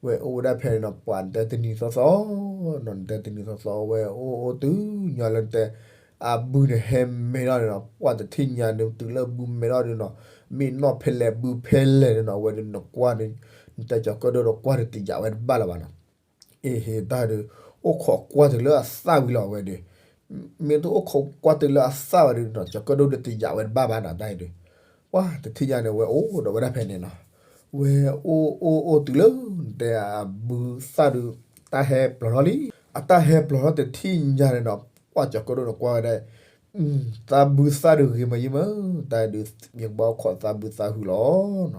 ဝဲအိၣ်ဝဲဒၣ်ဖဲန့ၣ်နီၤ ပှၤနတဲတနံၤသီသီနီၤ နတဲတနံၤသီသီ ဝဲအိၣ်အိၣ်တုၤညီလၢနတဲ အဘုန့ၣ်ဟဲမဲထီၣ်န့ၣ်နီၤ ပှၤတထံၣ်ညါန့ၣ်တုၤလၢဘုမဲထီၣ်န့ၣ်နီၤ မ့ၢ်နီၢ်ဖဲလဲၣ်ဘုဖဲလဲၣ်န့ၣ်နီၤ အဝဲဒုးနကွၢ်န့ၣ် နတဲကၠီၤကၢၣ်ဒိၣ်ဒီးကွၢ်ဒုးတယာ်ဝဲတဘၣ်လၢၤဘၣ်နီၤ, အ့ဟ့ၣ်တၢ်ဒုး အိၣ်ခိးကွၢ်တုၤလၢအသၣ်ဝံၤလီၤ အဝဲဒုး မ့ၢ်တအိၣ်ခိးကွၢ်တုၤလၢအသၣ်ဝဲဒုးနီၤ ကၠီၤကၢၣ်ဒိၣ်ဒုးတယာ်ဝဲတဘၣ်ဘၣ်နီၤ တၢ်အံၤဒုး, ပှၤတထံၣ်ညါန့ၣ် ဝဲအိၣ်ဒီးဝဲဒၣ်ဖဲန့ၣ်နီၤ, ဝဲအိၣ်အိၣ်အိၣ်တုၤလၢ နတဲအဘုသၣ်ဒုး တၢ်ဟဲပျီၤထီၣ်လံ, အတၢ်ဟဲပျီၤထီၣ်တထံၣ်ညါန့ၣ်နီၤ ပှၤကၠီၤကၢၣ်ဒိၣ်န့ၣ်ကွၢ်ဝဲဒၣ် သးဘုသၣ်ဒုးဂ့ၤမးယံမး, တၢ်ဒုး ယကဘၣ်အိၣ်ခိးသးဘုသးဟုလီၤနီၤ,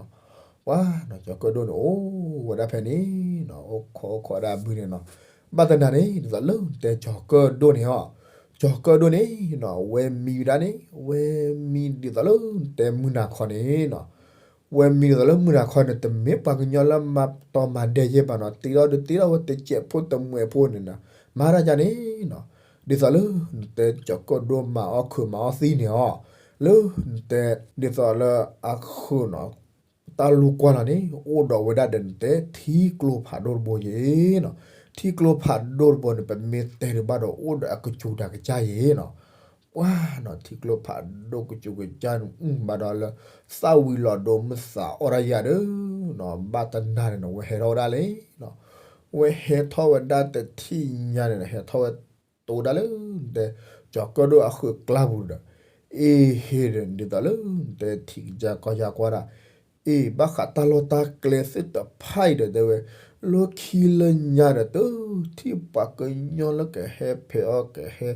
ပှၤနီၤ ကၠီၤကၢၣ်ဒိၣ်န့ၣ်အိၣ်ဝဲဒၣ်ဖဲန့ၣ်နီၤ အိၣ်ခိးအိၣ်ခိးဒၣ်ဘုန့ၣ်နီၤ, ဘၣ်သနာ်န့ၣ် ဒ်သိးလၢနတဲကၠီၤကၢၣ်ဒိၣ်န့ၣ်အီၤ, ကၠီၤကၢၣ်ဒိၣ်န့ၣ်နီၤ အဝဲမံဝဲဒၣ်န့ၣ် အဝဲမံဒ်သိးလၢနတဲမုၢ်နၤခီန့ၣ်နီၤ ဝဲမံဒ်သိးလၢမုၢ်နၤခီန့ၣ် တမ့ၢ်ပှၤကညီလၢမၤတီၤမၤဒဲးယဲၢ်ဘၣ်နီၤ တ့ထီၣ်ဒုးတ့ထီၣ်ဝဲတစဲးဖိတမှဲးဖိန့ၣ်နီၤ, မၤတၢ်ကန့ၣ်နီၤ, ဒ်သိးလၢနတဲကၠီၤကၢၣ်ဒိၣ်မၤအီၣ်ခုးမၤအီၣ်သံန့ၣ်အီၤ, လၢနတဲ ဒ်သိးလၢအခုးနီၤ, တၢ်လူကွၢ်လီၤန့ၣ် အိၣ်ဒီးဝဲဒၣ်ဒီးနတဲထံကျိဖးဒိၣ်တဘိယဲၢ်နီၤ, ထံကျိဖးဒိၣ်တဘိန့ၣ် ပမ့ၢ်တဲဒုးဘၣ်ဒီး အိၣ်ဒီးအကစူၤတၢ်ကစၢ်ယဲၢ်နီၤ ပှၤနီၤ ထံကျိဖးဒိၣ်ကစူၤကစၢ်န့ၣ် ဘၣ်ဒီးလၢ သၣ်ဝံၤလီၤဒိမုၢ်သးအီၣ်တၢ်ယၤဒီးနီၤ ဘၣ်တနၤန့ၣ်နီၤ ဝဲဟဲထီၣ်ဝဲဒၣ်လံနီၤ, ဝဲဟဲထီၣ်ဝဲဒၣ်တထံၣ်ညါန့ၣ်နီၤ ဟဲထီၣ်ဝဲတိၤဒၣ်လၢနတဲ ကၠီၤကၢၣ်ဒိၣ်အဃုာ်ကျါပူၤဒီး အ့ဟ့ၣ်ဒီး ဒ်သိးလၢနတဲထံၣ်ကစၢ်ကီၢ်ယါကွၢ်ဒၣ် အ့ ဘၣ်ဃးတၢ်လီၢ်တၢ်ကျဲသ့ၣ်တဖၣ်အံၤဒီးတဲဝဲ လၢခံလၢညါဒီး တထံၣ်ပှၤကညီလၢကဟဲဖဲးအီၣ်ကဟဲ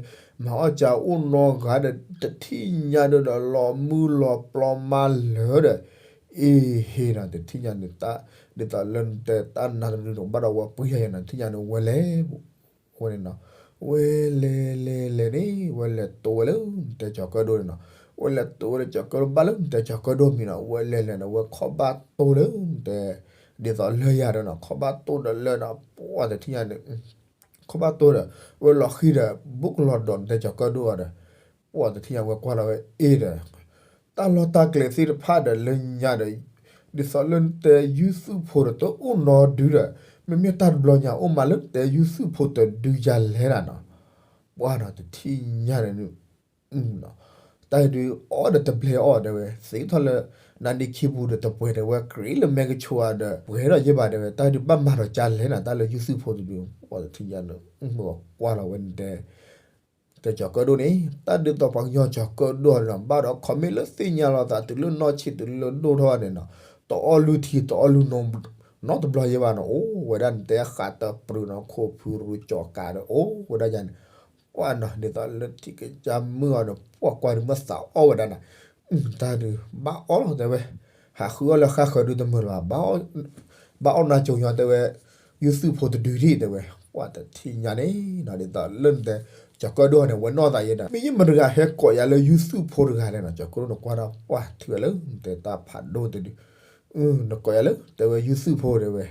မၤအီၣ်ကအိၣ်နီဂၤဒီး တထံၣ်ညါဒီး လီၤမုၢ်လီၤပျီမးလၢာ်ဒီး အ့ဟ့ၣ်နီၤ တထံၣ်ညါန့ၣ် ဒ်သိးလၢနတဲတၢ်နါတမံၤန့ၣ် ဘၣ်ဒီးဝဲပှ့ၤယၤယၤနီၤ တထံၣ်ညါန့ၣ် ဝဲလဲၤ ဝဲန့ၣ်နီၤ ဝဲလဲၤလဲၤလဲၤန့ၣ် ဝဲလဲၤတိၤဝဲလၢနတဲကၠီၤကၢၣ်ဒိၣ်န့ၣ်နီၤ ဝဲလဲၤတိၤဝဲလၢကၠီၤကၢၣ်ဒိၣ်ဘၣ်လၢနတဲကၠီၤကၢၣ်ဒိၣ်မံၤနီၤ ဝဲလဲၤလဲၤန့ၣ် ဝဲခီၣ်ဘၣ်တိၤလၢနတဲ ဒ်သိးလၢယၤဒီးနီၤ ခီၣ်ဘၣ်တိၤဒီးလၢနီၤ ပှၤတထံၣ်ညါန့ၣ် ခီၣ်ဘၣ်တိၤဒီး ဝဲလီၤဃံၤဒီး ဘူးကလီၤဒိးနတဲကၠီၤကၢၣ်ဒိၣ်အီၤဒီး ပှၤတထံၣ်ညါဝဲကွၢ်လီၤဝဲအ့ဒီး တၢ်လီၢ်တၢ်ကျဲသ့ၣ်တဖၣ်ဒီးလၢညါဒီး ဒ်သိးလၢနတဲယူၢ်သူၣ်ဖိဒီးတအိၣ်နီဒုဒီး မ့မ့ၢ်တၢ်တဘျီညါအိၣ်မးလၢနတဲယူၢ်သူၣ်ဖိတဒုယၤလဲၣ်နၤနီၤ ပှၤနီၤတထံၣ်ညါန့ၣ် တၢ်အံၤဒုးအီၣ်ဒီးတဘျဲးအီၣ်တဲဝဲ သ့ထီၣ်လၢ နါဒ့ခံပူၤဒီးတပှဲၤတဲဝဲ ကြ့လၢမဲကဆိဧါဒီး ပှဲၤဒီးယဲၢ်ဘၣ်တဲဝဲ တၢ်ဒုးဘၣ်မၤဒီးကလဲၣ်နၤ တၢ်လၢယူၤသုးဖိတဒု ပှၤတထံၣ်ညါဒီး မုၢ်အကွၢ်လီၤဝဲန့ၣ်တဲ တဲကၠီၤကၢၣ်ဒိၣ်န့ၣ် တၢ်ဒ်သိးပှၤကညီကၠီၤကၢၣ်ဒိၣ်န့ၣ်နီၤ ဘၣ်ဒီး comment လၢသ့ၣ်ညါလိာ်သးတုၤလၢနီၢ်ဆံးတုၤလၢဒိၣ်ထီၣ်န့ၣ်နီၤ တအီၣ်လုၢ်ထံ တအီၣ်လုၢ်နိ နီတဘျီယဲၢ်ဘၣ်နီၤ အိၣ်ဝဲဒၣ်န့ၣ် တဲဃးတပျုာ်နီၤ ခိၣ်ဖုရူကၠီၤကးဒီး အိၣ်ဝဲဒၣ်ယၤန့ၣ် ပှၤနီၤ ဒ်သိးလၢထံကစၢ်မုၢ်အီၤန့ၣ် ပှၤကွၢ်ဒုးမ့ၢ်သးအီၣ်ဝဲဒၣ်နၤ တၢ်ဒုးဘၣ်အီၣ်လီၤတဲဝဲ ဟးဃုအီၣ်လၢဃၣ်ဃၢၤဒုးတမုာ်လၢၤဘၣ် ဘၣ်အီၣ်နၤကၠိညီတဲဝဲ ယူၤသုးဖိတဒုဒံးတဲဝဲ ပှၤတထံၣ်ညါန့ၣ်နီၤ ဒ်သိးလၢနတဲ ကၠီၤကၢၣ်ဒိၣ်န့ၣ် ဝဲနီၢ်သးယဲဒီး မ့ၢ်ယမတဂၤဟဲကိးယၤလၢယူၤသုးဖိတဂၤလဲၣ်နီၤ ကၠီၤကၢၣ်ဒိၣ်န့ၣ်ကွၢ်ဒီး ပှၤထံၣ်ဝဲလၢနတဲတၢ်ဖးဒိၣ်တဒု နကိးယၤလၢ တဲဝဲယူၤသုးဖိတဲဝဲ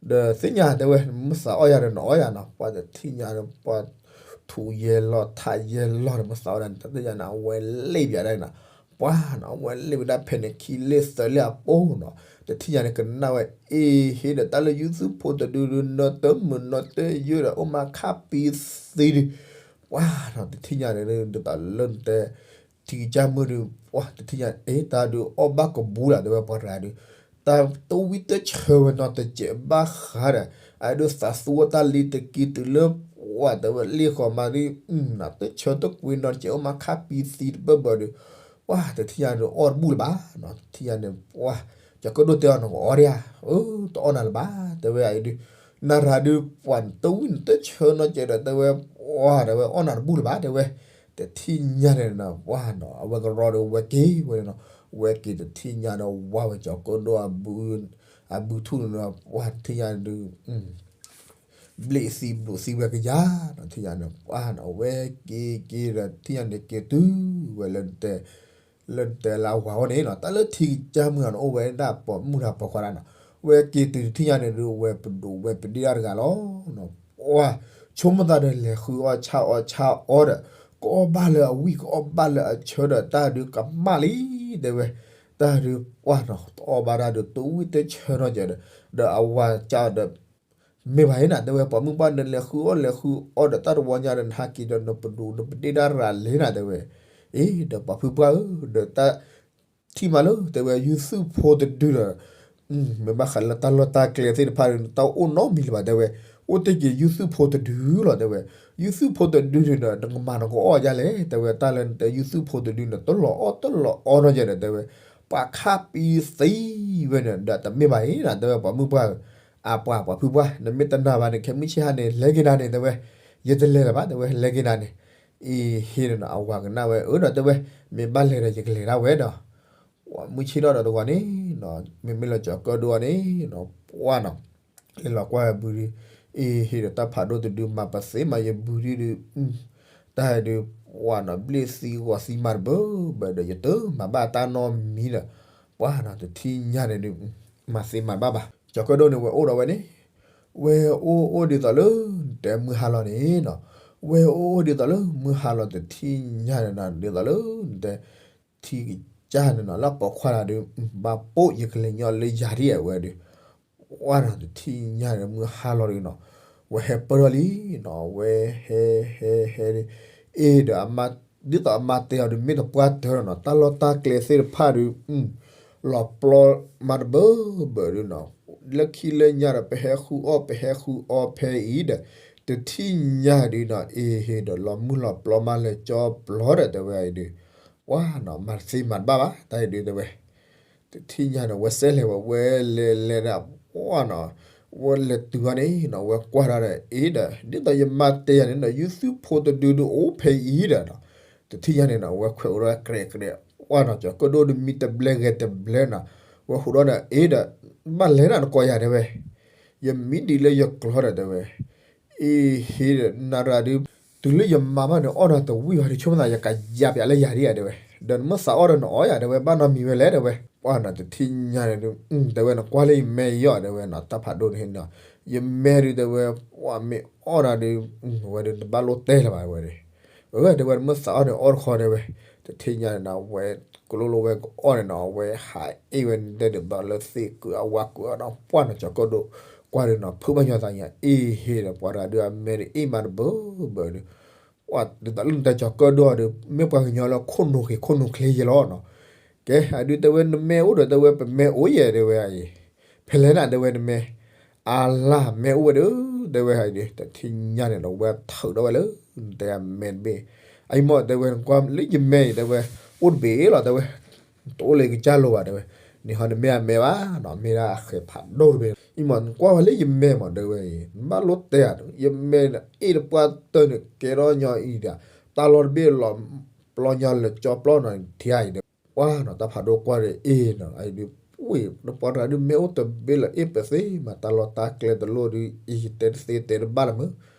ဒီးသ့ၣ်ညါတဲဝဲ မ့ၢ်သးအီၣ်ယၤဒီးနအီၣ်ယၤနီၤ ပှၤတထံၣ်ညါဒီး ပှၤထူးယဲၢ်လီၢ်ထးယဲၢ်လီၢ်ဒီး မ့ၢ်သးအီၣ်ဒၣ်န့ၣ် တၢ်သ့ၣ်ညါန့ၣ် အဝဲလ့ၣ်ပၠးဒၣ်နီၤ ပှၤနီၤ အဝဲလ့ၣ်ဝဲဒၣ်ဖဲန့ၣ် ခံလ့ၣ်သၢလ့ၣ်အပူၤနီၤ တထံၣ်ညါန့ၣ် ကနၣ်ဝဲ အ့ဟ့ဒီး တၢ်လၢယူၤသုးဖိတဒုဒုး နီၢ်တမုာ်နီၢ်တယုၢ်ဒီး အိၣ်မးခါပံသံဒုး ပှၤနီၤ တထံၣ်ညါန့ၣ် ဒ်သိးလၢနတဲ ထံကစၢ်မုၢ်ဒုး ပှၤတထံၣ်ညါ အ့ တၢ်ဒုးအီၣ်ဘၣ်ကဘူးလီၤ တဲဝဲပှၤတဂၤဒုး တၢ်တဝံၣ်တဆၢဝဲနီတစဲးဘၣ်ဃးဒီး အဒုးသးသူဝဲတၢ်လံၤတက့ၤတုၤလၢ ပှၤတဲဝဲလ့ၣ်ဃီၤမးဒုး တဆၢတကွံနီတစဲး အိၣ်မးခါပံသံတဘၢၣ်ဘၢၣ်ဒုး ပှၤတထံၣ်ညါဒုးအီၣ်တဘူၣ်လၢၤဘၣ် တထံၣ်ညါန့ၣ် ပှၤ ကၠီၤကၢၣ်ဒိၣ်တဲအီၤ နကအီၣ်ဒံးဧါ အၢ တအီၣ်နၤလၢၤဘၣ် တဲဝဲအံၤဒုး နၤရၤဒုး ပှၤတဝံၣ်နတဆၢနီတစဲးဒီး တဲဝဲ ပှၤတဲဝဲ အီၣ်နၤတဘူၣ်လၢၤဘၣ် တဲဝဲ တထံၣ်ညါန့ၣ်နီၤ ပှၤနီၤ အဝဲကရီဒီးဝဲက့ၤဝဲန့ၣ်နီၤ ဝဲက့ၤတထံၣ်ညါဒီး ဝါဝဲကၠီၤကၢၣ်ဒိၣ် အဘုထူၣ်န့ၣ်နီၤ ပှၤတထံၣ်ညါဒုး ဘျ့ၣ်သံဘျိးသံဝဲကယၤနီၤ ထံၣ်ညါန့ၣ် ပှၤနီၤ အဝဲက့ၤက့ၤဒီး ထံၣ်ညါန့ၣ်က့ၤတုၤဝဲလၢ လၢတဲလၢအဝၤအအိၣ်န့ၣ်နီၤ တၢ်လၢထံကစၢ်မုၢ်အီၤန့ၣ် အိၣ်ဝဲဒၣ်ပိာ်မုၣ်တၢ်ပိာ်ခွါတၢ်နီၤ ဝဲက့ၤတုၤတထံၣ်ညါန့ၣ်ဒုး ဝဲပဒိးဝဲပဒ့ၣ်တၢ်တဂၤလီၤ ပှၤ ဆိကမိၣ်သးဒီးလဲၤဃုအီၣ်ဆၣ်အီၣ်ဆၣ်အီၣ်ဒီး ကအီၣ်ဘၣ်လၢအဝံၣ် ကအီၣ်ဘၣ်လၢအဆၢဒီး တၢ်ဒုးကမၣ်လံ တဲဝဲ တၢ်ဒုးပှၤနီၤ တအီၣ်ဘၣ်တၢ်ဒုး တဝံၣ်တဆၢနီတစဲးဒီး ဒီးအဝၤကဒီး မ့ၢ်ဘၣ်အံၤနၤ တဲဝဲ ပိာ်မုၣ်ပှၢ် နလဲၤဃုအီၣ်လဲၤဃုအီၣ်ဒီး တၢ်တဝီညါဒီး နဟးက့ၤဒီး နပဒိးနပဒ့ၣ်တၢ်ရၤလဲၣ်နၤ တဲဝဲ အ့ ဒီးပှၤဖုပှၢ်ဧၢ ဒီးတၢ် ထံၣ်မးလၢ တဲဝဲ ယူၤသုးဖိတဒုဒီး မ့ၢ်ဘၣ်ဃးလၢတၢ်လီၢ်တၢ်ကျဲသ့ၣ်တဖၣ်ဒီး နတၢ်အိၣ်နီတမံၤလၢၤဘၣ် တဲဝဲ အိၣ်တ့ၢ်က့ၤယူၤသုးဖိတဒုလီၤ တဲဝဲ ယူၤသုးဖိတဒုန့ၣ်ဒီး နကမၤနကအီၣ်ဒ်လဲၣ် တဲဝဲ တၢ်လၢနတဲယူၤသုးဖိတဒုန့ၣ် တလီၤအီၣ်တလီၤအီနီတစဲးဒီး တဲဝဲ ပှၤခါပံသံဝဲန့ၣ်ဒီး တမ့ၢ်ဘၣ်အံၤနၤ တဲဝဲ ပိာ်မုၣ်ပှၢ်ဧၢ အပှၤ ပှၤဖုပှၢ် နမ့ၢ်တနာ်ဘၣ်န့ၣ် ခဲမုၢ်ဆ့ၣ်ဟါန့ၣ် လဲၤက့ၤနၤန့ၣ် တဲဝဲ ယတလဲၤလၢၤဘၣ် တဲဝဲ လဲၤက့ၤနၤန့ၣ် အ့ဟ့ဒီးနီၤ အဝၤကနၣ်ဝဲ အၢဒီး တဲဝဲ မ့ၢ်ဘၣ်လဲၤဒီး ယကလဲၤဒၣ်ဝဲဒီး မုၢ်ဆ့ၣ်ထီၣ်ဒီးတဂီၤန့ၣ်နီၤ မ့မ့ၢ်လၢကၠီၤကၢၣ်ဒိၣ်အီၤန့ၣ်နီၤ ပှၤနီၤ လဲၤလီၤကွၢ်ဝဲဘုဒုး အ့ဟ့ဒီးတၢ်ဖးဒိၣ်တဒု မၤပသ့မၤယဘုဒုဒုး တၢ်ဒုး ပှၤနီၤ ဘျ့ၣ်သံဂီၤသံမၤတဘၢဘၢဒီး ယတမၤဘၣ်တၢ်နီတမံၤဒီး ပှၤနီၤ တထံၣ်ညါန့ၣ်ဒုး မၤသ့မၤဘၣ်ဘၣ် ကၠီၤကၢၣ်ဒိၣ်န့ၣ် ဝဲအိၣ်ဒီးဝဲန့ၣ် ဝဲအိၣ်အိၣ်ဒ်သိးလၢ နတဲမုၢ်ဟါလီၤန့ၣ်နီၤ ဝဲအိၣ်အိၣ်ဒ်သိးလၢ မုၢ်ဟါလီၤတထံၣ်ညါန့ၣ်နီၤ ဒ်သိးလၢ နတဲ ထံကစၢ်န့ၣ်နီၤ လၢပိာ်ခွါတဂၤဒုး ဘၣ်ပိာ်ယကလဲၤညီလၢယၤဒ်အဝဲဒုး ပှၤနီၤ တထံၣ်ညါန့ၣ် မုၢ်ဟါလီၤဒုးနီၤ ဝဲဟဲပၢၢ်ထီၣ်လံနီၤ ဝဲဟဲဟဲဟဲဒုး အ့ဒီး ဒ်သိးအမါတဲအီၤဒုး မ့ၢ်တပှၢ်တၢၢ်လီၤနီၤ တၢ်လီၢ်တၢ်ကျဲသ့ၣ်တဖၣ်ဒုး လီၤပျီမးတဘၢဘၢဒုးနီၤ လၢခံလၢညါဒီး ပဟဲဃုအီၣ် ပဟဲဃုအီဖဲအံၤဒီး တထံၣ်ညါဒုးနီၤ အ့ဟ့ဒီး လီၤမုၢ်လီၤပျီမးလၢာ်ကၠီပျီဒီး တဲဝဲအံၤဒုး ပှၤနီၤ မၤတသ့မၤတဘၣ်ဘၣ် တၢ်အံၤဒုး တဲဝဲ တထံၣ်ညါန့ၣ် ဝဲစဲးလဲၤဝဲ ဝဲလဲၤလဲၤဒီး ပှၤနီၤ ဝဲလဲၤတုၤအီၤန့ၣ်နီၤ ဝဲကွၢ်ဒီး အ့ဒီး ဒ်သိးယမါတဲယၤန့ၣ်နီၤ ယူၤသုးဖိတဒုဒုးအိၣ်ဖဲအံၤဒီးနီၤ တထံၣ်ညါန့ၣ်နီၤ ဝဲခွဲးအိၣ်ဒီးကြဲးကြဲး ပှၤနီၤ ကၠီၤကၢၣ်ဒိၣ်ဒုး မံတဘျဲဂဲၤတဘျဲနီၤ ဝဲဟူးဒီးန့ၣ် အ့ဒီး ဘၣ်လဲၤနၤ နကိးယၤ တဲဝဲ ယမံဒံးလၢယကျီဒီး တဲဝဲ အ့ဟ့ဒီး နၤရၤဒုး တုၤလၢယမါဘၣ်န့ၣ် အီၣ်နၤတဝံၣ်ဘၣ်ဒီး ဆိကမိၣ်သး ယကယၤပၠးလၢယၤဒ်ဧါ တဲဝဲ ဒီးနမ့ၢ်သးအီၣ်ဒီးနအီၣ်ယၤ တဲဝဲ ဘၣ်နီတမံၤဝဲလဲၣ် တဲဝဲ ပှၤနီၤ တထံၣ်ညါန့ၣ်ဒုး တဲဝဲ နကွၢ်လၢယမဲအံၤအီၤ တဲဝဲနီၤ တၢ်ဖးဒိၣ်န့ၣ်နီၤ ယမဲဒုး တဲဝဲ ပှၤမ့ၢ်အီၣ်နၤဒုး ဝဲဒုး တဘၣ်လိၣ်တဲလၢၤဘၣ် တဲဝဲ အၢ တဲဝဲ နမ့ၢ်သးအီၣ်န့ၣ် အီၣ်တခီ တဲဝဲ တထံၣ်ညါန့ၣ်နီၤ ဝဲကလိလိဝဲကအီၣ်န့ၣ်နီၤ ဝဲဟးအ့ၣ်ဝဲဒဲဒ်သိးလၢသ့ၣ်ကုၤအဝါကုၤအီၤနီၤ ပှၤနီၤ ကၠီၤကၢၣ်ဒိၣ် ကွၢ်ဒုးနီၤ ဖုးဘၣ်ညီသးညါ အ့ဟ့ဒီး ပှၤတဂၤဒုး အမဲဒုး အ့ၣ်မးတဘၢဘၢဒုး ပှၤဒ်သိးလၢနတဲကၠီၤကၢၣ်ဒိၣ်အီၤဒုး မ့ၢ်ပှၤကညီလၢခိၣ်နူာ်ဃ့ၢ်ခိၣ်နူာ်ချ့ယဲလီၤနီၤ ကဲ အဒုးတဲဝဲ နမဲာ်အိၣ်ဒီး တဲဝဲ ပမဲာ်အိၣ်ယဲၢ် တဲဝဲအံၤ, ဖဲလဲၣ်နၤ တဲဝဲ နမဲာ်, အလၢ် မဲာ်အိၣ်ဝဲဒီး တဲဝဲအံၤဒီး တထံၣ်ညါန့ၣ်ဒီး ဝဲထုးထီၣ်ဝဲလၢ တဲအမဲာ်တဘ့ၣ်, အအံၤမ့ၢ် တဲဝဲ နကွၢ်လၢယမဲာ်အံၤ တဲဝဲ အိၣ်တဘ့ၣ်လီၤ တဲဝဲ, တအိၣ်လၢယကစၢ်လိၤဘၣ် တဲဝဲ, န့ၣ်ဟီ နမ့ၢ်အမဲာ်ဘၣ်နီၤ မ့ၢ်ဒၣ်အဃဲၤဖးဒိၣ်တဘ့ၣ်, အံၤမ့ၢ် နကွၢ်ဝဲလၢယမဲာ်မ့ၢ် တဲဝဲအံၤ နဘၣ်လိၣ်တဲဧါ ယမဲာ်န့ၣ် အ့ၣ်တပှၢ်တၢၢ်န့ၣ် ကဲထီၣ်ညီအံၤဒီး တၢ်လီၢ်တဘ့ၣ်လီၤ ပျီညီလၢကၠီပျီနီၤ ထံအံၤဒီး ပှၢ်နီၤ တၢ်ဖးဒိၣ်ကွၢ်ဒီး အ့ၣ်နီၤ အံၤဒုး ဝ့ၢ် နပှၤတဂၤဒုး မ့ၢ်အိၣ်တဘ့ၣ်လၢအ့ၣ်ပသ့မး တၢ်လီၢ်တၢ်ကျဲတလိၣ်ဒုး အံၤတဲတသ့တဲတဘၣ်လၢၤမုၢ်,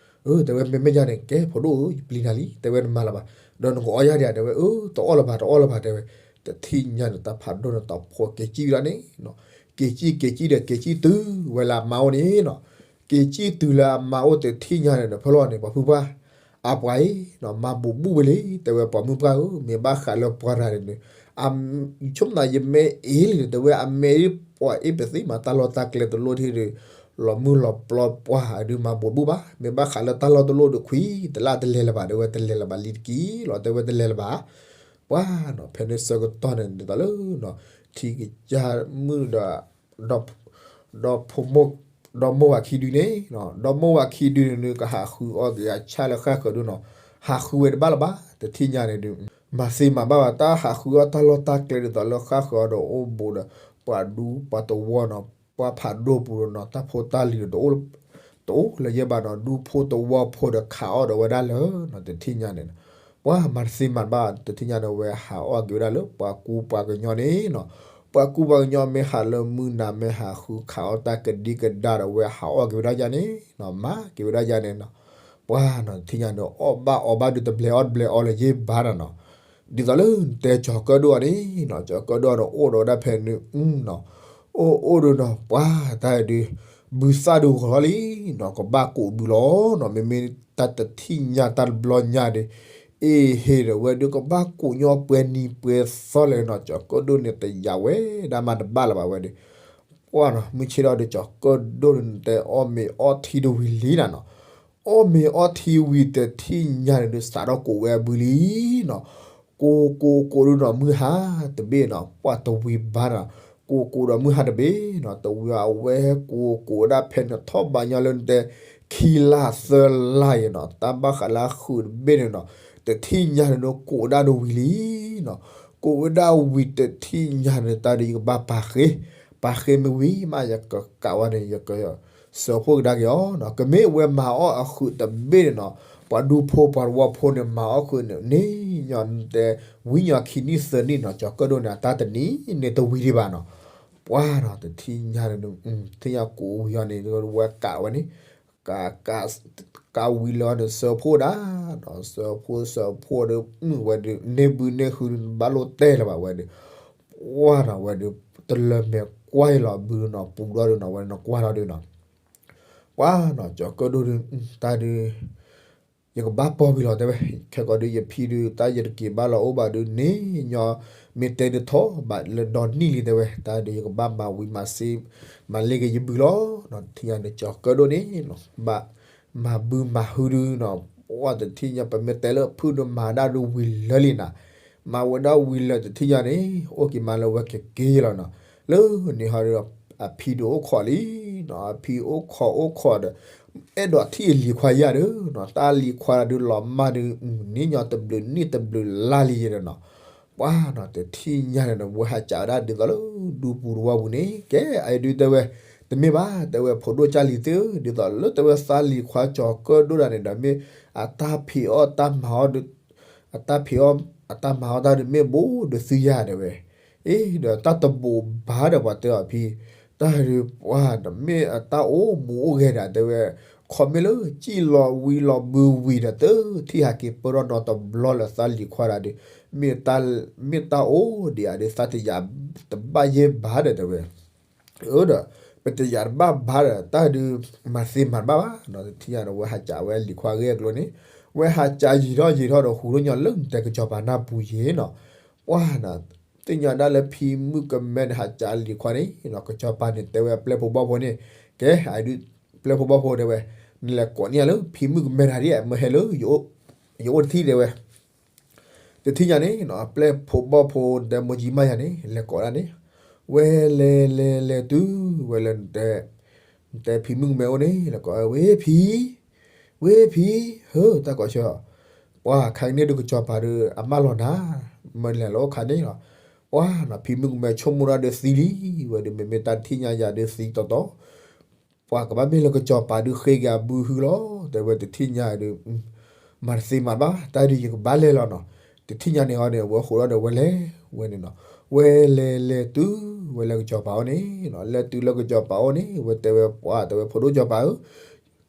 အၢ တဲဝဲ မ့မ့ၢ်ယၤန့ၣ် ကဲ ဖိဒိၣ်ဧၢ ယပျံၤနၤလံ တဲဝဲ နမၤလၢၤဘၣ်, ဒီးနကအီၣ်ယၤဒံးဧါ တဲဝဲ အၢ တအီၣ်လၢၤဘၣ် တအီၣ်လၢၤဘၣ် တဲဝဲ, တထံၣ်ညါန့ၣ် တၢ်ဖးဒိၣ်န့ၣ် တၢ်ဖိက့ၤကံၣ်ဝဲဒၣ်န့ၣ်နီၤ, က့ၤကံၣ် က့ၤကံၣ်ဒီး က့ၤကံၣ်တုၤဝဲလၢအမါအိၣ်န့ၣ်နီၤ, က့ၤကံၣ်တုၤလၢအမါအိၣ် တထံၣ်ညါန့ၣ်ဒီး ဖဲလီၤန့ၣ် ပှၤဖုပှၢ် အပှၤအံၤနီၤ မၤဘူးဘူးဝဲလံ တဲဝဲ ပှၤမုၣ်ပှၢ်ဧၢ မ့ၢ်ဘၣ်ဃးလၢပှၤတဂၤန့ၣ် ဆိကမိၣ်သး ယမဲာ်အ့ၣ်လံဒီး တဲဝဲ အမဲာ်ဒ်ပှၤအ့ၣ်ပသ့မး တၢ်လီၢ်တၢ်ကျဲတလိၣ်ထံဒီး လီၤမုၢ်လီၤပျီပှၢ်အဒုး မၤဘူးဘူးဘၣ် မ့ၢ်ဘၣ်ဃးလၢတၢ်လီၢ်တလိၣ်ဒီး ခွံတလၢ်တလဲၤလၢၤဘၣ် တဲဝဲ တလဲၤလၢၤဘၣ်လံတက့ၢ်လီၤ တဲဝဲ တလဲၤလၢၤဘၣ် ပှၢ်နီၤ ဖဲန့ၣ်ဆၢကတီၢ်န့ၣ် ဒ်သိးလၢနီၤ ထံကစၢ်မုၣ်ဒီး ဒီဖိမိၢ် ဒီမိၢ်ဝၤခံဒုန့ၣ်နီၤ ဒီမိၢ်ဝၤခံဒုန့ၣ်ဒုး ကဟးဃုအီၣ်က့ၤအဆၣ်လၢဃၣ်ဃၢၤဒုနီၤ, ဟးဃုဝဲတဘၣ်လၢၤဘၣ် တထံၣ်ညါန့ၣ်ဒုး မၤသ့မၤဘၣ်ဘၣ် တၢ်ဟးဃုအီၣ်တၢ်လီၢ်တၢ်ကျဲဒ်သိးလၢဃၣ်ဃၢၤဒီးအိၣ်ဘူးဒီး ပှၤဒူပှၤသဝီနီၤ ပှၢ်ဖးဒိၣ်ပူၤဒီးနီၤ တၢ်ဖိတၢ်လံၤဒီး တအိၣ်လၢၤယဲၢ်ဘၣ်နီၤ ဒူဖိသဝီဖိဒီးခးအီၣ်ဒီးဝဲဒၣ်လၢနီၤ တထံၣ်ညါန့ၣ် ပှၤမၤတသ့မၤတဘၣ် တထံၣ်ညါန့ၣ် ဝဲဟးအီၣ်က့ၤဝဲဒၣ်လၢပှၤကူပှၤကညီန့ၣ်နီၤ, ပှၤကူပှၤကညီမ့ၢ်ဟးလၢမုၢ်နၤ မ့ၢ်ဟးဃုခးအီၣ်တၢ်ကဒံကဒါဒီး ဝဲဟးအီၣ်က့ၤဝဲဒၣ်ယၤန့ၣ်နီၤ မၤက့ၤဝဲဒၣ်ယၤန့ၣ်နီၤ, ပှၤနီၤ တထံၣ်ညါန့ၣ် အီၣ်ဘၣ်အီဘၣ်ဒုး တဘျဲးအီၣ်တဘျဲးအီလၢၤယဲၢ်ဘၣ်နီၤနီၤ, ဒ်သိးလၢနတဲကၠီၤကၢၣ်ဒိၣ်အီၤန့ၣ်နီၤ ကၠီၤကၢၣ်ဒိၣ်န့ၣ် အိၣ်ဒီးဝဲဒၣ်ဖဲန့ၣ် အိၣ်အိၣ်ဒီးနီၤ ပှၤတၢ်ဒုး ဘုသၣ်ဒုးဂီၤလီၤလံနီၤ ကဘၣ်ကိးဘုလီၤနီၤ မ့မ့ၢ်တၢ်တထံၣ်ညါတၢ်တဘျီညါဒီး အ့ၣ်ဟ့ၣ်ဒီးဝဲဒုး ကဘၣ်ကိးညီပှဲၤနံၤပှဲၤသီလဲၣ်နီၤ ကၠီၤကၢၣ်ဒိၣ်န့ၣ် တယာ်ဝဲဒၣ်မးတဘၣ်လၢၤဘၣ်ဝဲဒီး ပှၢ်နီၤ မုၢ်ဆ့ၣ်ထီၣ်ဒီး ကၠီၤကၢၣ်ဒိၣ်န့ၣ် တဲအီၣ်မ့ၤအီထံတဝံၤလံနၤနီၤ, အီၣ်မ့ၤအီထံဝံၤတထံၣ်ညါန့ၣ်ဒုး စးထီၣ်ကိးဝဲအဘုလံနီၤ, ကိးကိးကိးဒုးနီၤ မုၢ်ဟါ တဘ့ၣ်နီၤ ပှၢ်တဝံၤဘၣ်နီၤ, ကိးကိးဒီးမုၢ်ဟါတဘ့ၣ်နီၤ တဝံၤအဝဲကိးကိးဝဲဒၣ်ဖဲန့ၣ် ထီၣ်ဘးညီလၢနတဲ ခံလါသၢလါယဲနီၤ တၢ်ဘၣ်ဃးလၢအဃုာ်တဘ့ၣ်န့ၣ်နီၤ တထံၣ်ညါန့ၣ်ဒုး ကိးဝဲဒၣ်တဝံၤလံနီၤ, ကိးဝဲဒၣ်ဝံၤတထံၣ်ညါန့ၣ် တၢ်ဒုးယကဘၣ်ပာ်ဃ့, ပာ်ဃ့မ့ၢ်ဝံၤမး ယကကးဝဲန့ၣ် ယကစၢၤဖိကဒါက့ၤအီၤနီၤ, ကမ့ၢ်ဝဲမၤအီၣ်အဃုာ်တဘ့ၣ်န့ၣ်နီၤ, ပှၤဒူဖိပှၤသဝီဖိန့ၣ် မၤအီၣ်ဃုာ်န့ၣ် န့ၢ်ညီနတဲ ဝံၤညီခံနံၣ်သၢနံၣ်နီၤ ကၠီၤကၢၣ်ဒိၣ်န့ၣ် အတၢ်တနံၤန့ၣ်တဝံၤဒံးဘၣ်နီၤ, ပှၢ်နီၤ တထံၣ်ညါန့ၣ် ထံၣ်ညါကိးဝံၤအီၤန့ၣ် ဝဲကးဝဲန့ၣ် ကး ကးဝံၤလၢအီၤန့ၣ် စၢၤဖိဒၣ်နီၤ, စၢၤဖိစၢၤဖိဒီး ဝဲဒီး န့ၢ်ဘုန့ၢ်ဟု ဘၣ်လိၣ်တဲလၢၤဘၣ်ဝဲဒီး ပှၢ်နီၤ ဝဲဒီး တလၢမဲာ်ကွၢ်လီၤဘုနီၤ ပူၤဒီးဒုနီၤ ဝဲဒီးနကွၢ်ဒီးဒုနီၤ, ပှၢ်နီၤ ကၠီၤကၢၣ်ဒိၣ်ဒု တၢ်ဒု ယကဘၣ်ပိာ်ဝံၤလီၤတဲဝဲ, ခဲကီးဒု ယဖံဒု တၢ်ယတက့ၤဘၣ်လီၤအိၣ်ဘၣ်ဒု န့ၣ်ညီ မ့ၢ်တဲဒုထီၣ်ဘးလၢဒီနံၣ်လံတဲဝဲ, တၢ်ဒု ယကဘၣ်မၤဝံၤမၤစ့ မၤလ့က့ၤယဘုလီၤနီၤ, တထံၣ်ညါန့ၣ် ကၠီၤကၢၣ်ဒိၣ်န့ၣ်နီၤ ဘၣ်မၤဘုမၤဟုဒုနီၤ, ပှၢ်တထံၣ်ညါ ပမ့ၢ်တဲလၢဖုဒု မၤဒၣ်ဒုဝံၤလၢာ်လံနၤ, မၤဝဲဒၣ်ဝံၤလၢာ်တထံၣ်ညါန့ၣ် အိၣ်က့ၤမးလၢဝဲကက့ၤလီၤနီၤ, လၢန့ၣ်ဟီဒီး အဖံဒုအိၣ်ခိးလံနီၤ, အဖံအိၣ်ခိးအိၣ်ခိးဒီး အဲၣ်ဒိးထံၣ်အလံၤခွါယၤဒီးနီၤ, တၢ်လံၤခွါဒုလီၤမၢ်ဒု န့ၢ်ညီတဘျုးနံၣ်တဘျုးလါလံယဲဒီးနီၤ, ပှၢ်နီၤ တထံၣ်ညါန့ၣ်ဒီး ဝဲဟးကးဝဲဒၣ်ဒ်သိးလၢ ဒူပူၤတဝီပူၤန့ၣ် ကဲ အဒုတဲဝဲ တမ့ၢ်ဘၣ် တဲဝဲ ဖိဒိၣ်ကၢ်လံၤသ့ၣ်ဧၢ, ဒ်သိးလၢတဲဝဲသးလံၤခွါကၠီၤကၢၣ်ဒိၣ်ဒၣ်န့ၣ်ဒီး မ့ၢ်အတၢ်ဖံးအီၣ်တၢ်မၤအီၣ်ဒီး အတၢ်ဖံးအီၣ် အတၢ်မၤအီၣ်တၢ်ဒုးမ့ၢ်ဘူးဒီးသုယၤတဲဝဲ, အ့ ဒီးတၢ်တဘူးဘၣ်ဒီးပှၤတဲအီၤဖံ, တၢ်ဒုးပှၢ် မ့ၢ်အတၢ်အိၣ်မူအိၣ်ဂဲၤဒီးတဲဝဲ, ခီမ့ၢ်လၢစံၣ်လီၤဝံၤလီၤဘုဝံၤဒီး တထံၣ်ဟးက့ၤပၢၢ်ထီၣ်နီတဘျီလၢသးလံၤခွါဒၣ်ဒီး မ့ၢ်တၢ် မ့ၢ်တၢ်အိၣ်ဒံးဧါဒီး သးတယာ်တဘၣ်ယဲၢ်ဘၣ်ဒီးတဲဝဲ အၢဒီး ပတယာ်တဘၣ်ဘၣ်ဒီး တၢ်ဒုးမၤသ့မၤတဘၣ်ဘၣ်နီၤ, တထံၣ်ညါဒီး ဝဲဟးကးဝဲလံၤခွါဂ့ၢ်အကျိၤန့ၣ်, ဝဲဟးကးယံာ်ထီၣ်ယံာ်ထီၣ်ဒီး ဟူးထီၣ်ညီလၢနတဲကစီၤပၤနၢ်ပူၤယဲနီၤ, ပှၢ်နီၤ, သ့ၣ်ညါဒၣ်လၢဖံမုၣ်ကမဲန့ၣ် ဟးကးလံၤခွါန့ၣ်နီၤ, ကစီၤပၤန့ၣ်တဲဝဲအပျဲၢ်ဖိဘီၣ်ဖိန့ၣ်, ကဲ အဒုး ပျဲၢ်ဖိဘီၣ်ဖိတဲဝဲ, နလဲၤကိးန့ၢ်ယၤလၢဖံမုၣ်ကမဲတဂၤဒ် မ့ၢ်ဟဲလၢ ယအိၣ်တထံၣ်တဲဝဲ တ တထံၣ်ညါန့ၣ် ပျဲၢ်ဖိဘီၣ်ဖိ တဲမိၢ်ကၠံမါယၤန့ၣ် လဲၤကိးဒၣ်န့ၣ်, ဝဲလဲၤလဲၤလဲၤတုၤဝဲလၢ တဲဖံမုၣ်ကမဲအိၣ်န့ၣ် လဲၤကိးဝဲ ဝဲဖံ, ဝဲဖံ, ဟၢ တၢ်ကိးဆၢ, ပှၤခါကန့ၣ်ဒုးကစီၤပၤဒုး အမၢလီၤနၤ, မၢလဲၤလီၤအိၣ်ခါန့ၣ်လီၤ. ပှၤနီၤ ဖံမုၣ်ကမဲဆိကမိၣ်ဒၣ်ဒီးသံလံ, ဝဲဒုးမ့မ့ၢ်တၢ်တထံၣ်ညါယၤဒုးသံတီတီ ပှၤကဘၣ်မ့ၢ်လၢကစီၤပၤဒုးဃ့က့ၤအဘုဟုလီၤ, တဲဝဲတထံၣ်ညါဒုး မၤတသ့မၤဘၣ်, တၢ်ဒုးယကဘၣ်လဲၤလီၤနီၤ, တထံၣ်ညါန့ၣ်အီၤန့ၣ် အဝဲဃိးဒီးဝဲလဲၤဝဲန့ၣ်နီၤ, ဝဲလဲၤလဲၤတုၤဝဲလၢကစီၤပၤအိၣ်န့ၣ်နီၤ, လဲၤတုၤလၢကစီၤပၤအိၣ်န့ၣ် ဝဲတဲဝဲပှၤ တဲဝဲဖိဒိၣ်ကစီၤပၤဧၢ,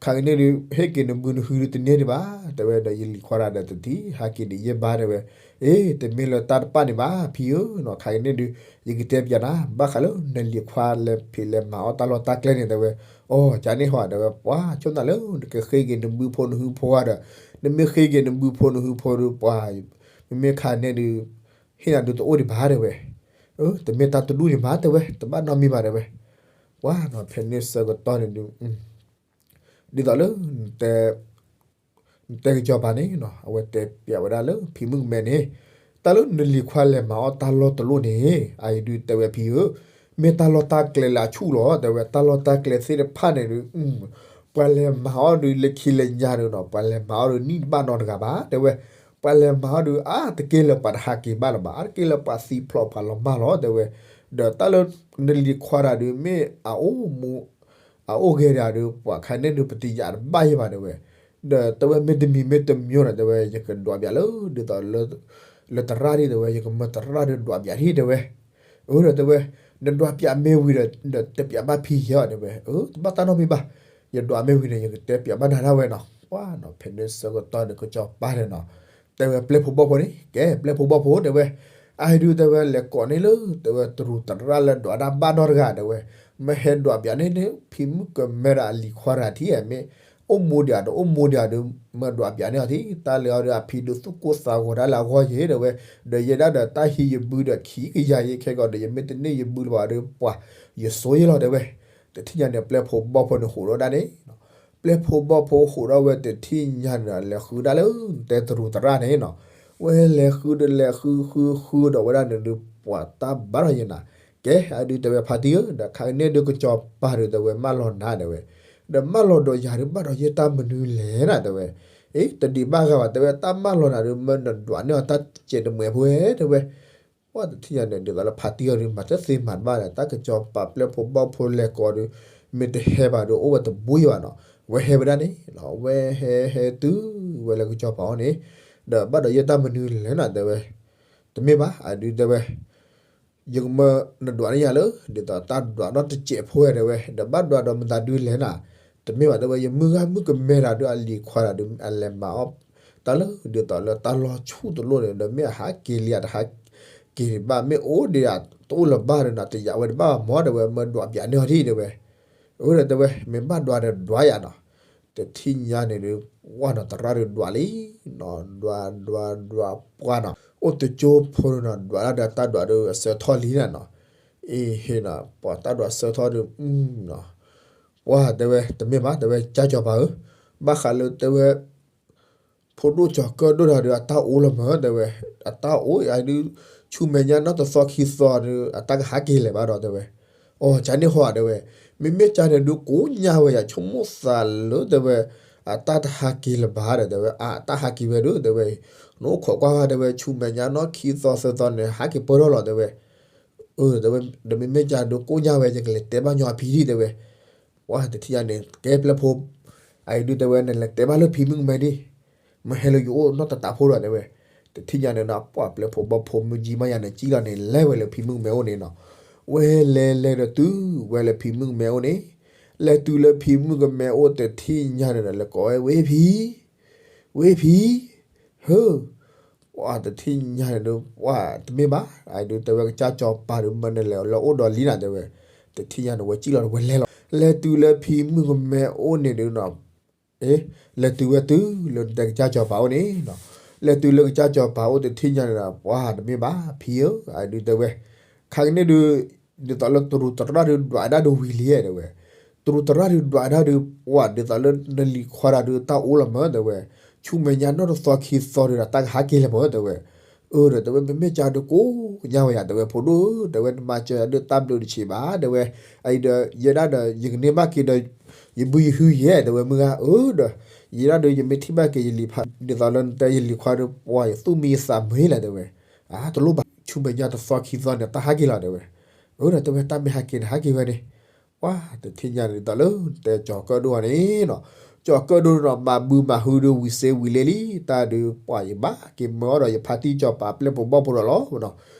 ခါကန့ၣ်ဒုး ဟ့ၣ်က့ၤနဘုနဟုဒုးတန့ၢ်ဒံးဘၣ်, တဲဝဲဒီးယလံၤခွါတဂၤဒီးတထံၣ်ဟးက့ၤဒံးယဲၢ်ဘါတဲဝဲ, အ့ တမ့ၢ်လၢတၢ်တပာ်န့ၣ်ဘၣ် ဖံဧၢနီၤ, ခါကန့ၣ်ဒုး ယကတဲပျးနၤ ဘၣ်ဃးလၢနလံၤခွါလဲၤဖံးလဲၤမၤအီၣ်တၢ်လီၢ်တၢ်ကျဲန့ၣ် တဲဝဲ, အိ ကန့ၣ်ဟီတဲဝဲ ပှၤဆိကမိၣ်လၢနကဃ့က့ၤနဘုဖိနဟုဖိဒီး နမ့ၢ်ဃ့က့ၤနဘုဖိနဟုဖိဒီး ပှၤ မ့မ့ၢ်ခါန့ၣ်ဒုး ဟ့ၣ်နၤဒုးတအိၣ်ဒံးဘၣ်တဲဝဲ, တမ့ၢ်တၢ်တဒူၣ်န့ၣ်ဘၣ်တဲဝဲ တဘၣ်နီတမံၤဘၣ်တဲဝဲ, ပှၤနီၤ ဖဲန့ၣ်ဆၢကတီၢ်န့ၣ်ဒုး ဒ်သိးလၢ နတဲကစီၤပၤန့ၣ်နီၤ အဝဲတဲပျးဝဲဒၣ်လၢဖံမုၣ်ကမဲန့ၣ်, တၢ်လၢနလံၤခွါလဲၤမၤအီၣ်တၢ်လီၢ်တလီၢ်န့ၣ် အအံၤဒုးတဲဝဲဖံဧၢ, မ့ၢ်တၢ်လီၢ်တၢ်ကျဲလၢအဆူၣ်လီၤ တဲဝဲ, တၢ်လီၢ်တၢ်ကျဲသ့ၣ်တဖၣ်န့ၣ်ဒုး ပှၤလဲၤမၤအီၣ်ဒုးလၢခံလၢညါဒုးနီၤ ပှၤလဲၤမၤအီၣ်ဒုးနံၣ်တဘၣ်နီတဂၤဘၣ် တဲဝဲ, ပှၤလဲၤမၤအီၣ်ဒုးအါတက့ၢ်လၢပှၤတဟးက့ၤဘၣ်လၢၤဘၣ် အါတက့ၢ်လၢပှၤသံဖျိးပှၤလီၤမၢ်လီၤ တဲဝဲ, ဒီးတၢ်လၢနလံၤခွါတဂၤဒုး မ့ၢ်အအိၣ်မူ အအိၣ်ဂဲၤတဂၤဒီး ပှၤခါန့ၣ်ဒုးပတယာ်တဘၣ်ယဲဘၣ်တဲဝဲ, ဒီးတဲဝဲမ့ၢ်တမံၤမ့ၢ်တမံၤဒီး တဲဝဲ ယကဒွးပျးလၢ ဒ်သိး လၢတရၣ်ဒ်တဲဝဲ ယကမၢတရၣ်ဒီးဒွးပျးဒ်တဲဝဲ, အၢဒီးတဲဝဲ နဒွးပျးမ့ၢ်ဝံၤဒီး ဒီးတဲပျးဘၣ်ဖံယဲတဲဝဲ, အၢ တဘၣ်တၢ်နီတမံၤဘၣ်, ယဒွးမ့ၢ်ဝံၤန့ၣ် ယကတဲပျးဘၣ်နၤဒၣ်ဝဲနီၤ, ပှၤနီၤ ဖဲန့ၣ်ဆၢကတီၢ်န့ၣ် ကစီၤပၤန့ၣ်နီၤ တဲဝဲပျဲၢ်ဖိဘီၣ်ဖိန့ၣ် ကဲပျဲၢ်ဖိဘီၣ်ဖိတဲဝဲ, အအံၤဒုးတဲဝဲလဲၤကိးန့ၢ်လၢ တဲဝဲတရူးတရၣ်လၢဒွးတၢ်ဘၣ်နီတဂၤတဲဝဲ, မ့ၢ်ဟဲဒွးပျးန့ၢ်န့ၣ် ဖံမုၣ်ကမဲဒီးအလံၤခွါတဂၤထံၣ်ဧါ မ့ၢ်အိၣ်မူဒံးဧါ တအိၣ်မူဒံးဧါဒီး မၢဒွးပျးန့ၢ်အီၤထံၣ်, တၢ်လၢအီၤဒီးအဖံဒုးသူၣ်ကိၢ်သးဂီၤဒၣ်လၢအဂီၢ်ယဲတဲဝဲ, ဒီးယဲဒၣ်ဒီးတၢ်ဟံးယဘုဒီးခံကယၤယဲခဲကီးဒီး ယမ့ၢ်တန့ၢ်ယဘုလၢၤဘၣ်ဒီးပှၤ ယစိယဲလီၤတဲဝဲ, တထံၣ်ညါန့ၣ် ပျဲၢ်ဖိဘီၣ်ဖိန့ၣ်ဟူးဒီးဒၣ်န့ၣ် ပျဲၢ်ဖိဘီၣ်ဖိဟူးဒီးဝဲတထံၣ်ညါန့ၣ်ဒီး လဲၤဃုဒၣ်လၢ တဲတရူးတရၣ်န့ၣ်နီၤ, ဝဲလဲၤဃုဒီးလဲၤဃုဃုဃုဒီးဝဲဒၣ်န့ၣ်ဒုး ပှၤတၢ်ဘၣ်ဒီးယဲနၤ, ကဲအဒုးတဲဝဲဖါတံၢ်ဧၢ ဒီးခါကန့ၣ်ဒုးကစီၤပၤဒုးတဲဝဲမၢလီၤနၤတဲဝဲ, ဒီးမၢလီၤဒီးယၤဒုးဘၣ်ဒီးယဲတၢ်မနုၤလဲၣ်နၤတဲဝဲ, အ့ တဒံးဘၣ်ဂၤဘၣ်တဲဝဲ တၢ်မၢလီၤနၤဒုး မၢနဒွးန့ၢ်အီၤတၢ်စဲးတမှဲၤဖိတဲဝဲ ပှၤတထံၣ်ညါန့ၣ် ဒ်သိးလၢဖါတံၢ်အီၤဒုး မၤတသ့မၤတဘၣ်ဒီး တၢ်ကစီၤပၤပျဲၢ်ဖိဘီၣ်ဖိလဲၤကိးဒီး မ့ၢ်တဟဲဘၣ်ဒီး အိၣ်ဝဲတဘိယဲဘၣ်နီၤ, ဝဲဟဲဝဲဒၣ်န့ၣ်လီၤ, ဝဲဟဲဟဲတုၤဝဲလၢကစီၤပၤအအိၣ်န့ၣ်, ဒီးဘၣ်ဒီးယဲတၢ်မနုၤလဲၣ်နၤတဲဝဲ, တမ့ၢ်ဘၣ် အဒုးတဲဝဲ ယကမၢနဒွးန့ၢ်ယၤလၢ ဒ်သိးတၢ်ဒွးနီတစဲးဖိတဲဝဲ, ဒီးဘၣ်ဒွးဒီးမတၤဒုလဲၣ်နၤ, တမ့ၢ်ဘၣ်တဲဝဲ ယမုၢ်ဂၤမုၢ်ကမဲတဂၤဒီးအလံၤခွါတဂၤဒီး အလဲၤမၤအီၣ် တၢ်လၢဒ်သိးလၢတၢ်လီၢ်ဆူၣ်တလိၣ်န့ၣ် ဒီးမ့ၢ်အဟးက့ၤလံအတဟးက့ၤဘၣ် မ့ၢ်အိၣ်ဒံးအတအိၣ်လၢၤဘၣ်ဒီးနၤ တယာ်ဝဲတဘၣ်မၢတဲဝဲ မၢဒွးပျးန့ၢ်အီၤဒံးတဲဝဲ, အၢဒီးတဲဝဲ မ့ၢ်ဘၣ်ဒွးဒီးဒွးယၤနီၤ, တထံၣ်ညါန့ၣ်ဒုး ပှၢ်နီၤ တရၣ်ဒုးဒွးလံနီၤ, ဒွးဒွးဒွးပှၢ်နီၤ အိၣ်တကၠိဖိနီၤ ဒွးဒၣ်ဒီးတၢ်ဒွးဒီးအဆၢထီၣ်လံနၤနီၤ, အ့ဟ့နီၤ ပှၤတၢ်ဒွးဆၢထီၣ်ဒီး ပှၢ်တဲဝဲ တမ့ၢ်ဘၣ် တဲဝဲကၠၢ်ကၠီၤပၤဧၢ, ဘၣ်ဃးလၢတဲဝဲ ဖိဒိၣ်ကၠီၤကၢၣ်ဒိၣ်တဂၤဒီး အတၢ်အိၣ်လီၤမၢ်တဲဝဲ, အတၢ်အိၣ်အံၤဒုး ဆူမဲာ်ညါနီၢ်တသီခံသီဒီး အတၢ်ကဟးက့ၤလဲၤဘၣ်ဒီးတဲဝဲ, အိ ကန့ၣ်ဟီတဲဝဲ, မ့မ့ၢ်ကန့ၣ်ဒုးကိးညါဝဲယဆိကမိၣ်သးလၢတဲဝဲ အတၢ်တဟးက့ၤလၢၤဘၣ်ဒီးတဲဝဲ အတၢ်ဟးက့ၤဝဲဒီးတဲဝဲ, နအိၣ်ခိးကွၢ်ဝဲတဲဝဲ ဆူမဲာ်ညါနီၢ်ခံသီသၢသီန့ၣ် ဟးက့ၤပၢၢ်ထီၣ်လီၤတဲဝဲ အၢ တဲဝဲ ဒီးမ့မ့ၢ်ကန့ၣ်ဒုးကိးညါဝဲ ယကလဲၤတဲဘၣ်ညီအဖံဒံးတဲဝဲ, ပှၢ်တထံၣ်ညါန့ၣ် ကဲပျဲၢ်ဖိ အအံၤဒုးတဲဝဲ နလဲၤတဲဘၣ်လၢဖံမုၣ်ကမဲဒံး, မ့ၢ်ဟဲလၢယအိၣ်နီၢ်တတးဖိဒီးတဲဝဲ, တထံၣ်ညါန့ၣ်နီၤ ပှၢ်ပျဲၢ်ဖိဘီၣ်ဖိမုၢ်ကၠံမါယၤန့ၣ် ကံၣ်လီၤန့ၣ် လဲၤဝဲလၢဖံမုၣ်ကမဲအိၣ်န့ၣ်နီၤ, ဝဲလဲၤလဲၤဒီးတုၤဝဲလၢဖံမုၣ်ကမဲအိၣ်န့ၣ်, လဲၤတုၤလၢဖံမုၣ်ကမဲအိၣ်တထံၣ်ညါန့ၣ်ဒီး လဲၤကိးဝဲ ဝဲဖံ ဝဲဖံ, ဟၢ ပှၢ်တထံၣ်ညါန့ၣ်ဒုး ပှၢ်တမ့ၢ်ဘၣ် အဒုးတဲဝဲကစၢ်စီၤပၤဒုးမၢနလဲၤလၢအိၣ်ဒီးလံနၤတဲဝဲ, တထံၣ်ညါန့ၣ် ဝဲကံၣ်လီၤဒီးဝဲလဲၤလီၤ လဲၤတုၤလၢဖံမုၣ်ကမဲအိၣ်န့ၣ်ဒုးနီၤ, အ့ လဲၤတုၤဝဲတုၤလၢနတဲကစၢ်စီၤပၤအိၣ်န့ၣ်နီၤ, လဲၤတုၤလၢကစၢ်စီၤပၤအိၣ်တထံၣ်ညါန့ၣ်ဒီး ပှၢ်တမ့ၢ်ဘၣ် ဖံဧၢ အဒုးတဲဝဲ, ခါကန့ၣ်ဒုး ဒ်သိးလၢတရူးတရၣ်ဒုးဒွးဒၣ်ဒုးဝံၤလံတဲဝဲ, တရူးတရၣ်ဒုးဒွးဒၣ်ဒုး ပှၢ်ဒ်သိးလၢနလံၤခွါတဂၤဒုးတၢ်အိၣ်လီၤမၢ်တဲဝဲ, ဆူမဲာ်ညါနီၢ်တသီခံသီဒုးဒီးတၢ်ကဟးက့ၤလၢၤမၢ်တဲဝဲ, အၢ ဒီးတဲဝဲ မ့မ့ၢ်ကဒီးကိးညါဝဲယၤ တဲဝဲ ဖိဒိၣ်ဧၢ တဲဝဲ နမၤစၢၤယၤဒုးတၢ်ဘျုးတဆံးဘၣ် တဲဝဲ, အအံၤဒီး ယဲဒၣ်ဒီး ယကန့ၢ်ဘၣ်က့ၤဒီး ယဘုယဟုယဲၢ် တဲဝဲ မုၢ်ဂၤဧၢ ဒီး ယဲဒၣ်ဒီး ယမ့ၢ်ထံၣ်ဘၣ်က့ၤယလံၤဖး ဒ်သိးလၢနတဲယလံၤခွါဒီး ပှၤယသူၣ်မံယသးမုာ်လီၤ တဲဝဲ, အါ တလိၣ်ဘၣ် ဆူမဲာ်ညါတသီခံသီန့ၣ် တၢ်ဟးက့ၤလီၤ တဲဝဲ, အၢ ဒီးတဲဝဲ တၢ်မ့ၢ်ဟးက့ၤန့ၣ် ဟးက့ၤဝဲန့ၣ် ပှၤတထံၣ်ညါန့ၣ် ဒ်သိးလၢတဲကၠီၤကၢၣ်ဒိၣ်အီၤန့ၣ်နီၤ, ကၠီၤကၢၣ်ဒိၣ်နီၤ မၤဘုမၤဟုဒီးဝံၤစ့ဝံၤလ့လံ, တၢ်ဒုး ပှၤယဘၣ်က့ၤမၢအီၤဒီးယဖါတံၢ်စီၤပၤပျဲၢ်ဖိဘီၣ်ဖိဒီးလီၤနီၤ,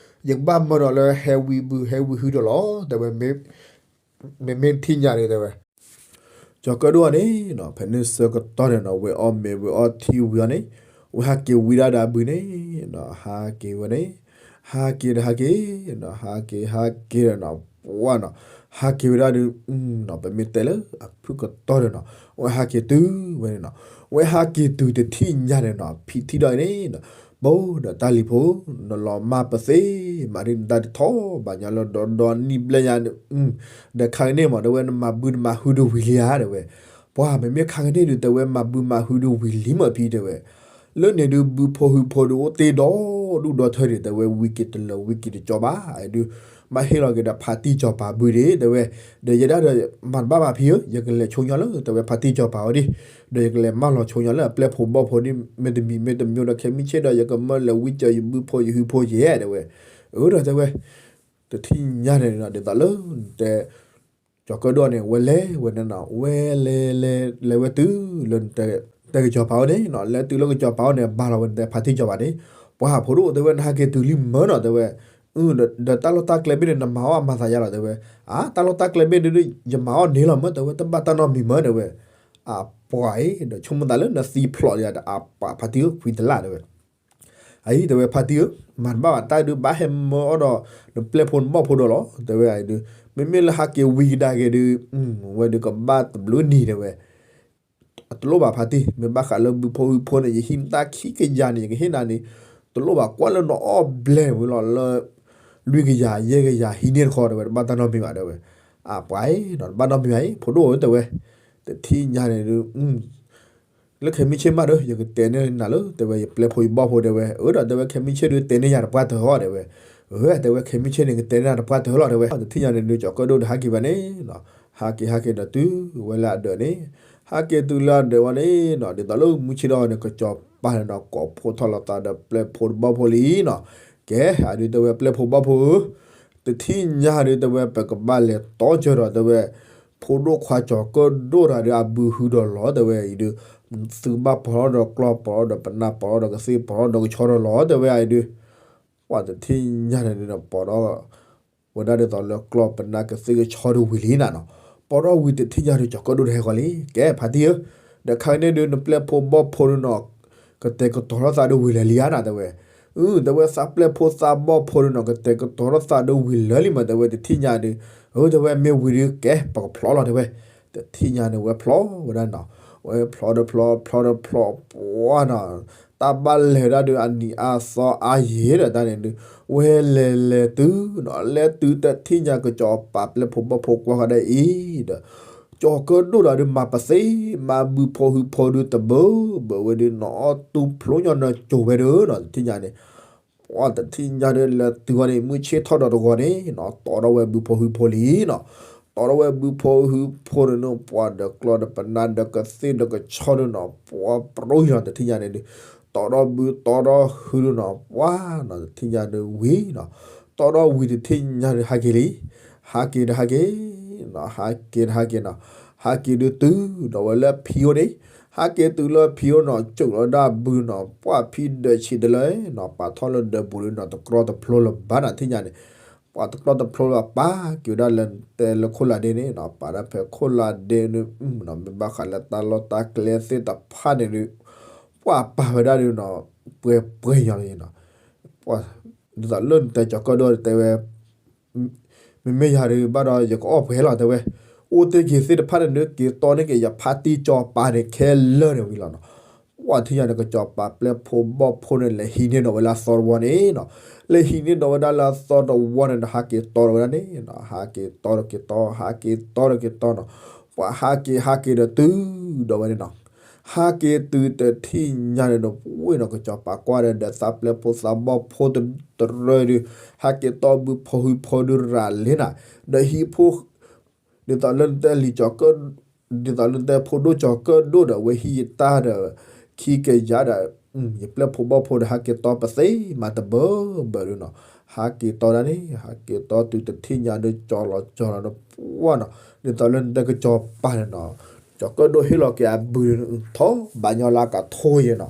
ယကဘၣ်မၢဒီးလၢဟဲဝံဘုဟဲဝံဟုဒီးလီၤ တဲဝဲ, မ့မ့ၢ်ထံၣ်ညါန့ၣ် တဲဝဲ ကၠီၤကၢၣ်ဒိၣ်အီၤန့ၣ်နီၤ ဖဲန့ၣ်ဆၢကတီၢ်န့ၣ်နီၤ ဝဲအီၣ်မ့ၤဝဲအီထံဝံၤအီၤန့ၣ်, ဝဲဟးက့ၤဝံဒၣ်ဒီးအဘုန့ၣ်နီၤ, ဟးက့ၤဝဲန့ၣ်, ဟးက့ၤဒီးဟးက့ၤနီၤ ဟးက့ၤဟးက့ၤဒီးနီၤ ပှၤနီၤ, ဟးက့ၤဝဲဒၣ်ဒီး ပမ့ၢ်တဲလၢအဖုၣ်ကတီၢ်ဒီးနီၤ ဝဲဟးက့ၤတုၤဝဲန့ၣ်နီၤ, ဝဲဟးက့ၤတုၤတထံၣ်ညါန့ၣ်နီၤ ဖံထံၣ်ဒီးအံၤန့ၣ်နီၤ, ဘၣ်ဒီးတၢ်လံၤဖိ နလီၤမၢ်ပသ့ မၤဒ်နတၢ်တထီၣ်ဘၣ်ညါလၢဒီဒီနံၣ်ဘျဲၣ်ညါန့ၣ် ဒီးခါကန့ၣ်မး တဲဝဲ နမၤဘုနမၤဟုဒိၣ်ဝံၤလံဧါ တဲဝဲ, ပှၤမ့မ့ၢ်ခါကန့ၣ်ဒုး တဲဝဲ မၤဘုမၤဟုဒိၣ်ဝံၤလံမးဖံ တဲဝဲ, လၢန့ၣ်ဒုး ဘုဖိဟုဖိဒုးအိၣ်တ့ၢ်ဒီဒူၣ်ဒီထၢဒံး တဲဝဲ ဝံၤက့ၤတလၢာ်ဝံၤက့ၤတကၠီဘၣ် အဒုး မ့ၢ်ဟ့ၣ်လီၤက့ၤဒီးဖါတံၢ်စီၤပၤဘုဒံး တဲဝဲ, ဒီးယဲဒၣ်ဒီး မၤတဘၣ်ဘၣ်ဖံဧၢ ယကလဲၤဆိညါလၢ တဲဝဲ ဖါတံၢ်စီၤပၤဝဲဒၣ်, ဒီးယကလဲၤမၢလီၤဆိညါလၢအပျဲၢ်ဖိဘီၣ်ဖိန့ၣ် မ့တမံၤမ့တမံၤဒီး ခဲမုၢ်ဆ့ၣ်ဒီး ယကမၢလဲၤဝံကၠီၤယဘုဖိယဟုဖိယဲၢ် တဲဝဲ, အၢ ဒီးတဲဝဲ တထံၣ်ညါန့ၣ်နီၤ ဒ်သိးလၢတဲ ကၠီၤကၢၣ်ဒိၣ်န့ၣ် ဝဲလဲၤဝဲန့ၣ်နီၤ ဝဲလဲၤလဲၤလဲၤဝဲတုၤ လၢတဲကစီၤပၤအိၣ်န့ၣ်နီၤ လဲၤတုၤလၢကစီၤပၤအိၣ်န့ၣ် ဘၣ်လီၤဝဲန့ၣ် တဲဖါတံၢ်စီၤပၤန့ၣ်, ပှၤဖိဒိၣ် တဲဝဲ နဟးက့ၤတုၤလံမၢနီၤ တဲဝဲ, ဒီးတၢ်လီၢ်တၢ်ကျဲဘ့ၣ်န့ၣ် နမၤအီၣ်အမၤသးယါလီၤ တဲဝဲ, အါ တၢ်လီၢ်တၢ်ကျဲဘ့ၣ်ဒုး ယမၤအီၣ်န့ၢ်လီၤမၢ တဲဝဲ တဘၣ်တၢ်နီတမံၤမၢ တဲဝဲ, အပှၤအံၤ ဒီးဆိကမိၣ်သးလၢနသံဖျိးလံဒီး အပှၤဖါတံၢ်ဧၢ ခွံတလၢ် တဲဝဲ အံၤ တဲဝဲ ဖါတံၢ်ဧၢ, မၤတဘၣ်ဘၣ် တၢ်ဒုးဘၣ်ဟဲမၢအီၣ်ဒီး နပျဲၢ်ဖိနဘီၣ်ဖိဒီးလီၤ တဲဝဲ အံၤဒုး, မ့မ့ၢ်လၢဟးက့ၤဝံၤကဒါက့ၤဒုး ဝဲဒုးကဘၣ်တဘျုးနံၤ တဲဝဲ, တလိၣ်ဘၣ်ဖါတံၢ် မ့ၢ်ဘၣ်ဃးလၢဘုဖိဟုဖိန့ၣ် ယဟံးနတၢ်ခံကယၤန့ၣ် ယကဟ့ၣ်နၤန့ၣ်, တလိၣ်ဘၣ်ကွၢ်လၢနအီၣ်ဘျဲၣ်ဝံၤလီၤလၢ လွံၢ်ကယၤယဲၢ်ကယၤဟံးန့ၢ်တခီ တဲဝဲ တဘၣ်တၢ်နီတမံၤဘၣ် တဲဝဲ, အပှၤအံၤ တဘၣ်နီတမံၤဘၣ်အံၤ ဖိဒိၣ်ဧၢ တဲဝဲ, တထံၣ်ညါန့ၣ်ဒုး လၢခဲမုၢ်ဆ့ၣ်မးဒီး ယကတဲန့ၢ်နၤလၢ တဲဝဲ ယပျဲၢ်ဖိယဘီၣ်ဖိ တဲဝဲ, အၢ ဒီးတဲဝဲ ခဲမုၢ်ဆ့ၣ်ဒုးတဲန့ၢ်ယၤတပှၢ်တၢၢ်အီၤ တဲဝဲ, အၢ တဲဝဲ ခဲမုၢ်ဆ့ၣ်န့ၣ် ကတဲန့ၢ်နၤတပှၢ်တၢၢ်လီၤ တဲဝဲ, တထံၣ်ညါန့ၣ်ဒုး ကၠီၤကၢၣ်ဒိၣ်ဒီးဟးက့ၤဝဲန့ၣ်နီၤ, ဟးက့ၤဟးက့ၤဒီးတုၤဝဲလၢအဒၢးန့ၣ်, ဟးက့ၤတုၤလၢအဒၢးဝဲန့ၣ်နီၤ, ဒ်သိးလၢမုၢ်ဆ့ၣ်ထီၣ်န့ၣ် ကစီၤပၤန့ၣ်နီၤ ကိးဖှိၣ်ထီၣ်လိာ်သးဒီးပျဲၢ်ဖိတဘီၣ်ဖိလံနီၤ, ကဲ အဒုးတဲဝဲ ပျဲၢ်ဖိဘီၣ်ဖိဧၢ, တထံၣ်ညါဒုး တဲဝဲ ပကဘၣ်လဲၤတီစၢၤဒီး တဲဝဲ ဖိဒိၣ်ခွါကၠီၤကၢၣ်ဒိၣ်တဂၤဒီး အဘုဟုဒီးလီၤ တဲဝဲအံၤဒုး, သုဘၣ်ပိာ်ထီၣ်ဒီးကျီၢ် ပိာ်ထီၣ်ဒီးပနၢ် ပိာ်ထီၣ်ဒီးကသ့ၣ် ပိာ်ထီၣ်ဒီးကဆီဒီးလီၤ တဲဝဲအံၤဒုး, ပှၤတထံၣ်ညါန့ၣ်ဒုး ပိာ်ထီၣ်ဝဲဒၣ်ဒ်သိးလၢကျီၢ်ပနၢ်ကသ့ၣ်ကဆီဒုးဝံၤလံနၤနီၤ, ပိာ်ထီၣ်ဝံၤတထံၣ်ညါဒုး ကၠီၤကၢၣ်ဒိၣ်တဟဲဃီလံ, ကဲ ဖါတံၢ်ဧၢ, ဒီးခါကန့ၣ်ဒုး နပျဲၢ်ဖိဘီၣ်ဖိဒုးနီၤ ကတဲာ်ကတီၤထီၣ်သးဒုးဝံၤလၢာ်လံဧါနၤ တဲဝဲ, အၢ တဲဝဲ သးပျဲၢ်ဖိသးဘီၣ်ဖိဒုးနီၤ ကတဲာ်ကတီၤထီၣ်သးဒုးဝံၤလၢာ်လံမး တဲဝဲ တထံၣ်ညါဒုး, အၢ တဲဝဲ မ့ၢ်ဝံၤဒုး ကဲ ပကဖျီလီၤ တဲဝဲ, တထံၣ်ညါန့ၣ် ဝဲဖျီဝဲဒၣ်နီၤ, ဝဲဖျီဒီးဖျီ ဖျီဒီးဖျီ ပှၤနီၤ, တၢ်ဘၣ်လဲၤဝဲဒၣ်ဒုးအနံၤအါသီအါယံၤဒီးတၢ်န့ၣ်ဒုး, ဝဲလဲၤလဲၤတုၤနီၤ လဲၤတုၤတထံၣ်ညါ ကစီၤပၤပျဲၢ်ဖိဘီၣ်ဖိကွၢ်ဃီဒၣ်အံၤဒီး ကၠီၤကၢၣ်ဒိၣ်တဂၤဒုး မၤပသ့ မၤဘုဖိဟုဖိဒုးတဘၢဘၢဝဲဒုး နီၢ်အီၣ်တူၢ်ဖျိညီနုၢ်ကၠိၤဝဲဒုးနီၤ တထံၣ်ညါန့ၣ်, ပှၤတထံၣ်ညါဒုး လဲၤတုၤဝဲန့ၣ် မုၢ်ဆ့ၣ်ထီၣ်ဒီးတဂီၤန့ၣ်နီၤ တီဒီးဝဲဘုဖိဟုဖိလံနီၤ, တီဒီးဝဲဘုဖိဟုဖိန့ၣ်နီၤ ပှၤဒီးကျီၢ်ဒီးပနၢ်ဒီးကသ့ၣ်ဒီးကဆီဒုးနီၤ ပှၤပြိယီၤ တထံၣ်ညါန့ၣ်ဒုး, တီဒီးဘုတီဒီးဟုဒုးနီၤ ပှၤနီၤ တထံၣ်ညါဒုးဝံၤနီၤ, တီဒီးဝံၤတထံၣ်ညါဒုး ဟးက့ၤလံ, ဟးက့ၤဒီးဟးက့ၤနီၤ ဟးက့ၤဒီးဟးက့ၤနီၤ, ဟးက့ၤဒုးတုၤဒီးဝဲလၢဖံအိၣ်န့ၣ်, ဟးက့ၤတုၤလၢဖံအိၣ်နီၤ ကၠိာ်လီၤဒၣ်ဘုနီၤ ပှၤဖံဒၢးဆံးတလၢနီၤ ပာ်ထီၣ်လၢဒၢးပူၤဒုးနီၤ တကြီတဖျိလၢၤဘၣ်နီၤ တထံၣ်ညါန့ၣ်, ပှၤတကြီတဖျိလၢၤပာ်က့ၤဝဲဒၣ်လၢတဲလၢခိၣ်လာ်ဒ့န့ၣ်နီၤ ပာ်ဒၣ်ဖဲခိၣ်လာ်ဒ့န့ၣ်နီၤ မ့ၢ်ဘၣ်ဃးလၢတၢ်လီၢ်တၢ်ကျဲသ့ၣ်တဖၣ်န့ၣ်ဒုး, ပှၤပာ်ဝဲဒၣ်ဒုးနီၤ ပှဲၤပှဲၤညီလံနီၤ, ပှၤ ဒ်သိးလၢနတဲကၠီၤကၢၣ်ဒိၣ်တဲဝဲ မ့မ့ၢ်ယၤဒုးဘၣ်ဒီး ယကအီၣ်ပှဲၤလီၤ တဲဝဲ, အိၣ်တ့ၢ်က့ၤသ့ၣ်တဖၣ်န့ၣ်ဒုး က့ၤတီန့ၢ်က့ၤယဖါတံၢ်စီၤပၤန့ၣ်ခဲလၢာ်န့ၣ်ဝံၤလီၤနီၤ, ပှၤတထံၣ်ညါန့ၣ် ကစီၤပၤပျဲၢ်ဖိဘီၣ်ဖိန့ၣ် လဲၤဟံးန့ၢ်ဒီးဝဲလၢအသီတဝီန့ၣ်နီၤ, လဲၤဟံးန့ၢ်ဒီးဝဲဒၣ်လၢအသီတဝီန့ၣ်ဒီး ဟးက့ၤတီဒီးဝဲဒၣ်န့ၣ်နီၤ ဟးက့ၤတီဒီးက့ၤတီ ဟးက့ၤတီဒီးက့ၤတီနီၤ, ပှၤဟးက့ၤဟးက့ၤဒီးတုၤဒီးဝဲန့ၣ်နီၤ, ဟးက့ၤတုၤတထံၣ်ညါန့ၣ်ဒီး ပှ့ၤနီၤ ကစီၤပၤကွၢ်ဒီး ဒီးသးပျဲၢ်ဖိသးဘီၣ်ဖိတရၢဒုး ဟးက့ၤတီဘုဖီဟုဖီဒုးရၤလ့နၤ, ဒီးဟံၣ်ဖိ ဒ်သိးလၢနတဲလံာ်ကၠီၤကၢၣ်, ဒ်သိးလၢနတဲဖိဒိၣ်ကၠီၤကၢၣ်ဒိၣ်ဒီး ဝဲဟံၣ်ယတၢ်ဒီး ခံကယၤဒီး ယပျဲၢ်ဖိဘီၣ်ဖိဒီးဟးက့ၤတီပသ့မၤတဘၢဘၢဒုးနီၤ, ဟးက့ၤတီဒၣ်န့ၣ် ဟးက့ၤတီတုၤတထံၣ်ညါဒီး ကၠီၤလီၤကၠီၤလီၤဒီး ပှၤနီၤ ဒ်သိးလၢနတဲကစီၤပၤန့ၣ်နီၤ, ကၠီၤကၢၣ်ဒိၣ်ဟ့ၣ်လီၤက့ၤအဘုး ထီၣ်ဘၣ်ညီလၢကထိယဲနီၤ,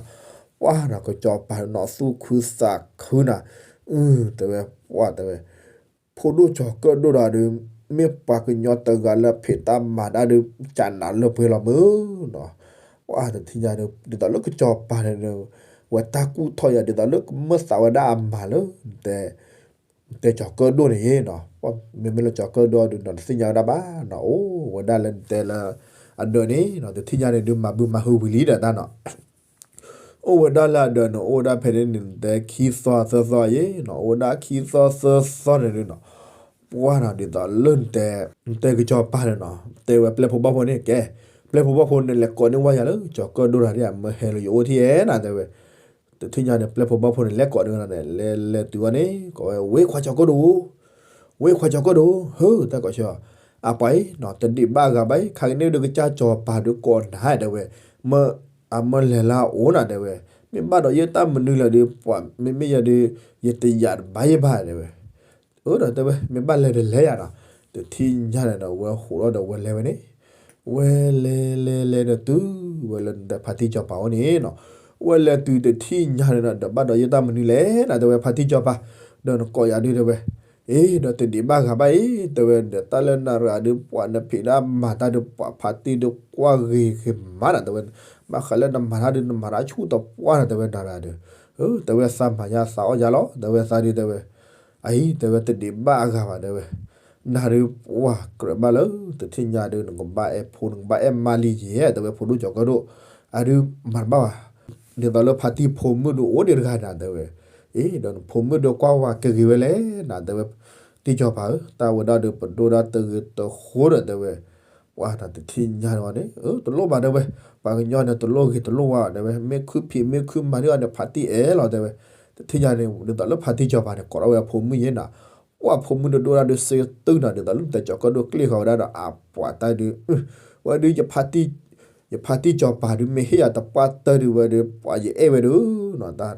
ပှၤနီၤ ကစီၤပၤနီၤ သူၣ်ခုသးခုနၤ, အု တဲဝဲ ပှၤတဲဝဲ ဖိဒိၣ်ကၠီၤကၢၣ်ဒိၣ်ဒီးဒုး မ့ၢ်ပှၤကညီတဂၤလၢဖံးတၢ်မၤတၢ်ဒုး ကနးလၢပှဲၤလီၤမုၢ်နီၤ, ပှၤတထံၣ်ညါဒုး ဒ်သိးလၢကစီၤပၤန့ၣ်ဒုး ဝဲတၢ်ကူၣ်ထီၣ်ယၤ ဒ်သိးလၢကမၢသးဝဲဒၣ်အမၤလၢ တဲကၠီၤကၢၣ်ဒိၣ်န့ၣ်နီၤ, မ့မ့ၢ်လၢကၠီၤကၢၣ်ဒိၣ်ဒုးနီၤ တသ့ၣ်ညါဝဲဒၣ်ဘၣ်နီၤ, အိၣ်ဝဲဒၣ်လၢနတဲလၢ အဒၢးန့ၣ်နီၤ တထံၣ်ညါန့ၣ်ဒုး မၤဘုမၤဟုဝံၤလံဒီးတၢ်နီၤ အိၣ်ဝဲဒၣ်လၢအဒၢးန့ၣ် အိၣ်ဝဲဒၣ်ဖဲန့ၣ်န့ၣ် နတဲခံသီသၢသီယဲနီၤ, အိၣ်ဝဲဒၣ်ခံသီသၢသီန့ၣ်ဒုးနီၤ, ပှၤနီၤ ဒ်သိးလၢနတဲ နတဲကစီၤပၤန့ၣ်နီၤ တဲဝဲပျဲၢ်ဖိဘီၣ်ဖိန့ၣ် ကဲ ပျဲၢ်ဖိဘီၣ်ဖိန့ၣ် လဲၤကိးန့ၢ်ဝဲယၤလၢ ကၠီၤကၢၣ်ဒိၣ်တဂၤဒ် မၢဟဲလၢယအိၣ်ထံၣ်ဧဲနၤ တဲဝဲ, တထံၣ်ညါန့ၣ် ပျဲၢ်ဖိဘီၣ်ဖိန့ၣ် လဲၤကိးန့ၢ်ဝဲန့ၣ် လဲၤလဲၤတုၤဝဲန့ၣ် ကိးဝဲ ဝ့ခွါကၠီၤကၢၣ်ဒိၣ် ဝ့ခွါကၠီၤကၢၣ်ဒိၣ် ဟၢ တၢ်ကိးဆၢ အပှၤအံၤနီၤ တဒံးဘၣ်အဂၤဘၣ်အံၤ ခါကန့ၣ်ဒုးကစၢ်ကၠီၤပၤဒုးကိးနၤ တဲဝဲ, မၢ အမၢလဲၤလၢအအိၣ်နၤ တဲဝဲ, မ့ၢ်ဘၣ်ဒီးယတၢ်မနုၤလဲၣ်ဒုး ပှၤမ့မ့ၢ်ယၤဒုး ယတယာ်တဘၣ်ယဘၣ် တဲဝဲ, အၢ ဒီးတဲဝဲ မ့ၢ်ဘၣ်လဲၤတလဲၤယၤနီၤ, တထံၣ်ညါန့ၣ်ဒီး ဝဲဟးထီၣ်ဒီးဝဲလဲၤဝဲန့ၣ် ဝဲလဲၤလဲၤလဲၤဒီးတုၤဝဲလၢနတဲဖါတံၢ်စီၤပၤအိၣ်န့ၣ်နီၤ, ဝဲလဲၤတုၤတထံၣ်ညါန့ၣ်ဒီး ဒီးဘၣ်ဒီးယတၢ်မနုၤလဲၣ်နၤ တဲဝဲ ဖါတံၢ်စီၤပၤ, ဒီးနကိးယၤဒုး တဲဝဲ, အ့ ဒီးတဒံးဘၣ်ဂၤဘၣ်အံၤ တဲဝဲ ဒီးတၢ်လၢနၤတဂၤဒုး ပှၤနဖံးတၢ်မၤတၢ်ဒုး ပှၤဖါတံၢ်ဒုးကွၢ်ဂ့ၤဂ့ၤမးနၤ တဲဝဲ, ဘၣ်ဃးလၢနမၤတၢ်ဒုး နမၤတၢ်ဆူၣ်တပှၢ်နၤ တဲဝဲ နၤတဂၤဒုး, အၢ တဲဝဲ သးမၤညါသးအီၣ်ယၤလီၤ တဲဝဲ သးဒုး တဲဝဲ အံၤ တဲဝဲ တဒံးဘၣ်အဂၤဘၣ် တဲဝဲ, နၤဒုး ပှၤကြၢးဘၣ်လၢ တထံၣ်ညါဒုး နကဘၣ်အဲၣ်ဖိ နကဘၣ်အဲၣ်မါလံယဲ တဲဝဲ ဖိဒိၣ်ကၠီၤကၢၣ်ဒိၣ်, အဒုးမၤတဘၣ်ဘၣ်, ဒ်သိးလၢဖါတံၢ်ဖိမုၣ်ဒုးအိၣ်ဒံးတဂၤနၤ တဲဝဲ, အ့ ဒီးနဖိမုၣ်ဒုးကွၢ်ဝဲကဂ့ၤဝဲလဲၣ်နၤ တဲဝဲ, တံၢ်စီၤပၤဧၢ တၢ်ဝဲဒၣ်ဒုး ပဒိၣ်ဒၣ်တဂ့ၤတဃိဒီး တဲဝဲ ပှၤနၤတထံၣ်ညါန့ၣ် အၢ တလိၣ်ဘၣ် တဲဝဲ, ပှၤကညီန့ၣ် တလိၣ်ဂ့ၤတလိၣ်ဝါ တဲဝဲ, မ့ၢ်ခုဖံးမ့ၢ်ခုမၤဒုးအီၤန့ၣ် ဖါတံၢ်အဲၣ်လီၤ တဲဝဲ, တထံၣ်ညါန့ၣ် ဒ်သိးလၢဖါတံၢ်စီၤပၤန့ၣ် ကိးထီၣ်ဝဲအဖိမုၣ်ယဲနၤ, ပှၤဖိမုၣ်ဒုးဒိၣ်ဒၣ်ဒုးစ့တုၤနၤ ဒ်သိးလၢနတဲကၠီၤကၢၣ်ဒိၣ်ကျ့ၣ်ဃီၤဝဲဒၣ်ဒီး အပှၤတၢ်ဒုး, ဝဲဒုး ယဖါတံၢ်စီၤပၤဒုး မ့ၢ်ဟ့ၣ်ယၤတပှၢ်တၢၢ်ဒုးဝဲဒီး ပှၤယအဲၣ်ဝဲဒုးနီၤ တၢ်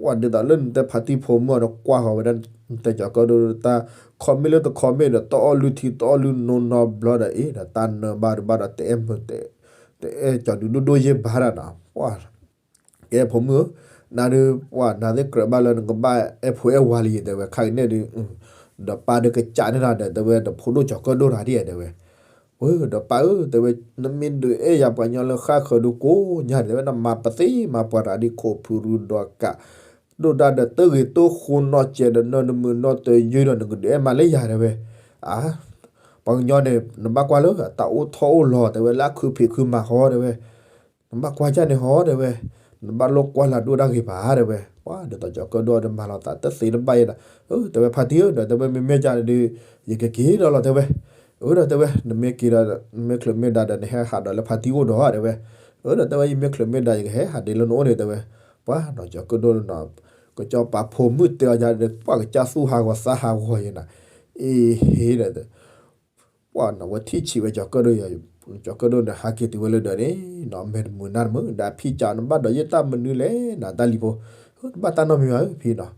ပှၤဒ်သိးလၢနတဲဖါတံၢ်ဖိမုၣ်အီၤဒီးကွၢ်ဃီၤဝဲဒၣ် နတဲကၠီၤကၢၣ်ဒိၣ်ဒီးတၢ် ခီမ့ၢ်လၢတခီမ့ၢ်ဒီး တအီၣ်လုၢ်ထံ တအီၣ်လုၢ်နိနီဘျီဒီး အ့ ဒီးတၢ်နၢဘၣ်ဒုးဘၣ်ဒီး တအဲၣ်မုာ် တအဲၣ်ကၠီၤဒုးဒိၣ်ဒိၣ်ယဲၢ်ဘၣ်ဒၣ်နီၤ ပှၤ ကဲဖိမုၣ်ဧၢ, နၤဒုး ပှၤနၤသ့ၣ်ကြၢးဘၣ်လၢနကဘၣ်အဲၣ်ဖိအဲၣ်ဝၤလံ တဲဝဲ ခါကန့ၣ်ဒုး, ဒီးပၢ်ဒုးကစးန့ၢ်နၤဒီး တဲဝဲ ဒီးဖိဒိၣ်ကၠီၤကၢၣ်ဒိၣ်တဂၤဒ် တဲဝဲ ဝဲဒီးပၢ်ဧၢ တဲဝဲ နမ့ၢ်ဒုးအဲၣ်ယၤပှၤကညီလၢဃၣ်ဃၢၤဒုးကိးညါန့ၣ် တဲဝဲ နမၤပသ့မၤပှၤတဂၤဒ် ခိၣ်ဖုရူဒီကး ဒိၣ်ဒၣ်ဒီးတဂ့ၤတိၢ်ဃိနီၢ်ကဲးဒီး နၢနမုာ်နီၢ်တယုၢ်ဒီး နကဒုးအဲၣ်မးလၢယၤ တဲဝဲ, အါ ပှၤကညီန့ၣ် နဘၣ်ကွၢ်လၢတၢ်အိၣ်ထီၣ်အိၣ်လီၤ တဲဝဲ လၢအခုဖံးခုမၤဃီ တဲဝဲ နဘၣ်ကွၢ်ကၢ်န့ၣ်ဟီ တဲဝဲ, နဘၣ်လိၣ်ကွၢ်လၢဒိၣ်ဒၣ်ဂ့ၤဘၣ် တဲဝဲ, ပှၤဒ်သိးကၠီၤကၢၣ်ဒိၣ်ဒီးမၤလီၤသးတသ့တဘၣ်ယဲဒီး, တဲဝဲဖါတံၢ်ဧၢ ဒီးတဲဝဲမ့မ့ၢ်ကၢ်န့ၣ်ဒုး ယကက့ၤဒီးလီၤ တဲဝဲ, အၢ ဒီးတဲဝဲ နမ့ၢ်က့ၤဒီး နမ့ၢ်ချုးမ့ၢ်ဒါဒီး နဟဲဟးဒီးလၢဖါတံၢ်အိၣ်ဒီး တဲဝဲ, အၢ ဒီးတဲဝဲ ယမ့ၢ်ချုးမ့ၢ်ဒါ ယကဟဲဟးဒ့လၢနအိၣ်န့ၣ် တဲဝဲ, ပှၤနီၤ ကၠီၤကၢၣ်ဒိၣ်နီၤ ကစီၤပၤဖိမုၣ်တဲအီၤယၤဒီး ပှၤကစၢ်သူၣ်ဟးဂီၤသးဟးဂီၤယဲနၤ, အ့ဟ့ဒီး ပှၤနီၤ ဝဲထံၣ်ဆံးဝဲကၠီၤကၢၣ်ဒိၣ်ယၤ, ကၠီၤကၢၣ်ဒိၣ်န့ၣ် ဟးက့ၤတုၤဝဲလၢဒၢးန့ၣ်နီၤ မဲာ်တမုာ်နါတမုာ် ဒီးဖံကး နဘၣ်ဒီးယတၢ်မနုၤလဲၣ်နၤ တၢ်လံၤဖိ, တဘၣ်တၢ်နီတမံၤဘၣ်ဧၢ ဖံနီၤ,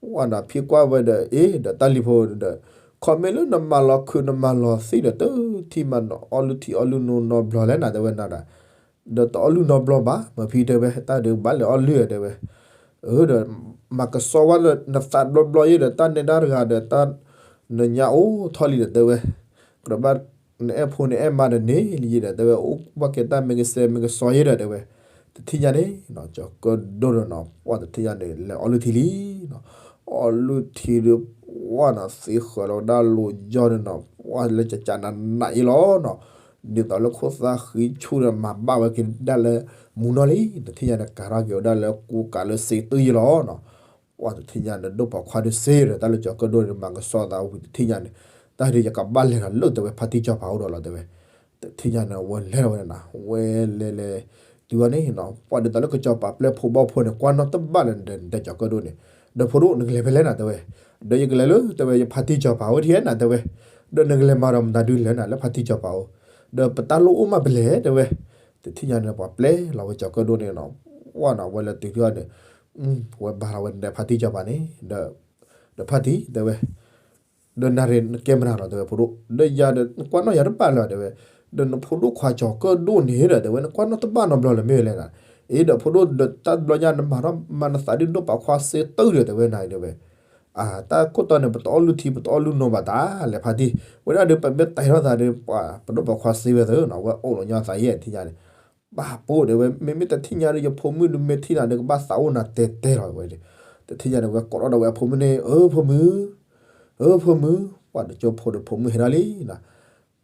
ပှၤနီၤ ဖံကွၢ်ဝဲဒီး အ့ ဒီးတၢ်လံၤဖိဒီး ခီမ့ၢ်လၢနမၤလီၤခုးနမၤလီၤသံဒီး တထံၣ်မးနီၤ အီၣ်လုၢ်ထံအီၣ်လုၢ်နိနီဘျီလဲၣ်နၤ တဲဝဲနၤဒီး ဒီးတအီၣ်လုၢ်နီဘျီဘၣ် မ့ၢ်ဖံတဲဝဲ တၢ်ဒုးဘၣ်လဲၤအီၣ်လုၢ် တဲဝဲ, အၢ ဒီး မၤကဆှီဝဲဒီး နသးဘျီဘျီယဲဒီး တၢ်နဲဒၣ်တဂၤဒီး တၢ် နညါအိၣ်ထီၣ်လံဒီး တဲဝဲ, ကြၢးဘၣ် နအဲၣ်ဖိနအဲၣ်မါဒီးန့ၣ်လံယဲဒီး တဲဝဲ အိၣ်ဘၣ်က့ၤတၢ်မ့ၢ်ကစဲမ့ၢ်ကစီယဲဒီး တဲဝဲ, တထံၣ်ညါန့ၣ်နီၤ ကၠီၤကၢၣ်ဒိၣ်ဒီးနီၤ ပှၤတထံၣ်ညါန့ၣ် လဲၤအီၣ်လုၢ်ထံလံနီၤ, အီၣ်လုၢ်ထံဒီး ပှၤနီၤ သ့ဃၢၤလီၤဝဲဒၣ်လိၤယီၢ်န့ၣ်နီၤ ပှၤလၢကကးနးနးယဲလီၤနီၤ, ဒ်သိးလၢခိၣ်သၣ်ဃံဆူၣ်ဒီး မၤဘၣ်ဝဲက့ၤဒၣ်လၢမူနီၢ်လံ, တထံၣ်ညါန့ၣ် ကၤထီၣ်က့ၤဝဲဒၣ်လၢကူကၤလၢစ့တုယဲလီၤနီၤ, ပှၤတထံၣ်ညါန့ၣ် ဒိၣ်ပိာ်ခွါဒုးစ့ဒီး တၢ်လၢကၠီၤကၢၣ်ဒိၣ်န့ၣ် မၤကဆှီသးဝံၤတထံၣ်ညါန့ၣ်, တၢ်ဒုးယကဘၣ်လဲၤဒီးလၢတဲဝဲ ဖါတံၢ်ကၠီၤပၤအိၣ်ဒီးလီၤတဲဝဲ, တထံၣ်ညါန့ၣ် ဝဲလဲၤဝဲန့ၣ်နီၤ ဝဲလဲၤလဲၤ, က တုၤအီၤန့ၣ်နီၤ ပှၤဒ်သိးလၢကစီၤပၤပျဲဖိဘီဖိန့ၣ် ကွၢ်နီၣ်တဘၣ်လၢနတဲကၠီၤကၢၣ်ဒိၣ်န့ၣ်, ဒီးဖိဒိၣ်နကလဲၤဖဲလဲၣ်နၤတဲဝဲ, ဒီးယကလဲၤလၢတဲဝဲ ယဖါတံၢ်စီၤပၤဝဲထံၣ်နၤတဲဝဲ, ဒီးနကလဲၤမၤဒီးမတၤဒုလဲၣ်နၤလၢဖါတံၢ်စီၤပၤအိၣ်, ဒီးပတၢ်လိၣ်အိၣ်မးပလဲၣ်တဲဝဲ, တထံၣ်ညါန့ၣ် ပှၤပျဲလီၤဝဲကၠီၤကၢၣ်ဒိၣ်န့ၣ်နီၤ, ဝဲနီၤ ဝဲလဲၤတုၤထံၣ်အီၤန့ၣ်, ဝဲဘါလီၤဝဲနဖါတံၢ်စီၤပၤန့ၣ်, ဒီးဖါတံၢ်တဲဝဲ ဒီးနၤရ့ၣ်နကဲမနုၤလီၤတဲဝဲဖိဒိၣ်, ဒီးယၤဒီးနကွၢ်နီၣ်ယၤတဘၣ်လၢၤတဲဝဲ, ဒီးနဖိဒိၣ်ခွါကၠီၤကၢၣ်ဒိၣ်န့ၣ်ဒီးတဲဝဲ နကွၢ်နီၣ်တဘၣ်နီတဘျီလၢၤမ့ၢ်လဲၣ်နၤ, အ့ဒီးဖိဒိၣ်ဒီးတၢ်တဘျီညါနမၤထီၣ်မၤနသးဒ်ဒိၣ်ပာ်ခွါစ့တုၤဒီးတဲဝဲနၤအံၤတဲဝဲ, အတၢ်ခိၣ်တီန့ၣ် ပတအီၣ်လုၢ်ထံ ပတအီၣ်လုၢ်နိဘၣ်တၢ်လဲၤဖါတံၢ်, ဝဲဒၣ်ဒီးပမ့ၢ်တဲထီၣ်သးဒီး ပဒိၣ်ပာ်ခွါစ့ဝဲသၢနီၤ ဝဲအိၣ်လီၤညီသးယဲၢ်ထံၣ်ညါန့ၣ် ဘၣ်ပိၢ်တဲဝဲ မ့မ့ၢ်တထံၣ်ညါဒီး ယဖိမုၣ်ဒုးမ့ၢ်ထံၣ်နၤဒီး ကဘၣ်သးအိၣ်နၤတဲတဲလီၤဝဲ, တထံၣ်ညါန့ၣ် ဝဲကိးထီၣ်ဒီးဝဲအဖိမုၣ်န့ၣ် အၢဖိမုၣ်, အၢဖိမုၣ်, ပှၤတကၠိဖိဒီးဖိမုၣ်ဟဲထီၣ်လံနီၤ,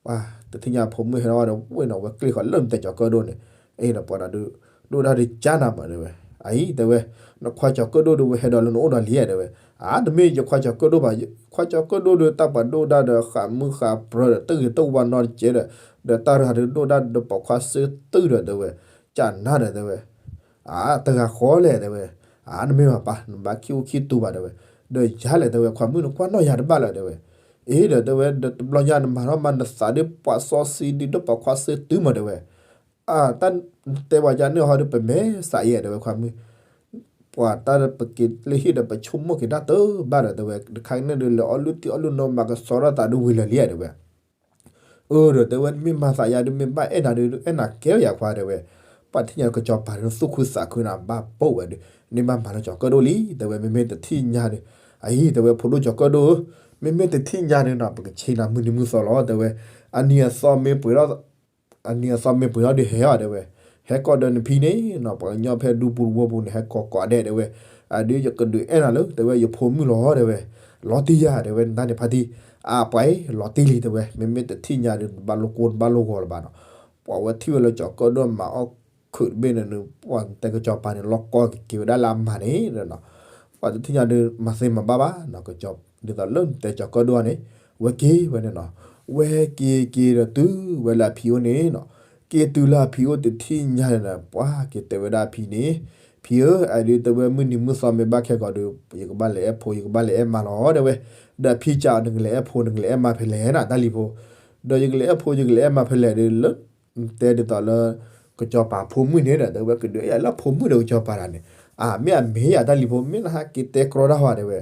ပှၤတထံၣ်ညါဖိမုၣ်ဟဲထီၣ်ဒီး ဝဲနီၤ ဝဲကျ့ၣ်ဃီၤလၢနတဲကၠီၤကၢၣ်ဒိၣ်န့ၣ်, အ့ဒီးပှၤနၤဒုး ဒိၣ်ဒၣ်ဒုးကၢ်နၤမးတဲဝဲ, အအံၤတဲဝဲ နခွါကၠီၤကၢၣ်ဒိၣ်ဒုးဝဲဟဲဒီးလၢနအိၣ်ဒီးလံဧါတဲဝဲ, အါ တမ့ၢ်ယခွါကၠီၤကၢၣ်ဒိၣ်ဘၣ်, ခွါကၠီၤကၢၣ်ဒိၣ်ဒုး တၢ်ပှၤဒိၣ်ဒၣ်ဒီးဃးမုၢ်ဃးပြၢဒီး တဂ့ၤတဝါနီတကဲဒီး, ဒီးတၢ်ရၤဒုးဒိၣ်ဒၣ်ဒီးပာ်ခွါစ့တုၤဒီးတဲဝဲ, ကၢ်နၤဒီးတဲဝဲ, အါ တဂၤဃီလဲၣ်တဲဝဲ, အါ တမ့ၢ်ဘၣ်ပၢ် နဘၣ်ခံအိၣ်ခံတူၤဘၣ်တဲဝဲ, ဒီးယၤလဲၣ်တဲဝဲ ခွါမုၣ်နကွၢ်နီၣ်ယၤတဘၣ်လၢၤတဲဝဲ, အ့ဒီးတဲဝဲ ဒီးတဘျီညါနမၤထီၣ်မၤနသးဒ်ပှၤစီဆှံဒ်ဒိၣ်ပာ်ခွါစ့တုၤမးတဲဝဲ အါ တၢ်တဲပှၤကန့ၣ်ဟီဒီး ပမဲာ်သးယဲၢ်တဲဝဲခွါမုၣ်, ပှၤတၢ်ပက့ၤလၢဟံၣ်ဒီး ပဆိကမိၣ်က့ၤတၢ်တဘၣ်ဒီးတဲဝဲ, တခါကန့ၣ်ဒုး လဲၤအီၣ်လုၢ်ထံအီၣ်လုၢ်နိ မၤကဆှီထီၣ်သးဒုးဝံၤလၢာ်လံဧါတဲဝဲ, အၢဒီးတဲဝဲ မ့ၢ်မၤသးယၤဒုး မ့ၢ်ဘၣ်အဲၣ်နၤဒုး အဲၣ်နၤကဲယၤခွါတဲဝဲ, ပှၤတထံၣ်ညါကစီၤပၤဒုး သူၣ်ခုသးခုနၤ ဘၣ်ပိၢ်ဝဲဒုး န့ၢ်ဘၣ်မၤလၢကၠီၤကၢၣ်ဒိၣ်လံတဲဝဲ, မ့မ့ၢ်တထံၣ်ညါဒုး, အအံၤတဲဝဲ ဖိဒိၣ်ကၠီၤကၢၣ်ဒိၣ်ဧၢ, မ့မ့ၢ်တထံၣ်ညါဒုးနီၤ ပကဆ့နၤမုၢ်နံၤမုၢ်သီလီၤတဲဝဲ, အနံၤအသီမ့ၢ်ပှဲၤထီၣ် အနံၤအသီမ့ၢ်ပှဲၤထီၣ်ဒုးဟဲအီၤတဲဝဲ, ဟဲကိးဒီးနဖံန့ၣ်နီၤ ပှၤကညီဖဲဒူပူၤတဝီပူၤန့ၣ် ဟဲကိးကိးဒဲးတဲဝဲ, အဒုးယကဒုးအဲၣ်နၤလၢတဲဝဲ ယဖိမုၣ်လီၤတဲဝဲ, လီၤတံၢ်ယၤတဲဝဲ နတၢ်န့ၣ်ဖါတံၢ်, အပှၤအံၤ လီၤတံၢ်လံတဲဝဲ, မ့မ့ၢ်တထံၣ်ညါဒုး တဘၣ်လိာ်ကိၢ်တဘၣ်လိာ်ဂီၤလၢၤဘၣ်နီၤ, ပှၤဝဲထံၣ်ဝဲလၢကၠီၤကၢၣ်ဒိၣ်မၤအီၣ်ခုးတဘ့ၣ်န့ၣ် ပှၤတဲကစီၤပၤန့ၣ် လီၤကီက့ၤက့ၤဝဲဒၣ်လၢအမၤန့ၣ်နီၤ, ပှၤတထံၣ်ညါဒုး မၤသ့မၤဘၣ်ဘၣ်နီၤ, ကစီၤ ဒ်သိးလၢနတဲကၠီၤကၢၣ်ဒိၣ်န့ၣ် ဝဲက့ၤဝဲန့ၣ်နီၤ, ဝဲက့ၤက့ၤဒီးတုၤဝဲလၢအဖံအိၣ်န့ၣ်နီၤ, က့ၤတုၤလၢအဖံအိၣ်တထံၣ်ညါန့ၣ်နီၤ ပှၤက့ၤတဲဝဲဒၣ်အဖံန့ၣ်, ဖံဧၢ အဒုးတဲဝဲမုၢ်နံၤမုၢ်သီမ့ၢ်ဘၣ်ခဲကီးဒီး ယကဘၣ်လဲၤအဲၣ်ဖိ ယကဘၣ်လဲၤအဲၣ်မါလီၤတဲဝဲ, ဒီးအဖံစံး နကလဲၤအဲၣ်ဖိ နကလဲၤအဲၣ်မါဖဲလဲၣ်နၤ တၢ်လံၤဖိ, ဒီးယကလဲၤအဲၣ်ဖိ ယကလဲၤအဲၣ်မါဖဲလဲၣ်ဒီးလၢ တဲဒ်သိးလၢ ကစီၤပၤဖိမုၣ်န့ၣ်ဒီး တဲဝဲကဒုးအဲၣ်ယၤလၢဖိမုၣ်ဒီးကစီၤပၤတဂၤန့ၣ်, အမ့ၢ်အမ့ၢ်ယၤတၢ်လံၤဖိ မ့ၢ်နဟးက့ၤတဲကြီတၢ်ဟီတဲဝဲ,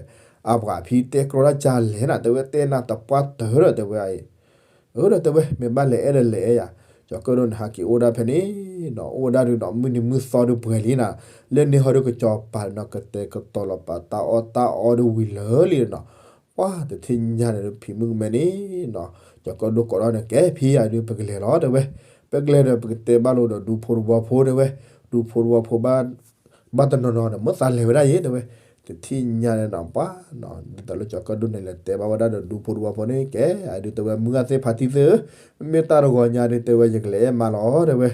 အပှၤဖံတဲကြီတၢ်ကလဲၣ်နၤ တဲဝဲတဲနၤတပှၢ်တၢၢ်ဒီးတဲဝဲအံၤ, အၢ ဒီးတဲဝဲ မ့ၢ်ဘၣ်လဲၤအဲၣ်ဒီးလဲၤအဲၣ်ယၤ, ကၠီၤကၢၣ်ဒိၣ်န့ၣ် ဟးက့ၤအိၣ်ဒၣ်ဖဲန့ၣ်နီၤ အိၣ်ဝဲဒၣ်ဒုးနီၤ မုၢ်နံၤမုၢ်သီဒုးပှဲၤလံနၤ, လၢန့ၣ်ဟီဒုးကစီၤပၤနီၤ ကတဲာ်ကတီၤလီၤပာ်တၢ်အီၣ်တၢ်အီဒုးဝံၤလၢာ်လံနီၤ, ပှၤတထံၣ်ညါန့ၣ်ဒုးဖံမုၣ်ကမဲန့ၣ်နီၤ, ကၠီၤကၢၣ်ဒိၣ်ကိးထီၣ်န့ၣ် ကဲဖံယၤဒုး ပကလဲၤလီၤတဲဝဲ, ပကလဲၤဒီးပကတဲဘၣ်လိာ်ဒီးဒူဖိတဝီဖိတဲဝဲ, ဒူဖိတဝီဖိ ဘၣ်တနီၤနီၤဒီး မ့ၢ်သးလဲၤဝဲဒၣ်ယဲတဲဝဲ, တထံၣ်ညါန့ၣ်နီၤ ပှၤနီၤ ဒ်သိးလၢကၠီၤကၢၣ်ဒိၣ်န့ၣ် လဲၤတဲဘၣ်ဝဲဒၣ်ဒီးဒူဖိတဝီဖိန့ၣ် ကဲအဒုးတဲဝဲ မုၢ်ဂၤသ့ၣ်ဖါတံၢ်သ့ၣ်ဧၢ, မ့ၢ်တၢ်တဂီၤညါဒုးတဲဝဲ ယကလဲၤအဲၣ်မါလီၤတဲဝဲ,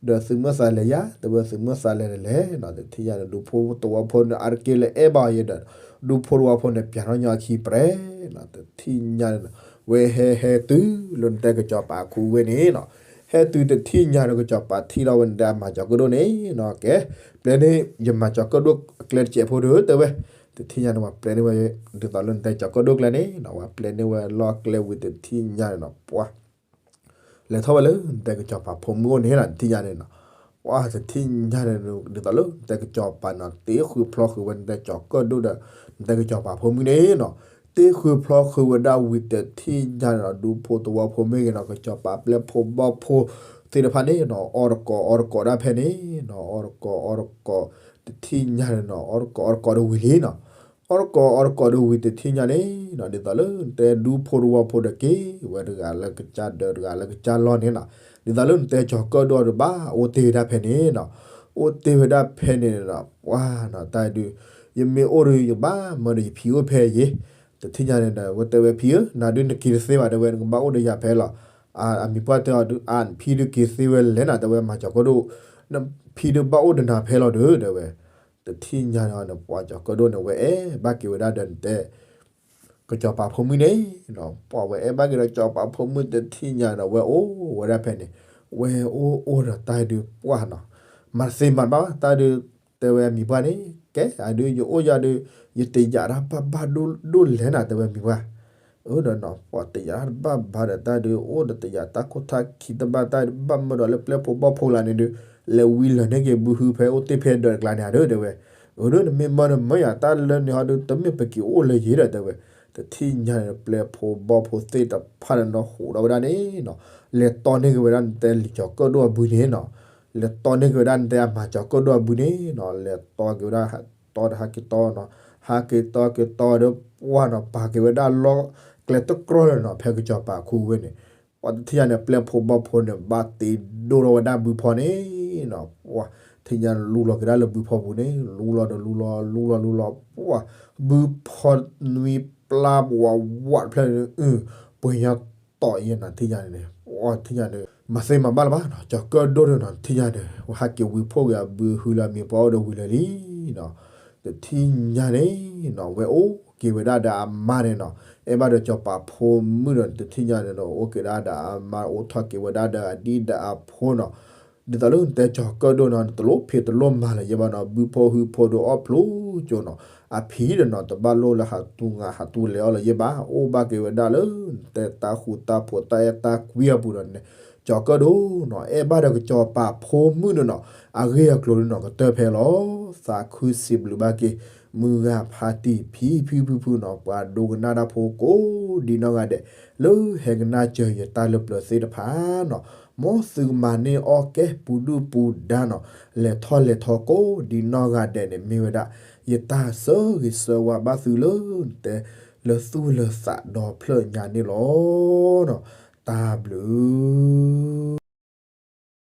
ဒီးသုးမုၢ်သးလဲၤယၤ တဲဝဲသုးမုၢ်သးလဲၤန့ၣ်လဲၣ်နီၤ, တထံၣ်ညါန့ၣ် ဒူဖိတဝီဖိန့ၣ် အါတက့ၢ်လၢအဲၣ်ဘၣ်ယဲဒီး ဒူဖိတဝီဖိန့ၣ် ပျးထီၣ်ညီအခံပြဲၤနီၤ, တထံၣ်ညါန့ၣ်နီၤ ဝဲဟဲဟဲတုၤလၢနတဲကစီၤပၤခူဝ့ၢ်န့ၣ်နီၤ, ဟဲတုၤတထံၣ်ညါန့ၣ် ကစီၤပၤထံၣ်ထီၣ်ဝဲန့ၣ် တဲအမၤကၠီၤကၢၣ်ဒိၣ်န့ၣ်နီၤ ကဲ ပျဲန့ၣ် ယမၤကၠီၤကၢၣ်ဒိၣ်အကျဲတစဲးဖိဒီးတဲဝဲ, တထံၣ်ညါန့ၣ် ပှၤပျဲန့ၢ်ဝဲ ဒ်သိးလၢနတဲကစီၤကၢၣ်ဒိၣ်ကျဲန့ၣ်နီၤ ပှၤပျဲန့ၢ်ဝဲလီၢ်ကျဲဝံၤတထံၣ်ညါန့ၣ်နီၤ ပှၤ လဲၤထီၣ်ဝဲလၢနတဲကစီၤပၤဖိမုၣ်အိၣ်န့ၣ်နီၤ တထံၣ်ညါန့ၣ်နီၤ, ပှၤတထံၣ်ညါန့ၣ် ဒ်သိးလၢနတဲကစီၤပၤနီၤ တ့ဃုာ်ဖျီဃုာ်ဝဲနတဲကစီၤကၢၣ်ဒိၣ်ဒီး နတဲကစီၤပၤဖိမုၣ်န့ၣ်နီၤ, တ့ဃုာ်ဖျီဃုာ်ဝဲဒၣ်ဝံၤတထံၣ်ညါန့ၣ်နီၤ ဒူဖိတဝီဖိမ့ၢ်ဂ့ၤနီၤ ကစီၤပၤပျဲဖိဘီဖိသ့ၣ်တဖၣ်န့ၣ်နီၤ အီတကိးအီတကိးဒၣ်ဖဲန့ၣ်နီၤ အီတကိးအီတကိး တထံၣ်ညါန့ၣ်နီၤ အီတကိးအီတကိးဒီးဝံၤလံနီၤ အီတကိးအီတကိးဒီးဝံၤတထံၣ်ညါန့ၣ်နီၤ ဒ်သိးလၢနတဲဒူဖိတဝီဖိဒီးက့ၤဝဲတဂၤလၢကစၢ်ဒၢးတဂၤလၢကစၢ်လီၢ်န့ၣ်နီၤ, ဒ်သိးလၢနတဲကစီၤကၢၣ်ဒိၣ်ဒီးဘၣ်အိၣ်တ့ၢ်ဝဲဒၣ်ဖဲန့ၣ်နီၤ, အိၣ်တ့ၢ်ဝဲဒၣ်ဖဲန့ၣ်နီၤ ပှၤနီၤ တၢ်ဒုး ယမ့ၢ်အိၣ်ဒီးယဘၣ်မၢဒီးယဖံအိၣ်ဖဲအံၤ, တထံၣ်ညါန့ၣ်ဒီး ဝဲတဲဝဲဖံဧၢ နၤဒုးနက့ၤတသ့ဘၣ်တဲဝဲ နကဘၣ်အိၣ်ဒီးယၤဖဲလီၤ, အမံၤပှၢ်တဲအီၤဒုး အဖံဒုးက့ၤသ့ဝဲလဲၣ်နၤတဲဝဲ မၤကၠီၤကၢၣ်ဒိၣ်, နဖံဒုးဘၣ်အိၣ်ဒီးနၤဖဲလီၤဒီးတဲဝဲ တထံၣ်ညါန့ၣ် ပှၤကၠီၤကၢၣ်ဒိၣ်န့ၣ် ဝဲအဲၣ်ဘၣ်က့ၤဝဲဒၣ်ဒီးနတဲ ကစီၤပၤဖိမုၣ်န့ၣ်နီၤ, ပှၤဝဲအဲၣ်ဘၣ်က့ၤဒီးကစီၤပၤဖိမုၣ်တထံၣ်ညါဒီး ဝဲအိၣ်ဝဲဒၣ်ဖဲန့ၣ်, ဝဲအိၣ်အိၣ်ဒီးတၢ်ဒုးပှၢ်နီၤ, မၤတသ့မၤတဘၣ်ဘၣ် တၢ်ဒုး တဲဝဲအမံၤပှၢ်န့ၣ် ကဲ အဒုးယအိၣ်ယၤဒီး ယတယာ်တၢ်ဘၣ်ဘၣ်ဒိၣ်ဒိၣ်လဲၣ်နၤ တဲဝဲမံၤပှၢ်. အၢဒီးနီၤ ပှၤတယာ်တၢ်တဘၣ်ဘၣ်ဒီး တၢ်ဒုးအိၣ်ဒီးတယာ်တၢ်ခိၣ်ထၣ်ခံတဘၣ် တၢ်ဘၣ်မၢဒီးလၢပျဲၢ်ဖိဘီၣ်ဖိလၢန့ၣ်ဒုး လဲၤဝံလၢာ်န့ၢ်က့ၤဘုဟုဖဲအိၣ်တ့ၢ်ဖဲဒၢးတကျါန့ၣ်ဧါဒီး တဲဝဲ. အၢဒီးနမ့ၢ်မၢဒီးမၢယၤ တၢ်လၢန့ၣ်ဟီဒုး တမ့ၢ်ပက့ၤအိၣ်လၢၤယ့ၤဒီး တဲဝဲ. တထံၣ်ညါန့ၣ် ပျဲၢ်ဖိဘီၣ်ဖိသ့ၣ်တဖၣ်န့ၣ်နီၤ ဟူးဒီးဝဲဒၣ်န့ၣ်နီၤ လဲၤတီန့ၢ်က့ၤဝဲဒၣ်နတဲလံာ်ကၠီၤကၢၣ်ဒိၣ်အဘုန့ၣ်နီၤ လဲၤတီန့ၢ်က့ၤဝဲဒၣ်နတဲအမၤကၠီၤကၢၣ်ဒိၣ်အဘုန့ၣ်နီၤ လဲၤတီက့ၤဝဲဒၣ် တီဒီးဟးက့ၤတီနီၤ ဟးက့ၤတီက့ၤတီဒီး ပှၢ်နီၤ ပာ်က့ၤဝဲဒၣ်လီၢ်ကျဲတကြီၢ်လၢနီၤ ဖဲကစီၤပၤခူဝ့ၢ်န့ၣ် ပှၤတထံၣ်ညါန့ၣ် ပျဲၢ်ဖိဘီၣ်ဖိန့ၣ် ဘၣ်တ့ဒိၣ်ထီၣ်ဝဲဒၣ်ဘုဖီန့ၣ်နီၤ ပှၢ် ထံၣ်ညါလူလီၤက့ၤဒၣ်လၢဘုဖီပူၤန့ၣ် လူလီၤဒီးလူလီၤ လူလီၤလူလီၤ ပှၢ် ဘုဖီနွံပျါဝးဝးတဖျၢၣ်န့ၣ် ပှ့ၤညီတီၢ်အံၤနီၤ ထံၣ်ညါန့ၣ် ပှၢ်ထံၣ်ညါန့ၣ် မၤသ့မၤဘၣ်လၢၤဘၣ်နီၤ ကၠီၤကၢၣ်ဒိၣ်န့ၣ်နီၤ ထံၣ်ညါန့ၣ် ဝဲဟးက့ၤဝံဖှိၣ်က့ၤအဘုဟုလၢအမံၤပှၢ်အိၣ်ဒီးဝံၤလၢာ်လံနီၤ တထံၣ်ညါန့ၣ်နီၤ ဝဲအိၣ်က့ၤဝဲဒၣ်ဒီးအမါန့ၣ်နီၤ အဲၣ်ဘၣ်ဒီးစီၤပၤဖိမုၣ်ဒီး တထံၣ်ညါန့ၣ်နီၤ အိၣ်က့ၤဒၣ်ဒီးအမါ အိၣ်ထီၣ်က့ၤဝဲဒၣ်ဒီးအဒံၣ်ဒီးအဖိနီၤ ဒ်သိးလၢနတဲကၠီၤကၢၣ်ဒိၣ်နီၤ နတလိၣ်ဖံးတလိၣ်မၤလၢၤယဲဘၣ်နီၤ ဘုဖိဟုဖိဒီးအီၣ်ဖျိကၠိနီၤ အဖံးဒီးနီၤ တဘၣ်လိၣ်လၢဟးတူၢ်ငါဟးတူၢ်လဲၤအီၣ်လၢၤယဲဘၣ် အိၣ်ဘၣ်က့ၤဝဲဒၣ်လၢ နတဲတၢ်ဃူတၢ်ဖိးတၢ်အဲၣ်တၢ်ကွံအပူၤဒီးန့ၣ် ကၠီၤကၢၣ်ဒိၣ်နီၤ အဲၣ်ဘၣ်ဒီးကစီၤပၤဖိမုၣ်န့ၣ်နီၤ အဂ့ၢ်အကျိၤန့ၣ်နီၤ ကတၢၢ်ဖဲလီၤ သးခုစံးဘျုးဘၣ်က့ၤ မုၢ်ဂၤဖါတံၢ်ဖံဖုဖုဖုနီၤ ပှၤဒိကနၣ်တၢ်ဖိကိးဒံနီၢ်ဂၤဒဲး လၢဟဲကနၣ်စၢၤယတၢ်လၢပျၢၤသ့ၣ်တဖၣ်နီၤ မ်သုကမၤန့ၢ်အီၣ်ကဲပူၤဒုၣ်ပူၤဒါနီၤ လဲၤထီၣ်လဲၤထီကိးဒံနီၢ်ဂၤဒဲးန့ၣ် မ့ၢ်ဝဲဒၣ် ယတၢ်ဆၢဂ့ၤဆၢဝါဘၣ်သုလၢ နတဲ လၢသူၣ်လၢသးဒီဖျၢၣ်ညါန့ၣ်လီၤ. တၢ်ဘျုး